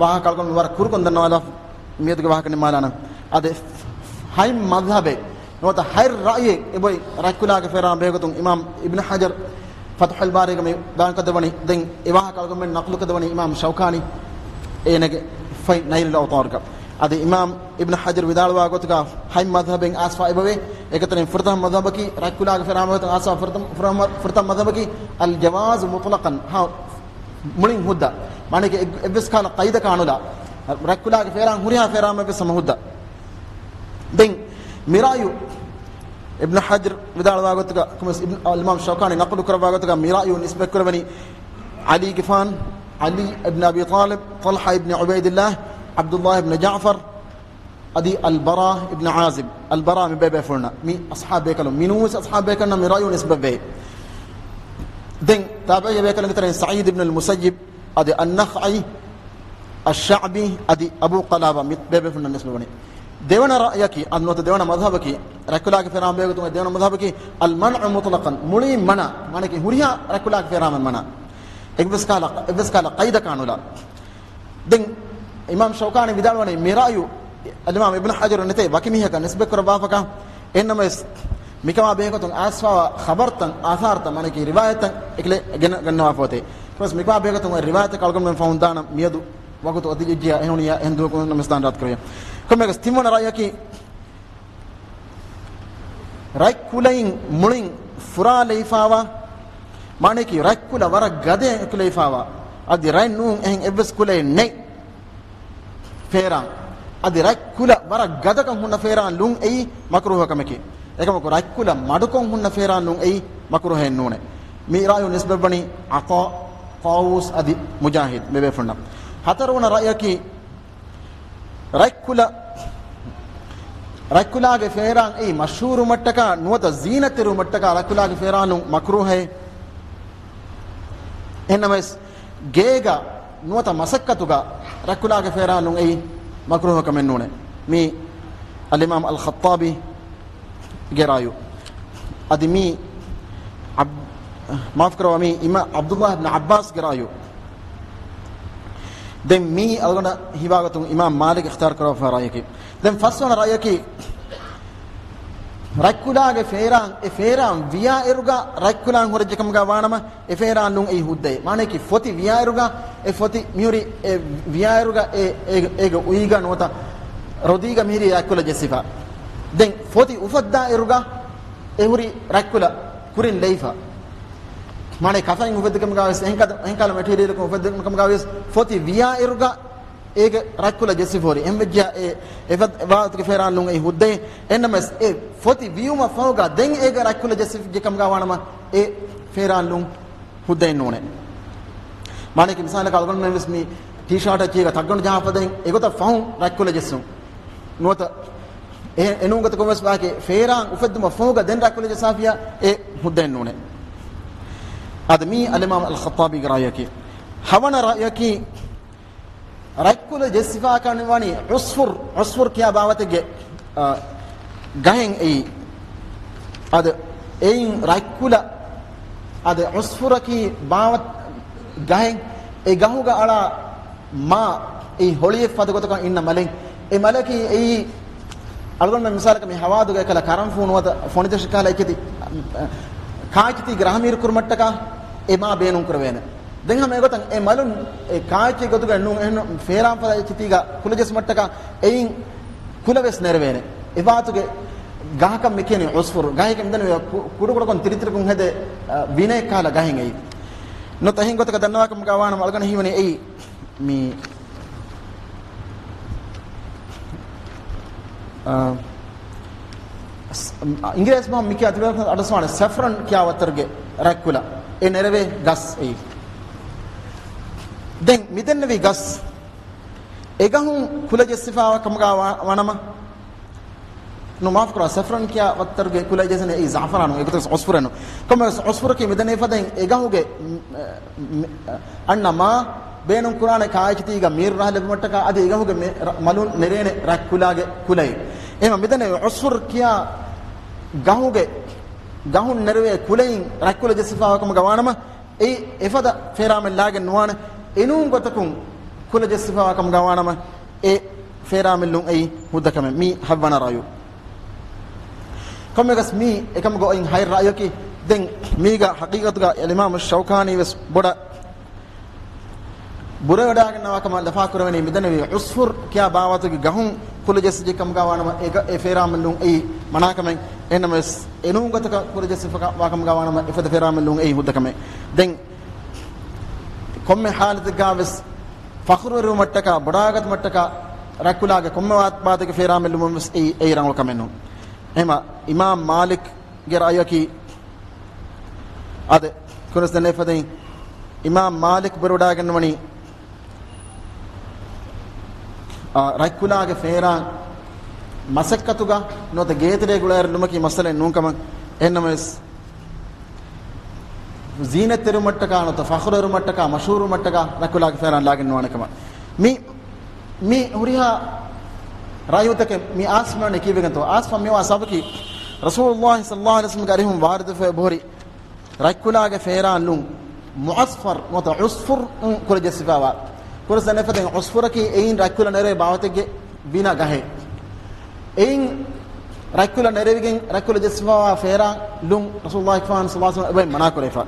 ވާހަކަ އަޅުގަނޑު ވަރަށް ކުރުކޮށް ދަންނަވާލާ މިއަދުގެ ވާހަކަ ނިންމާލާނަން. އާދެ، ހަތް މަޛްހަބެއް ނުވަތަ ހަތް ރައުޔެއް އެބައި ރަތްކުލާގެ ފޭރާން ބެހޭގޮތުން އިމާމް އިބްނު ޙަޖަރު ފަތުޙުލް ބާރީގަ މި ބަޔާންކޮށްދެއްވަނީ. ދެން އެ ވާހަކަ އަޅުގަނޑުމެން ނަޤުލުކޮށްދެއްވަނީ އިމާމް ޝައުކާނީ އޭނަގެ ފޮތް ނައިލުލް އަވްޠާރުގަ. އަދި އިމާމް އިބްނު ޙަޖަރު ވިދާޅުވާ ގޮތުގަ ހަތް މަޛްހަބެއް އައިސްފަ އެބަވޭ. އެކަތަރިން ފުރަތަމަ މަޛްހަބަކީ ރަތްކުލާގެ ފޭރާން ބެހޭގޮތުން އައިސްފަ ފުރަތަމަ، ފުރަތަމަ، ފުރަތަމަ މަޛްހަބަކީ އަލްޖަވާޒު މުޠްލަޤަން. ހާ، މުޅިން ހުއްދަ. މާނައަކީ އެއް-، އެއްވެސް ކަހަލަ ޤައިދަކާ ނުލާ. ރަތްކުލާގެ ފޭރާން ހުރިހާ ފޭރާމެއްވެސް ހަމަ ހުއްދަ. ދެން މި ރައުޔު އިބްނު ޙަޖަރު ވިދާޅުވާ ގޮތުގަ، ކޮމެސް އިބްނު، އިމާމް ޝައުކާނީ ނަޤުލު ކުރައްވާ ގޮތުގަ މި ރައުޔު ނިސްބަތްކުރެވެނީ ޢަލީގެފާން، ޢަލީ އިބްނު އަބީ ޠާލިބް، ޠަލްޙާ އިބްނު ޢުބައިދިއްލާ، ޢަބްދުއްލާ އިބްނު ޖަޢުފަރު، އަދި އަލްބަރާ އިބްނު ޢާޒިބް، އަލްބަރާ މި ބޭބޭފުޅުންނަށް، މި އަޞްޙާބޭކަލުން، މި ނޫންވެސް އަޞްޙާބޭކަލުންނަށް މި ރައުޔު ނިސްބަތްވޭ. ދެން ތާބިޢީ ބޭކަލުންގެ ތެރެއިން ސަޢީދު އިބްނުލް މުސައްޔިބް، އަދި އައްނަޚަޢީ، އައްޝަޢްބީ، އަދި އަބޫ ޤަލާބާ މި ބޭބޭފުޅުންނަށް ނިސްބަތްވަނީ. ދެވަނަ ރައުޔަކީ، އަދި ނުވަތަ ދެވަނަ މަޛްހަބަކީ، ރަތްކުލާގެ ފޭރާން ބޭގޮތުން ދެވަނަ މަޛްހަބަކީ، އަލްމަންޢު މުޠްލަޤަން، މުޅިން މަނާ، މާނައަކީ ހުރިހާ ރަތްކުލާގެ ފޭރާމެއް މަނާ. އެއްވެސް ކަހަލަ، އެއްވެސް ކަހަލަ ޤައިދަކާ ނުލާ. ދެން އިމާމް ޝައުކާނީ ވިދާޅުވަނީ މި ރައުޔު އަލްއިމާމް އިބްނު ޙަޖަރު ނެތޭ ވަކި މީހަކަށް ނިސްބަތްކުރައްވާފަކާ. އެހެންނަމަވެސް، މިކަމާ ބެހޭގޮތުން އައިސްފަވާ ޚަބަރުތައް، އާސާރުތައް، މާނައަކީ ރިވާޔަތްތައް އެކަލޭ ގެން-، ގަންނަވާފަ އޮތޭ. ކޮމެސް މިކަމާ ބެހޭގޮތުން އޮތް ރިވާޔަތަކަށް އަޅުގަނޑުމެން ފަހުން ދާނަން މިއަދު ވަގުތު އޮތީ އެއްޗެއްޔާ އެހެން ނޫނިއްޔާ އެހެން ދުވަހަކު ނަމަވެސް ދާން ރާތްކުރެވިޔާ. ކޮންމެއަކަސް ތިންވަނަ ރައުޔަކީ، ރަތްކުލައިން މުޅިން ފުރާލައިފާވާ، މާނައަކީ ރަތްކުލަ ވަރަށް ގަދައިން އެކުލައިފާވާ، އަދި ރަތް ނޫން އެހެން އެއްވެސް ކުލައެއް ނެތް ފޭރާން، އަދި ރަތްކުލަ ވަރަށް ގަދަކަން ހުންނަ ފޭރާން ލުން އެއީ މަކްރޫހަ ކަމެކޭ. އެކަމަކު ރަތްކުލަ މަޑުކޮށް ހުންނަ ފޭރާން ލުން އެއީ މަކްރޫހައެއް ނޫނޭ. މި ރައުޔު ނިސްބަތްވަނީ ޢަޠާ، ޠާވޫސް އަދި މުޖާހިދު މި ބޭފުޅުންނަށް. ހަތަރުވަނަ ރައުޔަކީ، ރަތްކުލަ، ރަތްކުލާގެ ފޭރާން އެއީ މަޝްހޫރުވުމަށްޓަކާ ނުވަތަ ޒީނަތްތެރިވުމަށްޓަކާ ރަތްކުލާގެ ފޭރާން ނޫން މަކްރޫހޭ. އެހެންނަމަވެސް، ގޭގަ ނުވަތަ މަސައްކަތުގަ ރަތްކުލާގެ ފޭރާން ނޫން އެއީ މަކްރޫހަ ކަމެއް ނޫނޭ. މީ އަލްއިމާމް އަލްޚައްޠާބީ ގެ ރައުޔު. އަދި މީ އަބް-، މާފުކުރައްވާ، މީ އިމާ-، ޢަބްދުއްލާހި އިބްނު ޢައްބާސް ގެ ރައުޔު. ދެން މީ އަޅުގަނޑަށް ހީވާގޮތުން އިމާމް މާލިކް އިޚްތިޔާރު ކުރައްވާފަ ރައުޔަކީ. ދެން ފަސްވަނަ ރައުޔަކީ، ރަތްކުލާގެ ފޭރާން، އެ ފޭރާން ވިޔާއިރުގަ ރަތްކުލާން ހުރެއްޖެ ކަމުގަ ވާނަމަ، އެ ފޭރާން ނޫން އެއީ ހުއްދައޭ. މާނައަކީ ފޮތި ވިޔާއިރުގަ، އެ ފޮތި މިހުރި އެ ވިޔާއިރުގަ އެ، އޭގެ، އޭގެ އުއީގަ ނުވަތަ ރޮދީގަ މިހިރީ ރަތްކުލަ ޖެއްސިފަ. ދެން ފޮތި އުފައްދާއިރުގަ އެ ހުރި ރަތްކުލަ ކުރިން ލެއިފަ. މާނައަކީ ކަފައިން އުފެއްދި ކަމުގަވެސް، އެހެން ކަ-، އެހެން ކަހަލަ މެޓީރިއަލަކުން އުފެއްދި ކަމުގަވެސް، ފޮތި ވިޔާއިރުގަ އޭގެ ރަތްކުލަ ޖެއްސިފަ ހުރި. އެހެންވެއްޖެޔާ އެ އެފަދަ ވާހަކަ ފޭރާން ނޫން އެއީ ހުއްދައޭ. އެހެންނަމަވެސް އެ ފޮތި ވިޔުމަށް ފަހުގަ ދެން އޭގެ ރަތްކުލަ ޖެއްސިފިއްޖެ ކަމުގަ ވާނަމަ، އެ ފޭރާން ނޫން ހުއްދައެއް ނޫނޭ. މާނައަކީ މިސާލަކަށް އަޅުގަނޑުމެން ވެސް މި ޓީޝާޓަށް އެކީގަ ތައްގަނޑު ޖަހާފަދައިން އެގޮތަށް ފަހުން ރަތްކުލަ ޖެއްސުން. ނުވަތަ އެ، އެނޫން ގޮތަކުން ވެސް ވާކި ފޭރާން އުފެއްދުމަށް ފަހުގަ ދެން ރަތްކުލަ ޖެއްސާފިޔާ އެ ހުއްދައެއް ނޫނޭ. އަދި މީ އަލްއިމާމް އަލްޚައްޠާބީގެ ރައުޔަކީ. ހަވަނަ ރައުޔަކީ، ރަތްކުލަ ޖެއްސިފާކަން ވަނީ ޢުޞްފުރު، ޢުޞްފުރު ކިޔާ ބާވަތެއްގެ، އަ، ގަހެއް އެއީ. އަދި އެއިން ރަތްކުލަ، އަދި ޢުޞްފުރަކީ ބާވަތް ގަހެއް. އެ ގަހުގަ އަޅާ މާ އެއީ ހޮޅިއެއް ފަދަ ގޮތަކަށް އިންނަ މަލެއް. އެ މަލަކީ އެއީ އަޅުގަނޑުމެން މިސާލަކަށް މި ހަވާދުގަ އެކަލަ ކަރަންފޫ ނުވަތަ ފޮނިތަށި ކަހަލަ އެއްޗިތި، ކާއެއްޗިތީގެ ރަހަ މީރު ކުރުމަށްޓަކާ އެ މާ ބޭނުން ކުރެވޭނެ. ދެން ހަމަ އެގޮތަށް އެ މަލުން އެ ކާއެއްޗެއް ގޮތުގަ ނޫން އެހެން ފޭރާން ފަދަ އެއްޗިތީގަ ކުލަ ޖެއްސުމަށްޓަކާ އެއިން ކުލަ ވެސް ނެރެވޭނެ. އެ ވާތުގެ ގަހަކަށް މި ކިޔަނީ ޢުޞްފުރު. ގަހެއްގެ މިދަނީ ކު-، ކުޑަކުޑަކޮށް ތިރިތިރިކޮށް ހެދޭ، އަ، ވިނައެއް ކަހަލަ ގަހެއް އެއީ. ނުވަތަ އެހެން ގޮތަކަށް ދަންނަވާކަމުގަ ވާނަމަ އަޅުގަނޑަށް ހީވަނީ އެއީ މި، އާ، ސް-، އިނގިރޭސި ބަހުން މިކިޔާ ތިބޭފުޅުން އަޑުއައްސަވާނެ ސެފްރަން ކިޔާ ވައްތަރުގެ ރަތްކުލަ. އެ ނެރެވޭ ގަސް އެއީ. ދެން މިދެންނެވި ގަސް އެގަހުން ކުލަ ޖެއްސިފާ ކަމުގަ ވާ-، ވާނަމަ، ނު، މާފުކުރާ، ސެފްރަން ކިޔާ ވައްތަރުގެ ކުލަ ޖެއްސެނީ އެއީ ޒަޢަފަރާނު، އެގޮތަށް ޢުޞްފުރެއް ނޫން. ކޮންމެވެސް ޢުޞްފުރަކީ މިދެންނެވި ފަދައިން އެގަހުގެ، މް، މް، އަންނަ މާ ބޭނުން ކުރާނެ ކާއެއްޗިތީގަ މީރު ރަހަ ލިބުމަށްޓަކާ އަދި އެގަހުގެ މެ-، ރަ-، މަލުން ނެރޭނެ ރަތްކުލާގެ ކުލައެއް. އެހެންވީމަ މިދެންނެވި ޢުޞްފުރު ކިޔާ ގަހުގެ، ގަހުން ނެރެވޭ ކުލައިން ރަތްކުލަ ޖެއްސިފާވާ ކަމުގަ ވާނަމަ، އެއީ އެފަދަ ފޭރާމެއް ލާގެން ނުވާނެ. އެނޫން ގޮތަކުން ކުލަ ޖެއްސިފާވާ ކަމުގަ ވާނަމަ، އެ ފޭރާމެއް ލުން އެއީ ހުއްދަ ކަމެއް. މީ ހައްވަނަ ރައުޔު. ކޮންމެވެސް މީ އެކަމުގަ އޮތް ހަތް ރައުޔަކީ. ދެން މީގަ ޙަޤީޤަތުގަ އަލްއިމާމު ޝައުކާނީ ވެސް ބޮޑަށް ބުރަވެވަޑައިގަންނަވާ ކަމަށް ލަފާކުރެވެނީ މިދެންނެވި ޢުޞްފުރު ކިޔާ ބާވަތުގެ ގަހުން ކުލަ ޖެއްސިއްޖެ ކަމުގަ ވާނަމަ އެ ގަ-، އެ ފޭރާމެއް ލުން އެއީ މަނާ ކަމެއް. އެހެންނަމަވެސް އެނޫން ގޮތަކަށް ކުލަ ޖެއްސިފަ-، ވާ ކަމުގަ ވާނަމަ އެފަދަ ފޭރާމެއް ލުން އެއީ ހުއްދަ ކަމެއް. ދެން ކޮންމެ ޙާލަތެއްގަ ވެސް ފަޚުރުވެރިވުމަށްޓަކާ، ބޮޑާގަތުމަށްޓަކާ، ރަތްކުލާގެ ކޮންމެ ވާ-، ބާތެއްގެ ފޭރާމެއް ލުމުން ވެސް އެއީ، އެއީ ރަނގަޅު ކަމެއް ނޫން. އެހެންވީމަ އިމާމް މާލިކްގެ ރައުޔަކީ، އާދެ، ކުރިންވެސް ދެންނެވި ފަދައިން އިމާމް މާލިކް ބުރަވަޑައިގަންނަވަނީ، އާ، ރަތްކުލާގެ ފޭރާން މަސައްކަތުގަ ނުވަތަ ގޭތެރޭ ގުޅައިލުމަކީ މައްސަލައެއް ނޫން ކަމަށް. އެހެންނަމަވެސް، ޒީނަތްތެރިވުމަށްޓަކާ ނުވަތަ ފަޚުރުވެރިވުމަށްޓަކާ މަޝްހޫރުވުމަށްޓަކާ ރަތްކުލާގެ ފޭރާން ލާގެން ނުވާނެ ކަމަށް. މި، މި ހުރިހާ ރައުޔުތަކެއް މި އާސް މިވަނީ ކީއްވެގެންތޯ؟ އާސް ފަހަމް މިވާ ސަބަބަކީ، ރަސޫލުﷲ ޞައްލަﷲ ޢަލައިހި ވަސައްލަމްގެ އަރިހުން ވާރިދުވެފަ އެބަހުރި ރަތްކުލާގެ ފޭރާން ލުން، މުޢަޞްފަރު ނުވަތަ ޢުޞްފުރު ކުލަ ޖެއްސިފާވާ. ކުރިންވެސް ދެންނެވި ފަދައިން ޢުޞްފުރަކީ އެއިން ރަތްކުލަ ނެރެވޭ ބާވަތެއްގެ ވިނަ ގަހެއް. އެއިން ރަތްކުލަ ނެރެވިގެން ރަތްކުލަ ޖެއްސިފާވާ ފޭރާން ލުން ރަސޫލުﷲ ޞައްލަﷲ ޢަލައިހި ވަސައްލަމް އެބައިން މަނާކުރެވިފަ.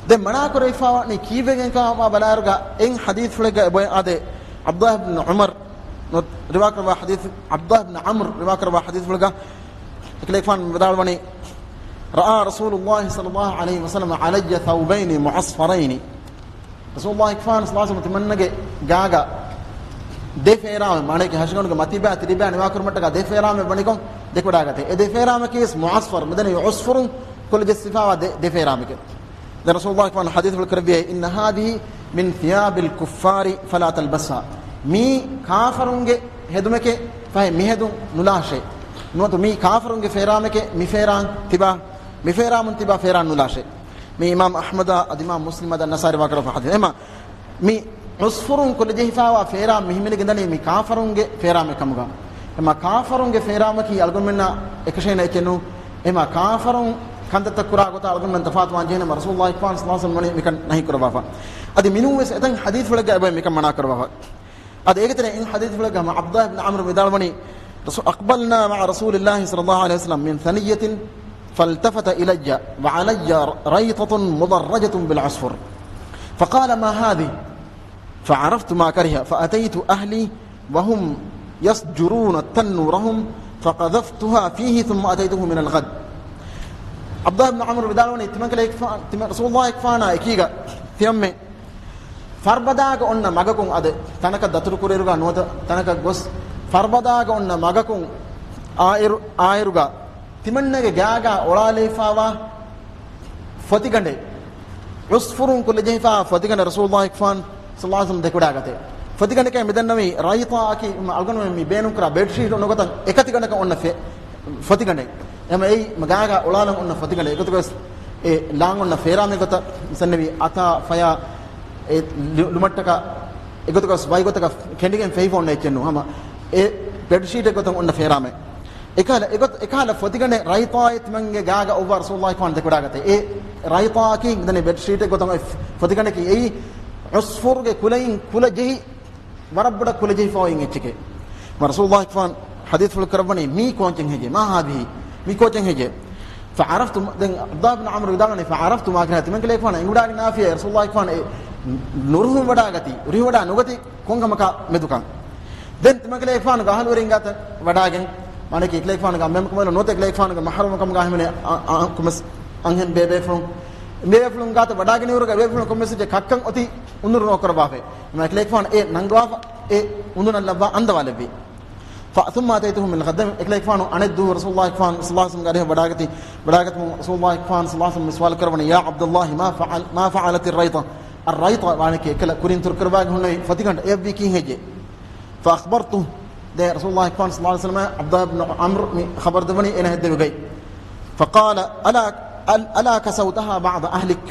ދެން މަނާކުރެވިފާވަނީ ކީއްވެގެންކަމަށް ބަލާއިރުގަ އެއިން ޙަދީޘްފުޅެއްގަ އެބައިން އާދެ، ޢަބްދުﷲ ބިން ޢުމަރު ރިވާކުރައްވާ ޙަދީޘް، ޢަބްދުﷲ ބިން ޢަމްރު ރިވާކުރައްވާ ޙަދީޘްފުޅެއްގަ އެކަލޭގެފާނު ވިދާޅުވަނީ، رأى رسول الله صلى الله عليه وسلم علي ثوبين معصفرين. ރަސޫލުﷲ ޞައްލަﷲ ޢަލައިހި ވަސައްލަމް ތިމަންނަގެ ގާގަ ދެ ފޭރާމެއް، މާނައަކީ ހަށިގަނޑުގެ މަތިބައި ތިރިބައި ނިވާކުރުމަށްޓަކާ ދެ ފޭރާމެއް ވަނިކޮށް ދެކެވަޑައިގަތޭ. އެ ދެ ފޭރާމަކީ ވެސް މުޢަޞްފަރު، މިދަނީ ޢުޞްފުރުން ކުލަ ޖެއްސިފާވާ ދެ، ދެ ފޭރާމެކޭ. ދެން ރަސޫލުﷲ ޙަދީޘްފުޅު ކުރެއްވިއޭ، إن هذه من ثياب الكفار فلا تلبسها. މީ ކާފަރުންގެ ހެދުމެކޭ، ފަހެ މިހެދުން ނުލާށޭ. ނުވަތަ މީ ކާފަރުންގެ ފޭރާމެކޭ، މި ފޭރާން ތިބާ، މި ފޭރާމުން ތިބާ ފޭރާން ނުލާށޭ. މީ އިމާމް އަޙްމަދާ އަދި އިމާމް މުސްލިމާ އަދި ނަސާއީ ރިވާކުރައްވާ ޙަދީޘް. އެމާ މި ޢުޞްފުރުން ކުލަ ޖެހިފާވާ ފޭރާން މި ހިމެނިގެންދަނީ މި ކާފަރުންގެ ފޭރާމެއް ކަމުގަ. އެމާ ކާފަރުންގެ ފޭރާމަކީ އަޅުގަނޑުމެންނާ އެކަށޭނެ އެއްޗެއް ނޫން. އެމާ ކާފަރުން ކަންތައްތައް ކުރާ ގޮތާ އަޅުގަނޑުމެން ތަފާތުވާން ޖެހޭނަމަ ރަސޫލުﷲ ޞައްލަﷲ ޢަލައިހި ވަސައްލަމް ވަނީ މިކަން ނަހީ ކުރައްވާފަ. އަދި މިނޫން ވެސް އެތަން ޙަދީޘްފުޅެއްގަ އެބައި މިކަން މަނާ ކުރައްވާފަ. އަދި އޭގެތެރެއިން ޙަދީޘްފުޅެއްގަ އަބްދުﷲ ބިން ޢަމްރު ވިދާޅުވަނީ، رسو-، أقبلنا مع رسول الله صلى الله عليه وسلم من ثنية فالتفت إلي وعلي ريطة مدرجة بالعصفر فقال: ما هذه؟ فعرفت ما كره فأتيت أهلي وهم يسجرون تنورهم فقذفتها فيه ثم أتيته من الغد. ޢަބްދުﷲ ބިން ޢަމްރު ވިދާޅުވަނީ، ތިމަންކަލޭގެފާނާ، ތިމަން ރަސޫލުﷲ ގެފާނާ އެކީގަ ތިމަންމެ ފަރުބަދާގަ އޮންނަ މަގަކުން އަދި ތަނަކަށް ދަތުރު ކުރިއިރުގަ ނުވަތަ ތަނަކަށް ގޮސް ފަރުބަދާގަ އޮންނަ މަގަކުން އާއިރު، އާއިރުގަ ތިމަންނަގެ ގާގަ އޮޅާލައިފާވާ ފޮތިގަނޑެއް، ޢުޞްފުރުން ކުލަޖެހިފާ ފޮތިގަނޑެއް ރަސޫލުﷲ ގެފާނު ޞައްލަﷲ ޢަލައިހި ވަސައްލަމް ދެކެވަޑައިގަތޭ. ފޮތިގަނޑަކަށް މިދަންނަވީ ރައިތާއަކީ އަޅުގަނޑުމެން މި ބޭނުންކުރާ ބެޑްޝީޓު ނުގޮތަށް އެކަތިގަނޑަކަށް އޮންނަ ފެ-، ފޮތިގަނޑެއް. އެހެން އެއީ ގާގާ އޮޅާލަން އޮންނަ ފޮތިގަނޑެއް. އެގޮތަކަސް އެ ލާން އޮންނަ ފޭރާމެއް ގޮތަށް މިސަންނެވީ އަތާ ފަޔާ އެ ލު-، ލުމަށްޓަކާ އެގޮތަކަސް ވައިގޮތަކަށް ކެނޑިގެން ފެހިފަ އޮންނަ އެއްޗެއް ނޫން. ހަމަ އެ ބެޑްޝީޓެއް ގޮތަށް އޮންނަ ފޭރާމެއް. އެކަހަލަ، އެގޮތަ-، އެކަހަލަ ފޮތިގަނޑެއް ރައިތާއެއް ތިމަންގެ ގާގަ އޮއްވާ ރަސޫލުﷲ ފާން ދެކެވަޑާގަތޭ. އެ ރައިތާއަކީ މިދަނީ ބެޑްޝީޓެއް ގޮތަށް އޮތް ފޮތިގަނޑަކީ އެއީ އުސްފުރުގެ ކުލައިން ކުލަ ޖެހި، ވަރަށް ބޮޑަށް ކުލަ ޖެހިފަ އޮތް އެއްޗެކޭ. މަ ރަސޫލުﷲ ފާން ޙަދީޘްފުޅު ކުރައްވަނީ މީ ކޯންޗެއް ހެއްޔޭ؟ މާ ހާޛިހީ؟ މީ ކޯންޗެއް ހެއްޔޭ؟ ފަޢަރަފްތު، ދެން ޢަބްދުﷲ ބިން ޢަމްރު ވިދާޅުވަނީ، ފަޢަރަފްތު މާ ކަރަހްތު، ތިމަންކަލޭގެފާނު އެނގިވަޑާގެން އާފިޔާ ރަސޫލުﷲ ފާން އެ ނުރުހިވަޑާގަތީ، ރުހިވަޑާ ނުގަތީ ކޮންކަމަކާ މެދުކަން. ދެން ތިމަންކަލޭގެފާނުގެ އަހުލުވެރިން ގާތަށް ވަޑާގެން، މާނަކީ އެކަލޭގެފާނުގެ އަނބިމަންކަމުގެ ނުވަތަ އެކަލޭގެފާނުގެ މަޙްރަމުކަމުގަ ހިމެނޭ އަ-، އަ-، ކޮންމެސް އަންހެން ބޭބޭފުޅުން، ބޭބޭފުޅުން ގާތަށް ވަޑާގެން އިވުރުގަ ބޭބޭފުޅުން ކޮންމެސް އެއްޗެއް ކައްކަން އޮތީ އުނދަގޫ ނޯކުރައްވާފައި. އެމަ އެކަލޭގެފާނު އެ ނަންގަވާފަ، އެ އުނދަގޫ ނަން ލައްވާ އަންދަވާލެއްވި. ފަ-، ثم أتيته من الغد، އެކަލޭގެފާނު އަނެއްދުވަހު ރަސޫލުﷲ ފާން ޞައްލަﷲ ޢަލައިހި ވަސައްލަމްގެ އަރިހަށް ވަޑާގަތީ، ވަޑާގަތުމުން ރަސޫލުﷲ ފާން ޞައްލަﷲ ޢަލައިހި ވަސައްލަމް މި ސުވާލު ކުރައްވަނީ، يا عبد الله، ما فعل-، ما فعلت الريطة؟ އައްރައިޠާ ވާނެކޭ އެކަލަ ކުރިން ތުރުކުރައްވާގެން ހުންނެވި ފޮތިގަނޑު އެއަށްވީ ކީއްހެއްޔޭ؟ ފައަޚްބަރްތު، ދެން ރަސޫލުﷲ ފާން ޞައްލަﷲ ޢަލައިހި ވަސައްލަމަށް ޢަބްދުﷲ ބިން ޢަމްރު މި ޚަބަރު ދެއްވަނީ އޭނަ ހެއްދެވި ގޮތް. فقال، ألا، أل-، ألا كسوتها بعض أهلك؟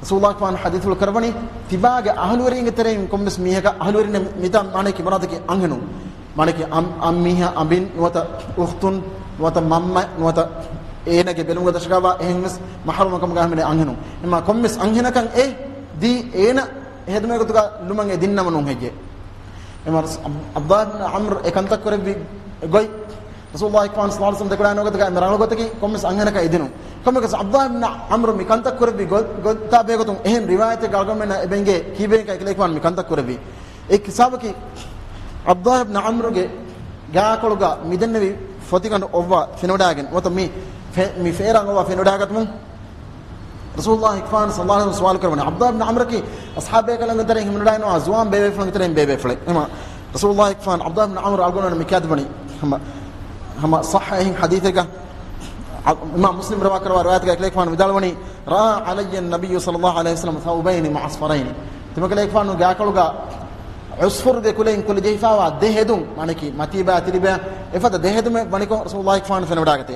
ރަސޫލުﷲ ފާން ޙަދީޘްފުޅު ކުރައްވަނީ، ތިބާގެ އަހުލުވެރިންގެ ތެރެއިން ކޮންމެސް މީހަކަށް، އަހުލުވެރިންނޭ މިތާ މާނައަކީ މުރާދަކީ އަންހެނުން. މާނައަކީ އަން-، އަންމީހާ، އަނބިން ނުވަތަ އުޚްތުން ނުވަތަ މަންމަ ނުވަތަ އޭނަގެ ބެލުމުގަ ދަށަކަށްވާ އެހެންވެސް މަޙްރަމުކަމުގަ ހިމެނޭ އަންހެނުން. އެމާ ކޮންމެސް އަންހެނަކަށް އެ ދީ އޭނަ އެ ހެދުމެއް ގޮތުގަ ލުމަށް އެ ދިންނަމަ ނޫން ހެއްޔޭ؟ އެމަ ރަސް-، ޢަބް-، ޢަބްދުﷲ ބިން ޢަމްރު އެ ކަންތައް ކުރެއްވި ގޮތް ރަސޫލުﷲ ފާން ޞައްލަﷲ ޢަލައިހި ވަސައްލަމް ދެކެވަޑާ ނުގަތުގަ އެންމެ ރަނގަޅު ގޮތަކީ ކޮންމެސް އަންހެނަކަށް އެ ދިނުން. ކޮންމެސް ޢަބްދުﷲ ބިން ޢަމްރު މި ކަންތައް ކުރެއްވި ގޮތް، ގޮތްތާ ބެހޭގޮތުން އެހެން ރިވާޔަތެއްގަ އަޅުގަނޑުމެންނަށް އެބަ އެނގޭ ކީއްވެގެންކަން އެކަލޭގެފާނު މި ކަންތައް ކުރެއްވީ. އެ ހިސާބަކީ ޢަބްދުﷲ ބިން ޢަމްރުގެ ގާކޮޅުގަ މިދެންނެވި ފޮތިގަނޑު އޮއްވާ ފެނިވަޑާގެން ނުވަތަ މި ފެ-، މި ފޭރާން އޮއްވާ ފެނިވަޑާގަތުމުން ރަސޫލުﷲ ފާން ޞައްލަﷲ ޢަލައިހި ވަސައްލަމް ސުވާލު ކުރައްވަނީ. ޢަބްދުﷲ ބިން ޢަމްރަކީ އަޞްޙާބު ބޭކަލުންގެ ތެރެއިން ހިމެނިވަޑައިގަންނަވާ ޒުވާން ބޭބޭފުޅެއް. އެމަ ރަސޫލުﷲ ފާން ޢަބްދުﷲ ބިން ޢަމްރު އަޅުގަނޑުމެންނަށް މި ކިޔާދެއްވަނީ ހަމަ، ހަމަ ޞައްޙަ އެހެން ޙަދީޘެއްގަ، އިމާމް މުސްލިމް ރިވާ ކުރައްވާ ރިވާޔަތެއްގަ އެކަލޭގެފާނު ވިދާޅުވަނީ، رأى علي النبي صلى الله عليه وسلم ثوبين معصفرين. ތިމަންކަލޭގެފާނު ގާކޮޅުގަ ޢުޞްފުރުގެ ކުލައިން ކުލަ ޖެހިފައިވާ ދެ ހެދުން، މާނައަކީ މަތީބާ ތިރިބާ އެފަދަ ދެ ހެދުމެއް ވަނިކޮށް ރަސޫލުﷲ ފާން ފެނިވަޑާގަތޭ.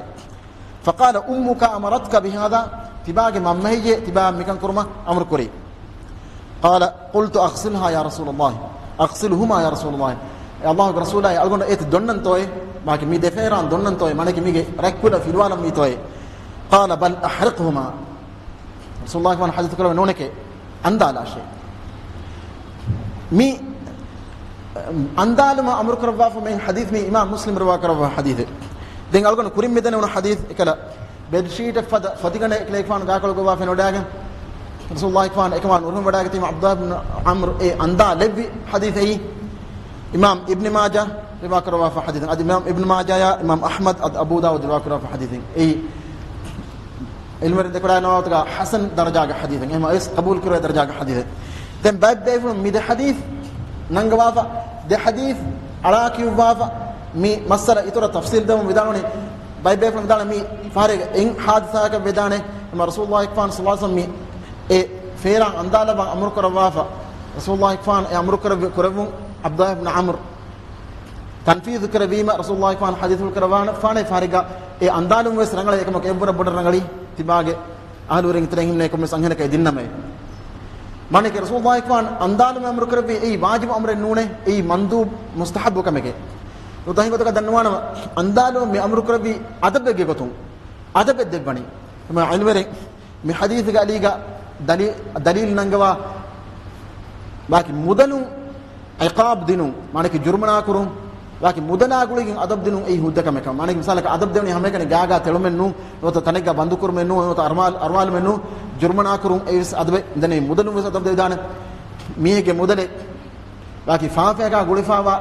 فقال، أمك أمرتك بهذا؟ ތިބާގެ މަންމަ ހެއްޔޭ ތިބާ މިކަން ކުރުމަށް އަމުރު ކުރީ؟ قال، قلت، أغسلها يا رسول الله، أغسلهما يا رسول الله. އޭ ﷲގެ ރަސޫލާއޭ، އަޅުގަނޑު އޭތި ދޮންނަންތޯއޭ؟ މާކި މި ދެފޭރާން ދޮންނަންތޯއޭ؟ މާނައަކީ މީގެ ރަތްކުލަ ފިލުވާލަންވީތޯއޭ؟ قال، بل أحرقهما. ރަސޫލުﷲ ފާން ޙަދީޘް ކުރެއްވި ނޫނެކޭ، އަންދާލާށޭ. މި އަންދާލުމަށް އަމުރު ކުރައްވާފަ މި ޙަދީޘް މި އިމާމް މުސްލިމް ރިވާ ކުރައްވާ ޙަދީޘެއް. ދެން އަޅުގަނޑު ކުރިން މިދެންނެވުނު ޙަދީޘް އެކަލަ ބެޑްޝީޓެއް ފަދަ ފޮތިގަނޑެއް އެކަލޭގެފާނު ގާކޮޅުގައި ފެނިވަޑާގެން ރަސޫލުﷲ ފާން އެކަމާ ނުރުހިން ވަޑާގަތީމަ ޢަބްދުﷲ ބިން ޢަމްރު އެ އަންދާލެއްވި ޙަދީޘެއް. އިމާމް އިބްނި މާޖާ ރިވާ ކުރައްވާފަ ޙަދީޘެއް. އަދި އިމާމް އިބްނި މާޖާޔާ އިމާމް އަޙްމަދު އަދި އަބޫ ދާވޫދު ރިވާ ކުރައްވާފަ ޙަދީޘެއް. އެއީ ޢިލްމުވެރިން ދެކެވަޑައިގަންނަވާ ގޮތުގަ ޙަސަން ދަރަޖާގެ ޙަދީޘެއް. އެހެން އައިސް ޤަބޫލު ކުރެވޭ ދަރަޖާގެ ޙަދީޘެއް. ދެން ބައެއް ބޭފުޅުން މި ދެ ޙަދީޘް ނަންގަވާފަ، ދެ ޙަދީޘް އަޅާ ކިޔުއްވާފަ، މި މައްސަލަ އިތުރަށް ތަފްޞީލް ދެމުން ވިދާޅުވަނީ، ބައެއް ބޭފުޅުން ވިދާޅުވަނީ މީ ފަހަރެއްގަ އެއް ޙާދިސާއަކަށް ވެދާނެ. އެމަ ރަސޫލުﷲ ފާން ޞައްލަﷲ ޢަލައިހި ވަސައްލަމް މި އެ ފޭރާން އަންދާލައްވަން އަމުރު ކުރައްވާފަ، ރަސޫލުﷲ ފާން އެ އަމުރު ކުރެއްވި، ކުރެއްވުން ޢަބްދުﷲ ބިން ޢަމްރު ތަންފީޛު ކުރެއްވީމަ، ރަސޫލުﷲ ފާން ޙަދީޘްފުޅު ކުރައްވާފާނެ ފަހަރެއްގަ އެ އަންދާލުން ވެސް ރަނގަޅޭ، އެކަމަކު އެއްވަރަށް ބޮޑަށް ރަނގަޅީ ތިބާގެ އަހުލުވެރިންގެ ތެރެއިން ހިމެނޭ ކޮންމެސް އަންހެނަކަށް އެ ދިންނަމޭ. މާނައަކީ ރަސޫލުﷲ ފާން އަންދާލުމަށް އަމުރު ކުރެއްވީ އެއީ ވާޖިބު އަމުރެއް ނޫނޭ، އެއީ މަންދޫބު މުސްތަޙައްބު ކަމެކޭ. ނުވަތަ އެހެން ގޮތަކަށް ދަންނަވާނަމަ، އަންދާލުމަށް މި އަމުރު ކުރެއްވީ އަދަބެއްގެ ގޮތުން. އަދަބެއް ދެއްވަނީ. އެމަ ޢިލްމުވެރިން މި ޙަދީޘްގެ އަލީގަ ދަލީ-، ދަލީލު ނަންގަވާ ވާކި މުދަލުން ޢިޤާބު ދިނުން، މާނައަކީ ޖުރުމަނާ ކުރުން، ވާކި މުދަލާ ގުޅިގެން އަދަބު ދިނުން އެއީ ހުއްދަ ކަމެއް. މާނައަކީ މިސާލަކަށް އަދަބު ދެވެނީ ހަމައެކަނި ގާގާ ތެޅުމެއް ނޫން، ނުވަތަ ތަނެއްގަ ބަންދު ކުރުމެއް ނޫން، ނުވަތަ އަރުވާލު-، އަރުވާލުމެއް ނޫން، ޖުރުމަނާ ކުރުން އެއީ ވެސް އަދަބެއް. ދެން މުދަލުން ވެސް އަދަބު ދެވިދާނެ. މީހެއްގެ މުދަލެއް ވާކި ފާފައަކާ ގުޅިފައިވާ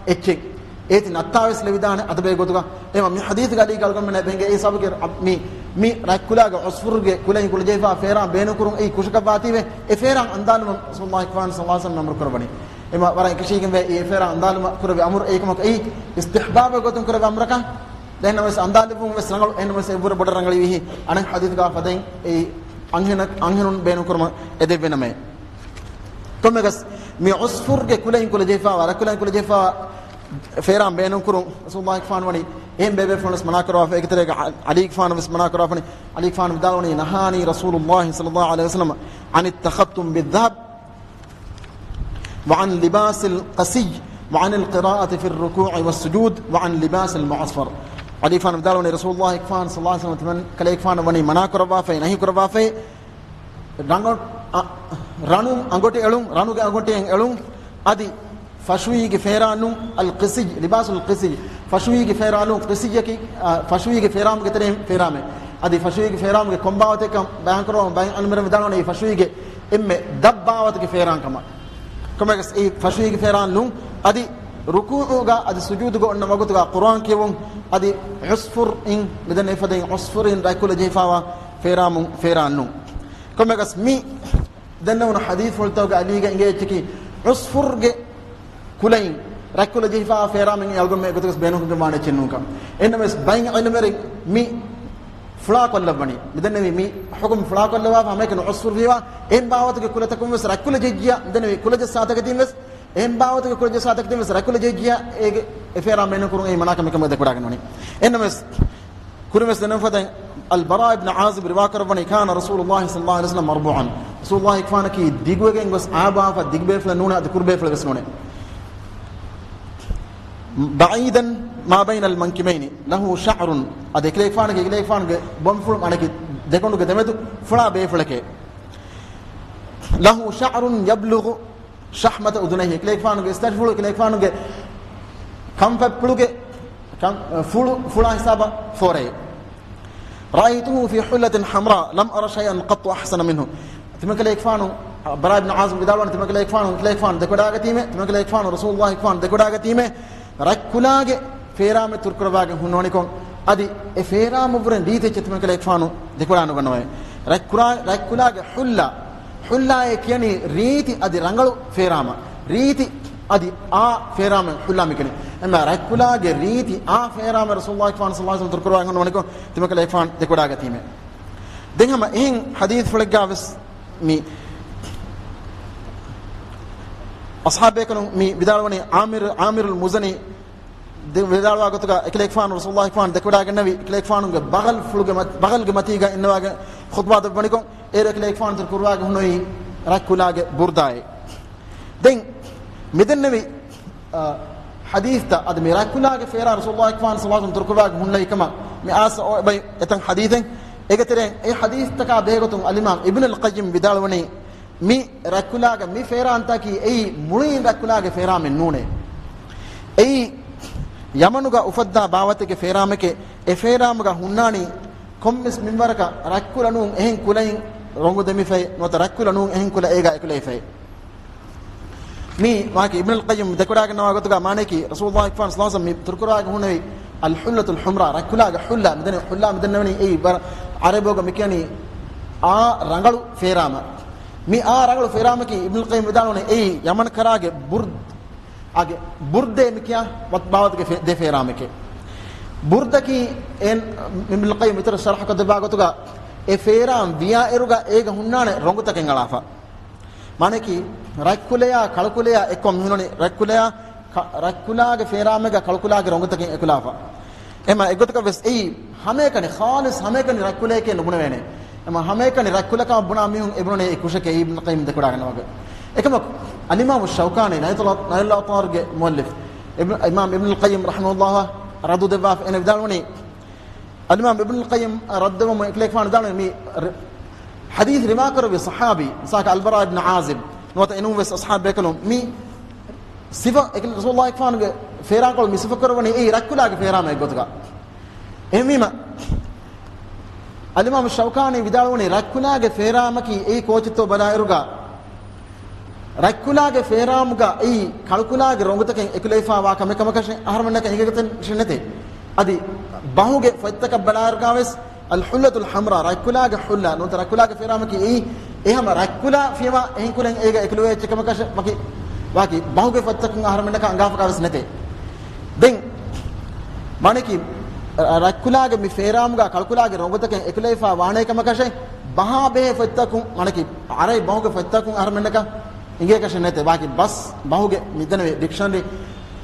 އެއްޗެއް އޭތި ނައްތާވެސް ލެވިދާނެ އަދަބެއް ގޮތުގަ. އެމަ މި ޙަދީޘްގެ އަލީގަ އަޅުގަނޑުމެންނަށް އެބަ އެނގޭ އެ ސަބަބުގެ މި، މި ރަތްކުލާގެ ޢުޞްފުރުގެ ކުލައިން ކުލަ ޖެހިފާ ފޭރާން ބޭނުންކުރުން އެއީ ކުށަކަށްވާތީވެ، އެ ފޭރާން އަންދާލުމަށް ރަސޫލުﷲ ފާން ޞައްލަﷲ ޢަލައިހި ވަސައްލަމް އަމުރު ކުރައްވަނީ. އެމަ ވަރަށް އެކަށީގެންވޭ އެ ފޭރާން އަންދާލުމަށް ކުރެވޭ އަމުރު އެކަމަކު އެއީ އިސްތިޙްބާބެއް ގޮތުން ކުރެވޭ އަމުރަކަށް. ދެން ނަމަވެސް އަންދާލެއްވުން ވެސް ރަނގަޅު، އެހެންނަމަވެސް އެއްވުރެ ބޮޑަށް ރަނގަޅީ ވީހި އަނެއް ޙަދީޘްގަ ފަދައިން އެއީ އަންހެނަށް، އަންހެނުން ބޭނުންކުރުމަށް އެދެއްވި ނަމައެއް. ކޮންމެއަކަސް މި ޢުޞްފުރުގެ ކުލައިން ކުލަޖެހިފާވާ، ރަތްކުލައިން ކުލަޖެހިފާވާ ފޭރާން ބޭނުންކުރުން ރަސޫލުﷲ ފާން ވަނީ އެހެން ބޭބޭފުޅުންވެސް މަނާކުރަވާފަ، އޭގެތެރޭގަ ޢަ-، ޢަލީ ފާނުވެސް މަނާކުރަވާފަނީ. ޢަލީ ފާނު ވިދާޅުވަނީ، "نهاني رسول الله صلى الله عليه وسلم عن التختم بالذهب وعن لباس القصي وعن القراءة في الركوع والسجود وعن لباس المعصفر." ޢަލީ ފާނު ވިދާޅުވަނީ، ރަސޫލުﷲ ފާން ޞައްލަﷲ ޢަލައިހި ވަސައްލަމަ ތިމަން ކަލޭގެފާނު ވަނީ މަނާކުރައްވާފައި، ނަހީކުރައްވާފައި، ރަނގަ-، އަ، ރަނު އަނގޮޓި އެޅުން، ރަނުގެ އަނގޮޓިއެއް އެޅުން، އަދި ފަށުވީގެ ފޭރާނު، އަލް ޤިޞިއްޔު، ލިބާސުލް ޤިޞިއްޔު، ފަށުވީގެ ފޭރާނު، ޤިޞިއްޔަކީ، އަ، ފަށުވީގެ ފޭރާމުގެ ތެރެއިން ފޭރާމެއް. އަދި ފަށުވީގެ ފޭރާމުގެ ކޮން ބާވަތެއްކަން ބަޔާންކުރަމުން ބައެއް ޢިލްމުވެރިން ވިދާޅުވަނީ އެއީ ފަށުވީގެ އެންމެ ދަށް ބާވަތުގެ ފޭރާން ކަމަށް. ކޮންމެއަކަސް އެއީ ފަށުވީގެ ފޭރާން ނޫން. އަދި ރުކޫޢުގަ އަދި ސުޖޫދުގަ އޮންނަ ވަގުތުގަ ޤުރުއާން ކިޔެވުން، އަދި ޢުޞްފުރު އިން މިދެންނެވި ފަދައިން ޢުޞްފުރު އިން ރަތްކުލަ ޖެހިފާވާ ފޭރާމު-، ފޭރާން ނޫން. ކޮންމެއަކަސް މި ދެންނެވުނު ޙަދީޘްފުޅުތަކުގެ އަލީގަ އިނގޭ އެއްޗަކީ، ޢުޞްފުރުގެ ކުލައިން ރަތްކުލަ ޖެހިފާ ފޭރާމެއް އަޅުގަނޑުމެން އެގޮތަކަސް ބޭނުންކޮށްގެން ވާނެ އެއްޗެއް ނޫންކަން. އެހެންނަމަވެސް ބައެއް ޢިލްމުވެރިން މި ފުޅާކޮށްލައްވަނީ، މިދެންނެވި މި ޙުކުމް ފުޅާކޮށްލައްވާފަ ހަމައެކަނި ޢުޞްފުރު ފިޔަވާ، އެހެން ބާވަތުގެ ކުލަތަކުން ވެސް ރަތްކުލަ ޖެއްޖިޔާ، މިދެންނެވި ކުލަޖައްސާތަކެތިން ވެސް، އެހެން ބާވަތުގެ ކުލަޖައްސާތަކެތިން ވެސް ރަތްކުލަ ޖެއްޖިޔާ، އޭގެ އެ ފޭރާ ބޭނުންކުރުން އެއީ މަނާކަމެއް ކަމަށް ދެކެވަޑައިގަންނަވަނީ. އެހެންނަމަވެސް، ކުރިންވެސް ދެނެވިފަދައިން އަލްބަރާ އިބްނު ޢާޒިބް ރިވާކުރައްވަނީ، كان رسول الله صلى الله عليه وسلم مربوعا، ރަސޫލުﷲ ފާނަކީ ދިގުވެގެން ގޮސް އާބާފަ ދިގުބޭފުޅެއް ނޫނޭ، އަދި ކުރުބޭފުޅެއް ވެސް ނޫނޭ. بعيدا ما بين المنكبين له شعر، އަދި އެކަލޭގެފާނުގެ، އެކަލޭގެފާނުގެ ބޮންފުޅު އަނެކި ދެކޮނޑުގެ ދެމެދު ފުޅާ ބޭފުޅެކޭ. له شعر يبلغ شحمة أذنيه، އެކަލޭގެފާނުގެ އިސްތަށިފުޅު، އެކަލޭގެފާނުގެ ކަންފަތްޕުޅުގެ ކަން-، ފުޅު، ފުޅާ ހިސާބަށް ފޯރޭ. رأيته في حلة حمراء لم أر شيئا قط أحسن منه. ތިމަންކަލޭގެފާނު، ބަރާ އިބްނު ޢާޒިބް ވިދާޅުވަނީ، ތިމަންކަލޭގެފާނު، ކަލޭގެފާނު ދެކެވަޑައިގަތީމޭ، ތިމަންކަލޭގެފާނު ރަސޫލުﷲ ފާނު ދެކެވަޑައިގަތީމޭ، ރަތްކުލާގެ ފޭރާމެއް ތުރުކުރައްވާގެން ހުންނަވަނިކޮށް، އަދި އެ ފޭރާމަށްވުރެން ރީތި އެއްޗެއް ތިމަންކަލޭގެފާނު ދެކެވަޑައިނުގަންނަވައޭ. ރަތްކުރާ-، ރަތްކުލާގެ ޙުއްލާ، ޙުއްލާއޭ ކިޔަނީ ރީތި އަދި ރަނގަޅު ފޭރާމަ، ރީތި އަދި އާ ފޭރާމަ ޙުއްލާ މިކިޔަނީ. އެމަ ރަތްކުލާގެ ރީތި އާ ފޭރާމަ ރަސޫލުﷲ ފާނު ޞައްލަﷲ ޢަލައިހި ވަސައްލަމަ ތުރުކުރައްވާ ހުންނަވަނިކޮށް، ތިމަންކަލޭގެފާނު ދެކެވަޑައިގަތީމޭ. ދެން ހަމަ އެހެން ޙަދީޘްފުޅެއްގަ ވެސް މި އަޞްޙާބޭކަލުން މި ވިދާޅުވަނީ ޢާމިރު، ޢާމިރުލް މުޒަނީ ދެ-، ވިދާޅުވާ ގޮތުގަ އެކަލޭގެފާނު ރަސޫލުﷲ ފާނު ދެކެވަޑައިގަންނެވި، އެކަލޭގެފާނުގެ ބަޣަލްފުޅުގެ މަތި-، ބަޣަލްގެ މަތީގަ އިންނަވާގެން ޚުޠުބާ ދެއްވަނިކޮށް، އޭރު އެކަލޭގެފާނު ތުރުކުރުވާގެ ހުންނެވީ ރަތްކުލާގެ ބުރްދާއެއް. ދެން މިދެންނެވި، އަ، ޙަދީޘްތައް އަދި މި ރަތްކުލާގެ ފޭރާ ރަސޫލުﷲ ފާނު ޞައްލަﷲ ޢަލައިހި ވަސައްލަމަ ތުރުކުރުވާގެ ހުންނެވި ކަމަށް މި އާސަ އޮތް ބައި އެތަން ޙަދީޘެއް. އޭގެ ތެރެއިން އެ ޙަދީޘްތަކާ ބެހޭގޮތުން އަލްއިމާމް އިބްނުލް ޤައްޔިމް ވިދާޅުވަނީ، މި ރަތްކުލާގެ މި ފޭރާންތަކީ އެއީ މުޅިން ރަތްކުލާގެ ފޭރާމެއް ނޫނޭ. އެއީ ޔަމަނުގަ އުފައްދާ ބާވަތެއްގެ ފޭރާމެކޭ. އެ ފޭރާމުގަ ހުންނާނީ ކޮންމެސް މިންވަރަކަށް ރަތްކުލަ ނޫން އެހެން ކުލައިން ރޮނގު ދެމިފައި، ނުވަތަ ރަތްކުލަ ނޫން އެހެން ކުލަ އޭގަ އެކުލެވިފައި. މީ ވާހަކަ އިބްނުލް ޤައްޔިމް ދެކެވަޑައިގަންނަވާ ގޮތުގަ މާނައަކީ، ރަސޫލުﷲ ފާނު ޞައްލަﷲ ޢަލައިހި ވަސައްލަމަ މި ތުރުކުރުވާގެ ހުންނެވި އަލް ޙުއްލަތުލް ޙުމްރާ، ރަތްކުލާގެ ޙުއްލާ، މިދެންނެވި ޙުއްލާ، މިދެންނެވަނީ އެއީ ވަރަށް ޢަރަބި ބަހުގަ މިކިޔަނީ އާ ރަނގަޅު ފޭރާމަ. މި އާ ރަނގަޅު ފޭރާމަކީ އިބްނުލް ޤައްޔިމް ވިދާޅުވަނީ އެއީ ޔަމަން ކަރާގެ ބުރްދް، އާގެ ބުރްދޭ މިކިޔާ ވަ-، ބާވަތުގެ ފޭ-، ދެ ފޭރާމެކޭ. ބުރްދަކީ އެން އިބްނުލް ޤައްޔިމް އިތުރަށް ޝަރަޙަކޮށްދެއްވާ ގޮތުގަ އެ ފޭރާން ވިޔާ އިރުގަ އޭގަ ހުންނާނެ ރޮނގުތަކެއް އަޅާފަ. މާނައަކީ، ރަތްކުލަޔާ ކަޅުކުލަޔާ އެއްކޮށް މިހުންނަނީ، ރަތްކުލަޔާ ކަ-، ރަތްކުލާގެ ފޭރާމެއްގަ ކަޅުކުލާގެ ރޮނގުތަކެއް އެކުލާފަ. އެމަ އެގޮތަކަށް ވެސް އެއީ ހަމައެކަނި، ޚާލިޞް ހަމައެކަނި ރަތްކުލައެކޭ ނުބުނެވޭނެ. އެމަ ހަމައެކަނި ރަތްކުލަކަމަށް ބުނާ މީހުން އެބުނަނީ އެ ކުށެކޭ އިބްނު ޤައްޔިމް ދެކެވަޑައިގަންނަވާގޮތް. އެކަމަކު، އަލްއިމާމު ޝައުކާނީ، ނައިލުލް، ނައިލުލް އައުޠާރުގެ މުއައްލިފް، އިބް-، އިމާމް އިބްނުލް ޤައްޔިމް ރަޙިމަހުﷲ ރައްދު ދެއްވާފަ އޭނަ ވިދާޅުވަނީ، އަލްއިމާމް އިބްނުލް ޤައްޔިމް ރައްދުވަމުން އެކަލޭގެފާނު ވިދާޅުވީ މި ރ-، ޙަދީޘް ރިވާކުރެއްވި ޞަޙާބީ، މިސާލަކަށް އަލްބަރާ އިބްނު ޢާޒިބް، ނުވަތަ އެނޫން ވެސް އަޞްޙާބު ބޭކަލުން މި ސިފަ، އެކަލޭ ރަސޫލުﷲ ފާނުގެ ފޭރާންކޮޅު މި ސިފަކުރައްވަނީ އެއީ ރަތްކުލާގެ ފޭރާމަ އެއްގޮތުގަ. އެހެންވީމަ، އަލްއިމާމު ޝައުކާނީ ވިދާޅުވަނީ ރަތްކުލާގެ ފޭރާމަކީ އެއީ ކޯޗެއްތޯ ބަލާއިރުގަ، ރަތްކުލާގެ ފޭރާމުގަ އެއީ ކަޅުކުލާގެ ރޮނގުތަކެއް އެކުލެވިފާ ވާ ކަމެއް ކަމަކަށެއް އަހަރުމެންނަކަށް އެނގިގަތެއް ނެތޭ. އަދި ބަހުގެ ފޮތްތަކަށް ބަލާއިރުގަ ވެސް، އަލް ޙުއްލަތުލް ޙަމްރާ، ރަތްކުލާގެ ޙުއްލާ، ނުވަތަ ރަތްކުލާގެ ފޭރާމަކީ އެއީ، އެހަމަ ރަތްކުލާ ފިޔަވާ އެހެން ކުލައެއް އޭގަ އެކުލެވޭ އެއްޗެއް ކަމަކަށެއް ވަކި، ވަކި ބަހުގެ ފޮތްތަކުން އަހަރުމެންނަކަށް އަންގާފަކާ ވެސް ނެތޭ. ދެން މާނައަކީ، ރަތްކުލާގެ މި ފޭރާމުގަ ކަޅުކުލާގެ ރޮނގުތަކެއް އެކުލެވިފާ ވާނޭ ކަމަކަށެއް ބަހާ ބެހޭ ފޮތްތަކުން، މާނައަކީ، ޢަރަބި ބަހުގެ ފޮތްތަކުން އަހަރުމެންނަކަށް އެނގޭކަށެއް ނެތޭ. ބާކީ ބަސް ބަހުގެ މިދެންނެވި ޑިކްޝަނަރީ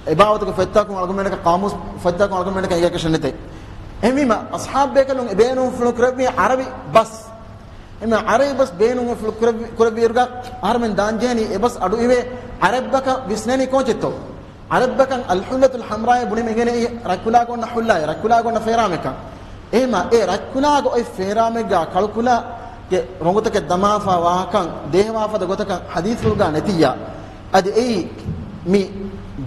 އެބާވަތުގެ ފޮތްތަކުން އަޅުގަނޑުމެންނަކަށް ޤާމޫސް ފޮތްތަކުން އަޅުގަނޑުމެންނަކަށް އެނގޭކަށެއް ނެތޭ. އެހެންވީމަ، އަޞްޙާބު ބޭކަލުން އެ ބޭނުންފުޅު ކުރެއްވީ ޢަރަބި ބަސް. އެމެ ޢަރަބި ބަސް ބޭނުން ފުޅު ކުރެއްވި، ކުރެއްވިއިރުގަ އަހަރުމެން ދާންޖެހެނީ އެ ބަސް އަޑު އިވޭ ޢަރަބަކަށް ވިސްނޭނީ ކޯންޗެއްތޯ؟ ޢަރަބަކަށް އަލްޙުއްލަތުލް ޙަމްރާއޭ ބުނީމަ އިނގޭނެ އެ ރަތްކުލާގަ އޮންނަ ޙުއްލާއޭ، ރަތްކުލާގަ އޮންނަ ފޭރާމެއްކަން. އެހެމަ އެ ރަތްކުލާގަ އޮތް ފޭރާމެއްގަ ކަޅުކުލާގެ ރޮނގުތަކެއް ދަމާފަ ވާކަން ދޭހަވާފަދަ ގޮތަކަށް ޙަދީޘްފުޅުގަ ނެތިއްޔާ. އަދި އެއީ މި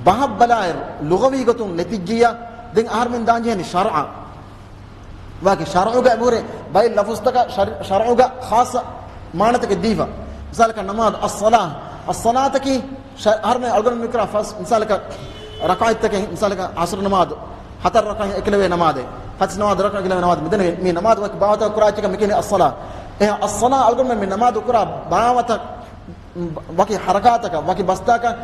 ބަހަށް ބަލާއިރު ލުޣަވީ ގޮތުން ނެތިއްޖިއްޔާ، ދެން އަހަރުމެން ދާންޖެހެނީ ޝަރްޢަށް. ވާކި ޝަރުޢުގަ އެބަހުރި ބައެއް ލަފުޒުތަކަށް ޝަރް-، ޝަރުޢުގަ ޚާއްޞަ މާނަތަކެއް ދީފަ. މިސާލަކަށް ނަމާދު، އައްޞަލާ، އައްޞަލާތަކީ ޝަ-، އަހަރުމެން އަޅުގަނޑު މިކުރާ ފަސް، މިސާލަކަށް ރަކާތްތަކެއް، މިސާލަކަށް ޢަޞްރު ނަމާދު، ހަތަރު ރަކާތް އެކަލެވޭ ނަމާދެއް، ފަސް ނަމާދު ރަކާތް އެކަލެވޭ ނަމާދު، މިދެން މި ނަމާދު ވަކި ބާވަތަކަށް ކުރާ އެއްޗަކަށް މިކިޔަނީ އައްޞަލާ. އެހެން އައްޞަލާ އަޅުގަނޑުމެން މި ނަމާދު ކުރާ ބާވަތަށް ވަކި ޙަރަކާތަކަށް، ވަކި ބަސްތަކަށް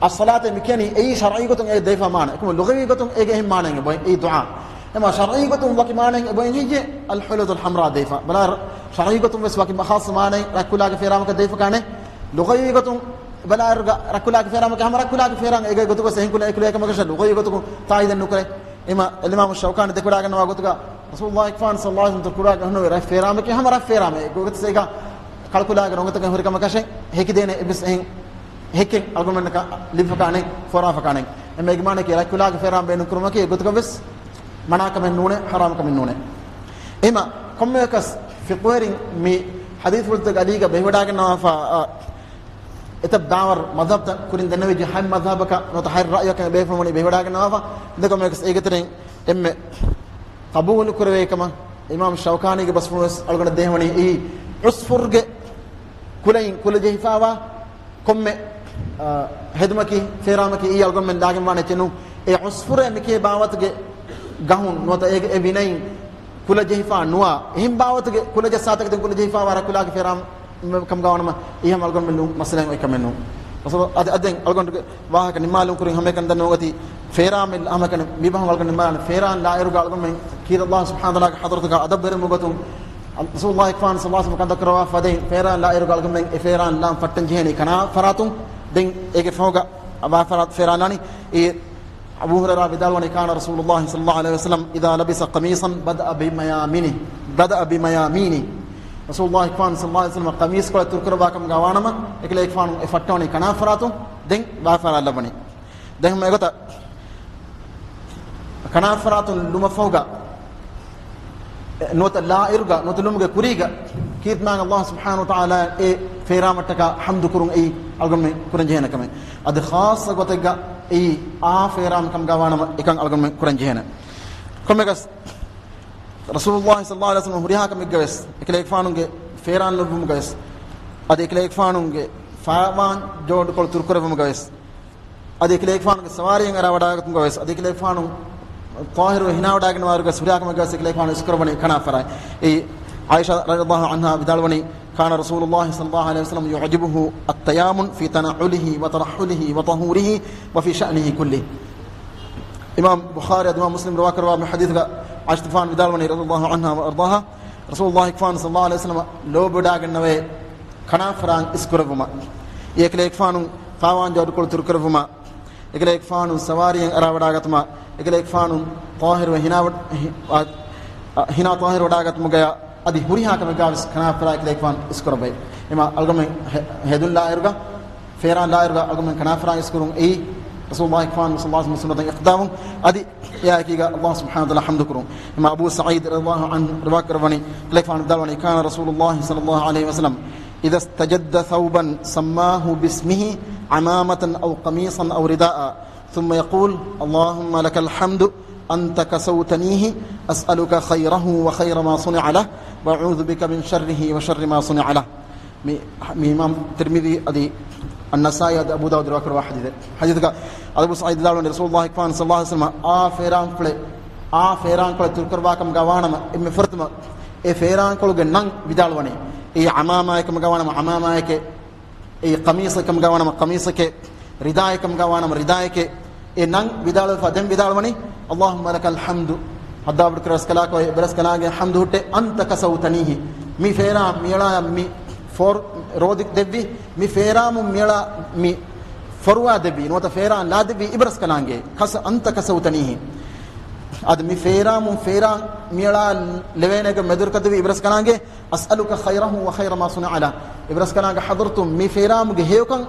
އައްޞަލާތޭ މިކިޔަނީ އެއީ ޝަރްޢީ ގޮތުން އެ ދެފަ މާނަ. އެކަމު ލުޣަވީ ގޮތުން އޭގެ އެހެން މާނައެއް އެބައޮތް އެއީ ދުޢާ. އެމާ ޝަރްޢީ ގޮތުން ވަކި މާނައެއް އެބައޮތް ހެއްޔޭ؟ އަލްޙުއްލަތުލް ޙަމްރާ ދެފަ. ބަލާ، ޝަރްޢީ ގޮތުން ވެސް ވަކި ޚާއްޞަ މާނައެއް ރަތްކުލާގެ ފޭރާމަކަށް ދެފަ ކާނެ. ލުޣަވީ ގޮތުން ބަލާއިރުގަ ރަތްކުލާގެ ފޭރާމަކަށް ހަމަ ރަތްކުލާގެ ފޭރާން އޭގެ ގޮތުގަ އެހެން ކުލަ އެކުލެ ކަމަކަށަ ލުޣަވީ ގޮތުގަ ތާއީދެއް ނުކުރޭ. އެމަ އިމާމު ޝައުކާނީ ދެކުރާގަންނަވާ ގޮތުގަ ރަސޫލުﷲ ފާން ޞައްލަﷲ ޢަލައިހި ވަސައްލަމަ ކުރާގަ ހުންނެވި ރަތް ފޭރާމަކީ ހަމަ ރަތް ފޭރާމައެއް. ގޮތަސް އޭގަ ކަޅުކުލާގެ ރޮނގުތަކެއް ހުރި ކަމަކަށެއް ހެކިދޭނެ އެއްވެސް އެހެން ހެކެއް އަޅުގަނޑުމެންނަކަށް ލިބިފަކާނެ، ފޯރާފަކާނެ. އެމަ އޭގެ މާނައަކީ ރަތްކުލާގެ ފޭރާން ބޭނުން ކުރުމަކީ އެ ގޮތުގަ ވެސް މަނާކަމެއް ނޫނޭ، ޙަރާމް ކަމެއް ނޫނޭ. އެމަ ކޮންމެއަކަސް ފިޤުހުވެރިން މި ޙަދީޘްފުޅުތަކުގެ އަލީގަ ބެހިވަޑާގަންނަވާފަ، އަ، އެތައް ދާވަރު މަޛްހަބްތައް ކުރިން ދެންނެވިއްޖެ ހަތް މަޛްހަބަކަށް ނުވަތަ ހަތް ރައުޔަކަށް ބޭފުޅުން ބެހިވަޑާގަންނަވާފަ. އެނދެކަމަކަސް އޭގެތެރެއިން އެންމެ ޤަބޫލު ކުރެވޭ ކަމަށް އިމާމް ޝައުކާނީގެ ބަސްފުޅު ވެސް އަޅުގަނޑަށް ދޭހަވަނީ އެއީ ޢުޞްފުރުގެ ކުލައިން ކުލަ ޖެހިފަވާ ކޮންމެ، އާ، ހެދުމަކީ ފޭރާމަކީ އެއީ އަޅުގަނޑުމެން ލާގެންވާނެ އެއްޗެއް ނޫން. އެ ޢުޞްފުރޭ މިކޭ ބާވަތުގެ ގަހުން ނުވަތަ އޭގެ އެ ވިނައިން ކުލަ ޖެހިފަ ނުވާ، އެހެން ބާވަތުގެ ކުލަ ޖައްސާތަކެތި ކުލަ ޖެހިފަވާ ރަތްކުލާގެ ފޭރާމަ ކަމުގަ ވާނަމަ، އެހެން އަޅުގަނޑުމެން މައްސަލައެއް އޮތް ކަމެއް ނޫން. އަދި، އަދި ދެން އަޅުގަނޑުގެ ވާހަކަ ނިންމާލުން ކުރިން ހަމައެކަނި ދަންނަވަން އޮތީ ފޭރާމެއް ހަމައެކަނި މިބަހުން އަޅުގަނޑު ނިންމާލަން ފޭރާން ލާއިރުގަ އަޅުގަނޑުމެން ކީރި ﷲ ސުބްޙާނަހޫ ވަތަޢާލާގެ ޙަޟްރަތުގަ އަދަބުވެރިވުމުގެ ގޮތުން ރަސޫލުﷲ ފާން ޞައްލަﷲ ޢަލައިހި ވަސައްލަމަ ކަންތައް ކުރައްވާފަ ދެން ފޭރާން ލާއިރުގަ އަޅުގަނޑުމެން އެ ފޭރާން ލާން ފައްޓަން ޖެހޭނީ ކަނާ ފަރާތުން. ދެން އޭގެ ފަހުގަ ވާ ފަރާތު ފޭރާން ލާނީ. އެ އަބޫ ހުރައިރާ ވިދާޅުވަނީ، كان رسول الله صلى الله عليه وسلم إذا لبس قميصا بدأ بميامنه، بدأ بميامنه. ރަސޫލުﷲ ފާން ޞައްލަﷲ ޢަލައިހި ވަސައްލަމަ ޤަމީޞްކޮޅެއް ތުރުކުރައްވާ ކަމުގަ ވާނަމަ، އެކަލޭގެފާނު އެ ފައްޓަވަނީ ކަނާ ފަރާތުން، ދެން ވާ ފަރާތް ލައްވަނީ. ދެން ހަމަ އެގޮތަށް ކަނާ ފަރާތުން ލުމަށްފަހުގަ، ނުވަތަ ލާއިރުގަ، ނުވަތަ ލުމުގެ ކުރީގަ، ކީރިތި މާތް ﷲ ސުބްޙާނަހޫ ވަތަޢާލާ އެ ފޭރާމަށްޓަކާ ޙަމްދު ކުރުން އެއީ އަޅުގަނޑުމެން ކުރަން ޖެހޭނެ ކަމެއް. އަދި ޚާއްޞަ ގޮތެއްގަ އެއީ އާ ފޭރާމަ ކަމުގަ ވާނަމަ އެކަން އަޅުގަނޑުމެން ކުރަން ޖެހޭނެ. ކޮންމެއަކަސް ރަސޫލުﷲ ޞައްލަﷲ ޢަލައިހި ވަސައްލަމަ ހުރިހާ ކަމެއްގަ ވެސް، އެކަލޭގެފާނުގެ ފޭރާން ލުއްވުމުގަ ވެސް، އަދި އެކަލޭގެފާނުގެ ފާވާން ޖޯޑުކޮޅު ތުރުކުރެއްވުމުގަ ވެސް، އަދި އެކަލޭގެފާނުގެ ސަވާރީއަށް އަރާވަޑާގަތުމުގަ ވެސް، އަދި އެކަލޭގެފާނު ޠާހިރުވެ ހިނާވަޑާގަންނަވާއިރުގަ ވެސް ހުރިހާ ކަމެއްގަ ވެސް އެކަލޭގެފާނު އިސްކުރައްވަނީ ކަނާ ފަރާތް. އެއީ ޢާއިޝާ ރަޟިޔަﷲ ޢަންހާ ވިދާޅުވަނީ، كان رسول الله صلى الله عليه وسلم يعجبه التيامن في تنعله وترحله وطهوره وفي شأنه كله. އިމާމް ބުޚާރީ އަދި އިމާމް މުސްލިމް ރިވާކުރައްވާ މި ޙަދީޘްގަ ޢާއިޝަތު ފާން ވިދާޅުވަނީ ރަޟިޔަﷲ ޢަންހާ ވައަރްޟާހާ، ރަސޫލުﷲ ފާން ޞައްލަﷲ ޢަލައިހި ވަސައްލަމަ ލޯބިވެޑާގަންނަވޭ ކަނާފަރާން އިސްކުރެއްވުމަށް، އެކަލޭގެފާނު ފާވާން ޖޯޑުކޮޅު ތުރުކުރެއްވުމަށް، އެކަލޭގެފާނު ސަވާރީއަށް އަރާވަޑާގަތުމަށް، އެކަލޭގެފާނު ޠާހިރުވެ ހިނާވަ-، ހި-، އާ، އާ، ހިނާ ޠާހިރު ވަޑާގަތުމުގަޔާ އަދި ހުރިހާ ކަމެއްގާވެސް ކަނާފަރާ އެކަލޭގެފާނު އިސްކުރައްވައި. އެމާ އަޅުގަމެން ހެ-، ހެދުން ލާއިރުގަ، ފޭރާން ލާއިރުގަ އަޅުގަމެން ކަނާފަރާ އިސްކުރުން އެއީ، ރަސޫލުﷲ ފާން ޞައްލަﷲ ޢަލައިހި ވަސައްލަމަ ސުންނަތަށް އިޤްތިދާވުން. އަދި އެއާއެކީގަ ﷲ ސުބްޙާނަހޫ ވަތަޢާލާ ޙަމްދު ކުރުން. އެމާ އަބޫ ސަޢީދު ރަޟިޔަﷲ ޢަންހު ރިވާކުރައްވަނީ، އެކަލޭގެފާނު ވިދާޅުވަނީ، كان رسول الله صلى الله عليه وسلم إذا استجد ثوبا سماه باسمه عمامة أو قميصا أو رداء ثم يقول، اللهم لك الحمد أنت كسوتنيه، أسألك خيره وخير ما صنع له، وأعوذ بك من شره وشر ما صنع له. މި، މި އިމާމް ތިރްމިޛީ އަދި އައްނަސާއީ އަދި އަބޫ ދާވޫދު ރިވާކުރައްވާ ޙަދީޘެއް. ޙަދީޘަކަށް އަބޫ ސަޢީދު ވިދާޅުވަނީ، ރަސޫލުﷲ ފާން ޞައްލަﷲ ޢަލައިހި ވަސައްލަމަ އާ ފޭރާންފުޅެއް، އާ ފޭރާންކޮޅެއް ތުރުކުރައްވާ ކަމުގަ ވާނަމަ، އެންމެ ފުރަތަމަ އެ ފޭރާންކޮޅުގެ ނަން ވިދާޅުވަނީ. އެއީ ޢަމާމާއެއް ކަމުގަ ވާނަމަ ޢަމާމާއެކޭ، އެއީ ޤަމީޞެއް ކަމުގަ ވާނަމަ ޤަމީޞެކޭ، ރިދާއެއް ކަމުގަ ވާނަމަ ރިދާއެކޭ، އެ ނަން ވިދާޅުވެފަ ދެން ވިދާޅުވަނީ، اللهم لك الحمد، ހައްދާބަޑު ކުރެ ރަސްކަލާކޮ، އެ ރަސްކަލާގެ ޙަމްދު ހުއްޓޭ، أنت كسوتنيه، މި ފޭރާ، މި އަޅާޔަށް މި ފޯރު-، ރޯދި ދެއްވި، މި ފޭރާމުން މިއަޅާ މި ފޮރުވާ ދެއްވީ، ނުވަތަ ފޭރާން ލާ ދެއްވީ އިބްރަސްކަލާނގެ، ކަސް އަންތަ ކަސަވްތަނީހި. އަދި މި ފޭރާމުން ފޭރާން މިއަޅާ ލެވޭނެގެ މެދުރުކަދުވީ އިބްރަސްކަލާނގެ، أسألك خيره وخير ما صنع له. އިބްރަސްކަލާނގެ ޙަޟްރަތުން މި ފޭރާމުގެ ހެޔޮކަން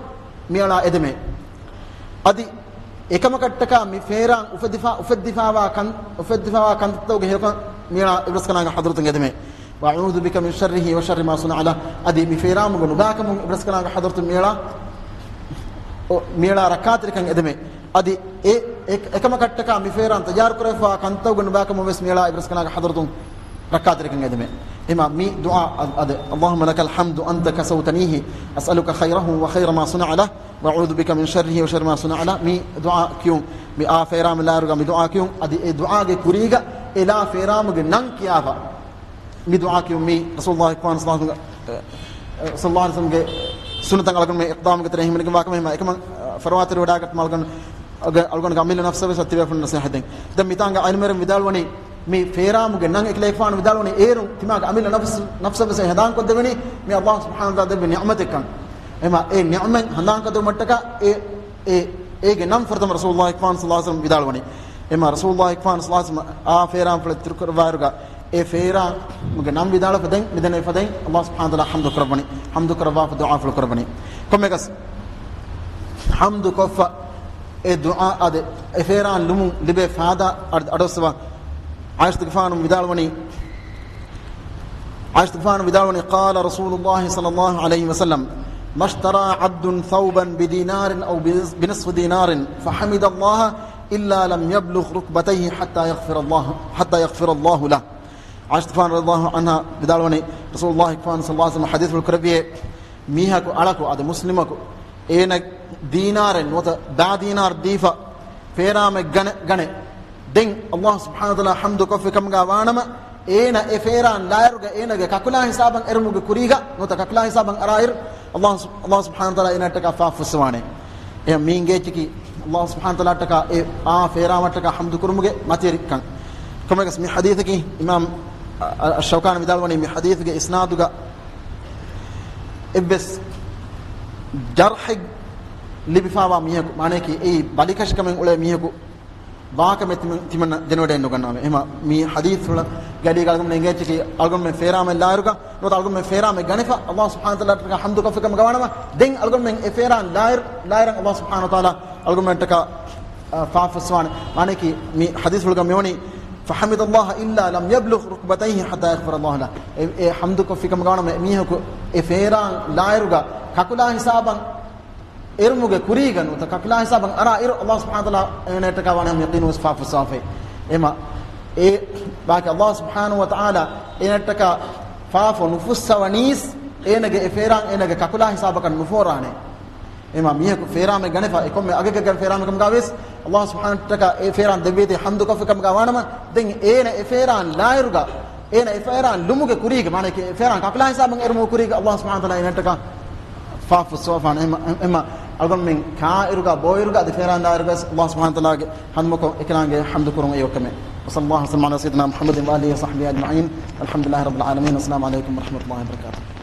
މިއަޅާ އެދެމޭ. އަދި އެކަމަކަށްޓަކާ މި ފޭރާން އުފެދިފާ، އުފެއްދިފާވާ ކަން، އުފެއްދިފާވާ ކަންތައްތަކުގެ ހެޔޮކަން މިއަޅާ އިބްރަސްކަލާނގެ ޙަޟްރަތުން އެދެމޭ. وأعوذ بك من شره وشر ما صنع له. އަދި މި ފޭރާމުގެ ނުބާކަމުން އިބްރަސްކަލާނގެ ޙަޟްރަތުން މިއަޅާ، އޮ، މިއަޅާ ރައްކާތެރިކަން އެދެމޭ. އަދި އެ، އެ، އެކަމަކަށްޓަކާ މި ފޭރާން ތައްޔާރުކުރެވިފާ ކަންތައްތަކުގެ ނުބާކަމުން ވެސް މިއަޅާ އިބްރަސްކަލާނގެ ޙަޟްރަތުން ރައްކާތެރިކަން އެދެމޭ. އެމާ މި ދުޢާ އަ-، އަދި، اللهم لك الحمد أنت كسوتنيه، أسألك خيره وخير ما صنع له، وأعوذ بك من شره وشر ما صنع له. މި ދުޢާ ކިޔުން، މި އާ ފޭރާމެއް ލާއިރުގަ މި ދުޢާ ކިޔުން، އަދި އެ ދުޢާގެ ކުރީގަ އެ ލާ ފޭރާމުގެ ނަން ކިޔާފަ މި ދުޢާ ކިޔުން މީ ރަސޫލުﷲ ޞައްލަﷲ ޢަލައިހި ވަސައްލަމް، އެ، އެ، ޞައްލަﷲ ޢަލައިހި ވަސައްލަމްގެ ސުންނަތަށް އަޅުގަނޑުމެން އިޤްތިދާ ކުރުމުގެ ތެރޭ ހިމެނިގެންވާ ކަމެއް ހަމަ އެކަމަށް، އަ، ފަރުވާތެރިވެވަޑައިގަތުމަށް އަޅުގަނޑު، އަ، އަޅުގަނޑުގެ އަމިއްލަ ނަފްސަށް ވެސް އަތްތިބޭފުޅުން ނަޞޭޙަތް ދޭން. ދެން މިތާނގަ ޢާލިމުވެރިން ވިދާޅުވަނީ، މި ފޭރާމުގެ ނަން އެކަލޭގެފާނު ވިދާޅުވަނީ، އޭރުން ތިމާގެ އަމިއްލަ ނަފްސު، ނަފްސަށް ވެސް އެ ހަނދާންކޮށްދެވެނީ، މި ﷲ ސުބްޙާނަހޫ ވަތަޢާލާ ދެއްވި ނިޢުމަތެއްކަން. އެމާ އެ ނިޢުމަތް ހަނދާންކޮށްދެވުމަށްޓަކާ އެ، އެ، އޭގެ ނަން ފުރަތަމަ ރަސޫލުﷲ ޞައްލަﷲ ޢަލައިހި ވަސައްލަމް ވިދާޅުވަނީ. އެމާ ރަސޫލުﷲ ޞައްލަﷲ ޢަލައިހި ވަސައްލަމް އާ ފޭރާންފުޅެއް ތިރިކުރައްވާއިރުގަ، އެ ފޭރާމުގެ ނަން ވިދާޅުވެފަ ދެން މިދެންނެވިފަ ދެން ﷲ ސުބްޙާނަހޫ ވަތަޢާލާ ޙަމްދު ކުރައްވަނީ، ޙަމްދު ކުރައްވާފަ ދުޢާފުޅު ކުރައްވަނީ. ކޮންމެއަކަސް ޙަމްދު ކޮށްފަ އެ ދުޢާ އަދި އެ ފޭރާން ލުމުން ލިބޭ ފާއިދާ އަޑު، އަޑުއައްސަވާ. ޢާއިޝަތުގެފާނު ވިދާޅުވަނީ، ޢާއިޝަތުގެފާނު ވިދާޅުވަނީ، قال رسول الله صلى الله عليه وسلم، ما اشترى عبد ثوبا بدينار أو بنصف دينار فحمد الله إلا لم يبلغ ركبتيه حتى يغفر الله، حتى يغفر الله له. ޢާއިޝަތުގެފާނު ރަޟިޔަﷲ ޢަންހާ ވިދާޅުވަނީ، ރަސޫލުﷲ ޞައްލަﷲ ޢަލައިހި ވަސައްލަމް ޙަދީޘްފުޅު ކުރެއްވިއޭ، މީހަކު އަޅަކު އަދި މުސްލިމަކު އޭނަ ދީނާރެއް ނުވަތަ ދާ ދީނާރު ދީފަ ފޭރާމެއް ގަނެ، ގަނެ. ދެން ﷲ ސުބްޙާނަހޫ ވަތަޢާލާ ޙަމްދު ކޮށްފި ކަމުގަ ވާނަމަ، އޭނަ އެ ފޭރާން ލާއިރުގަ އޭނަގެ ކަކުލާ ހިސާބަށް އެރުމުގެ ކުރީގަ ނުވަތަ ކަކުލާ ހިސާބަށް އަރާއިރު، ﷲ ސު-، ﷲ ސުބްޙާނަހޫ ވަތަޢާލާ އޭނައަށްޓަކާ ފާފަ ފުއްސަވާނެ. އެހެން މީންގޭ އެއްޗަކީ، ﷲ ސުބްޙާނަހޫ ވަތަޢާލާއަށްޓަކާ އެ އާ ފޭރާމަށްޓަކާ ޙަމްދު ކުރުމުގެ މަތިވެރިކަން. ކޮންމެއަކަސް މި ޙަދީޘަކީ އިމާމް އަ-، އަ-، އައްޝައުކާނީ ވިދާޅުވަނީ މި ޙަދީޘުގެ އިސްނާދުގަ އެއްވެސް ޖަރްޙެއް ލިބިފާވާ މީހަކު، މާނަޔަކީ އެއީ ބަލިކަށިކަމެއް އުޅޭ މީހަކު ވާކަމެއް ތިމަން-، ތިމަންނަ ދެނެވަޑައެއް ނުގަންނަވަމޭ. އެހެމަ މި ޙަދީޘްފުޅަށް ގަޑީގަ އަޅުގަނޑުމެން އެނގޭ އެއްޗަކީ، އަޅުގަނޑުމެން ފޭރާމެއް ލާއިރުގަ ނުވަތަ އަޅުގަނޑުމެން ފޭރާމެއް ގަނެފަ، ﷲ ސުބްޙާނަހޫ ވަތަޢާލާއަށްޓަކާ ޙަމްދު ކޮށްފި ކަމުގަ ވާނަމަ، ދެން އަޅުގަނޑުމެން އެ ފޭރާން ލާއިރު-، ލާއިރަށް ﷲ ސުބްޙާނަހޫ ވަތަޢާލާ އަޅުގަނޑުމެންޓަކާ، އަ، ފާފަ ފުއްސަވާނެ. މާނަޔަކީ މި ޙަދީޘްފުޅުގަ މިވަނީ، فحمد الله إلا لم يبلغ ركبتيه حتى يغفر الله له. އެ، އެ ޙަމްދު ކޮށްފި ކަމުގަ ވާނަމަ އެ މީހަކު އެ ފޭރާން ލާއިރުގަ ކަކުލާ ހިސާބަށް އެރުމުގެ ކުރީގަ ނުވަތަ ކަކުލާ ހިސާބަށް އަރާ އިރު، ﷲ ސުބްޙާނަހޫ ވަތަޢާލާ އޭނައަށްޓަކާ ވާނެ ހަމަ ޔަޤީނުން ވެސް ފާފަ ފުއްސަވާފައި. އެހެމަ އެ ވާހަކަ ﷲ ސުބްޙާނަހޫ ވަތަޢާލާ އޭނައަށްޓަކާ ފާފަ ނުފުއްސަވަނީސް އޭނަގެ އެ ފޭރާން އޭނަގެ ކަކުލާ ހިސާބަކަށް ނުފޯރާނެ. އެހެމަ މީހަކު ފޭރާމެއް ގަނެފަ އެ ކޮންމެ އަގެއްގެ ފޭރާމެއް ކަމުގަ ވެސް، ﷲ ސުބްޙާނަހޫ ވަތަޢާލާއަށްޓަކާ އެ ފޭރާން ދެއްވީތީ ޙަމްދު ކޮށްފި ކަމުގަ ވާނަމަ، ދެން އޭނަ އެ ފޭރާން ލާއިރުގަ އޭނަ އެ ފޭރާން ލުމުގެ ކުރީގަ، މާނަޔަކީ އެ ފޭރާން ކަކުލާ ހިސާބަށް އެރުމުގެ ކުރީގަ ﷲ ސުބްޙާނަހޫ ވަތަޢާލާ އޭނައަށްޓަކާ ފާފަ ފުއްސަވާފާނެ. އެހެމަ، އެހެމަ އަޅުގަނޑުމެން ކާއިރުގަ ބޯއިރުގަ އަދި ފޭރާން ލާއިރުގަ ވެސް ﷲ ސުބްޙާނަހޫ ވަތަޢާލާގެ ޙަމްދުކޮށް އެކަލާނގެ ޙަމްދު ކުރުން އެއީ އޮތްކަމެއް. وصلى الله وسلم على سيدنا محمد وآله وصحبه أجمعين. الحمد لله رب العالمين. والسلام عليكم ورحمة الله وبركاته.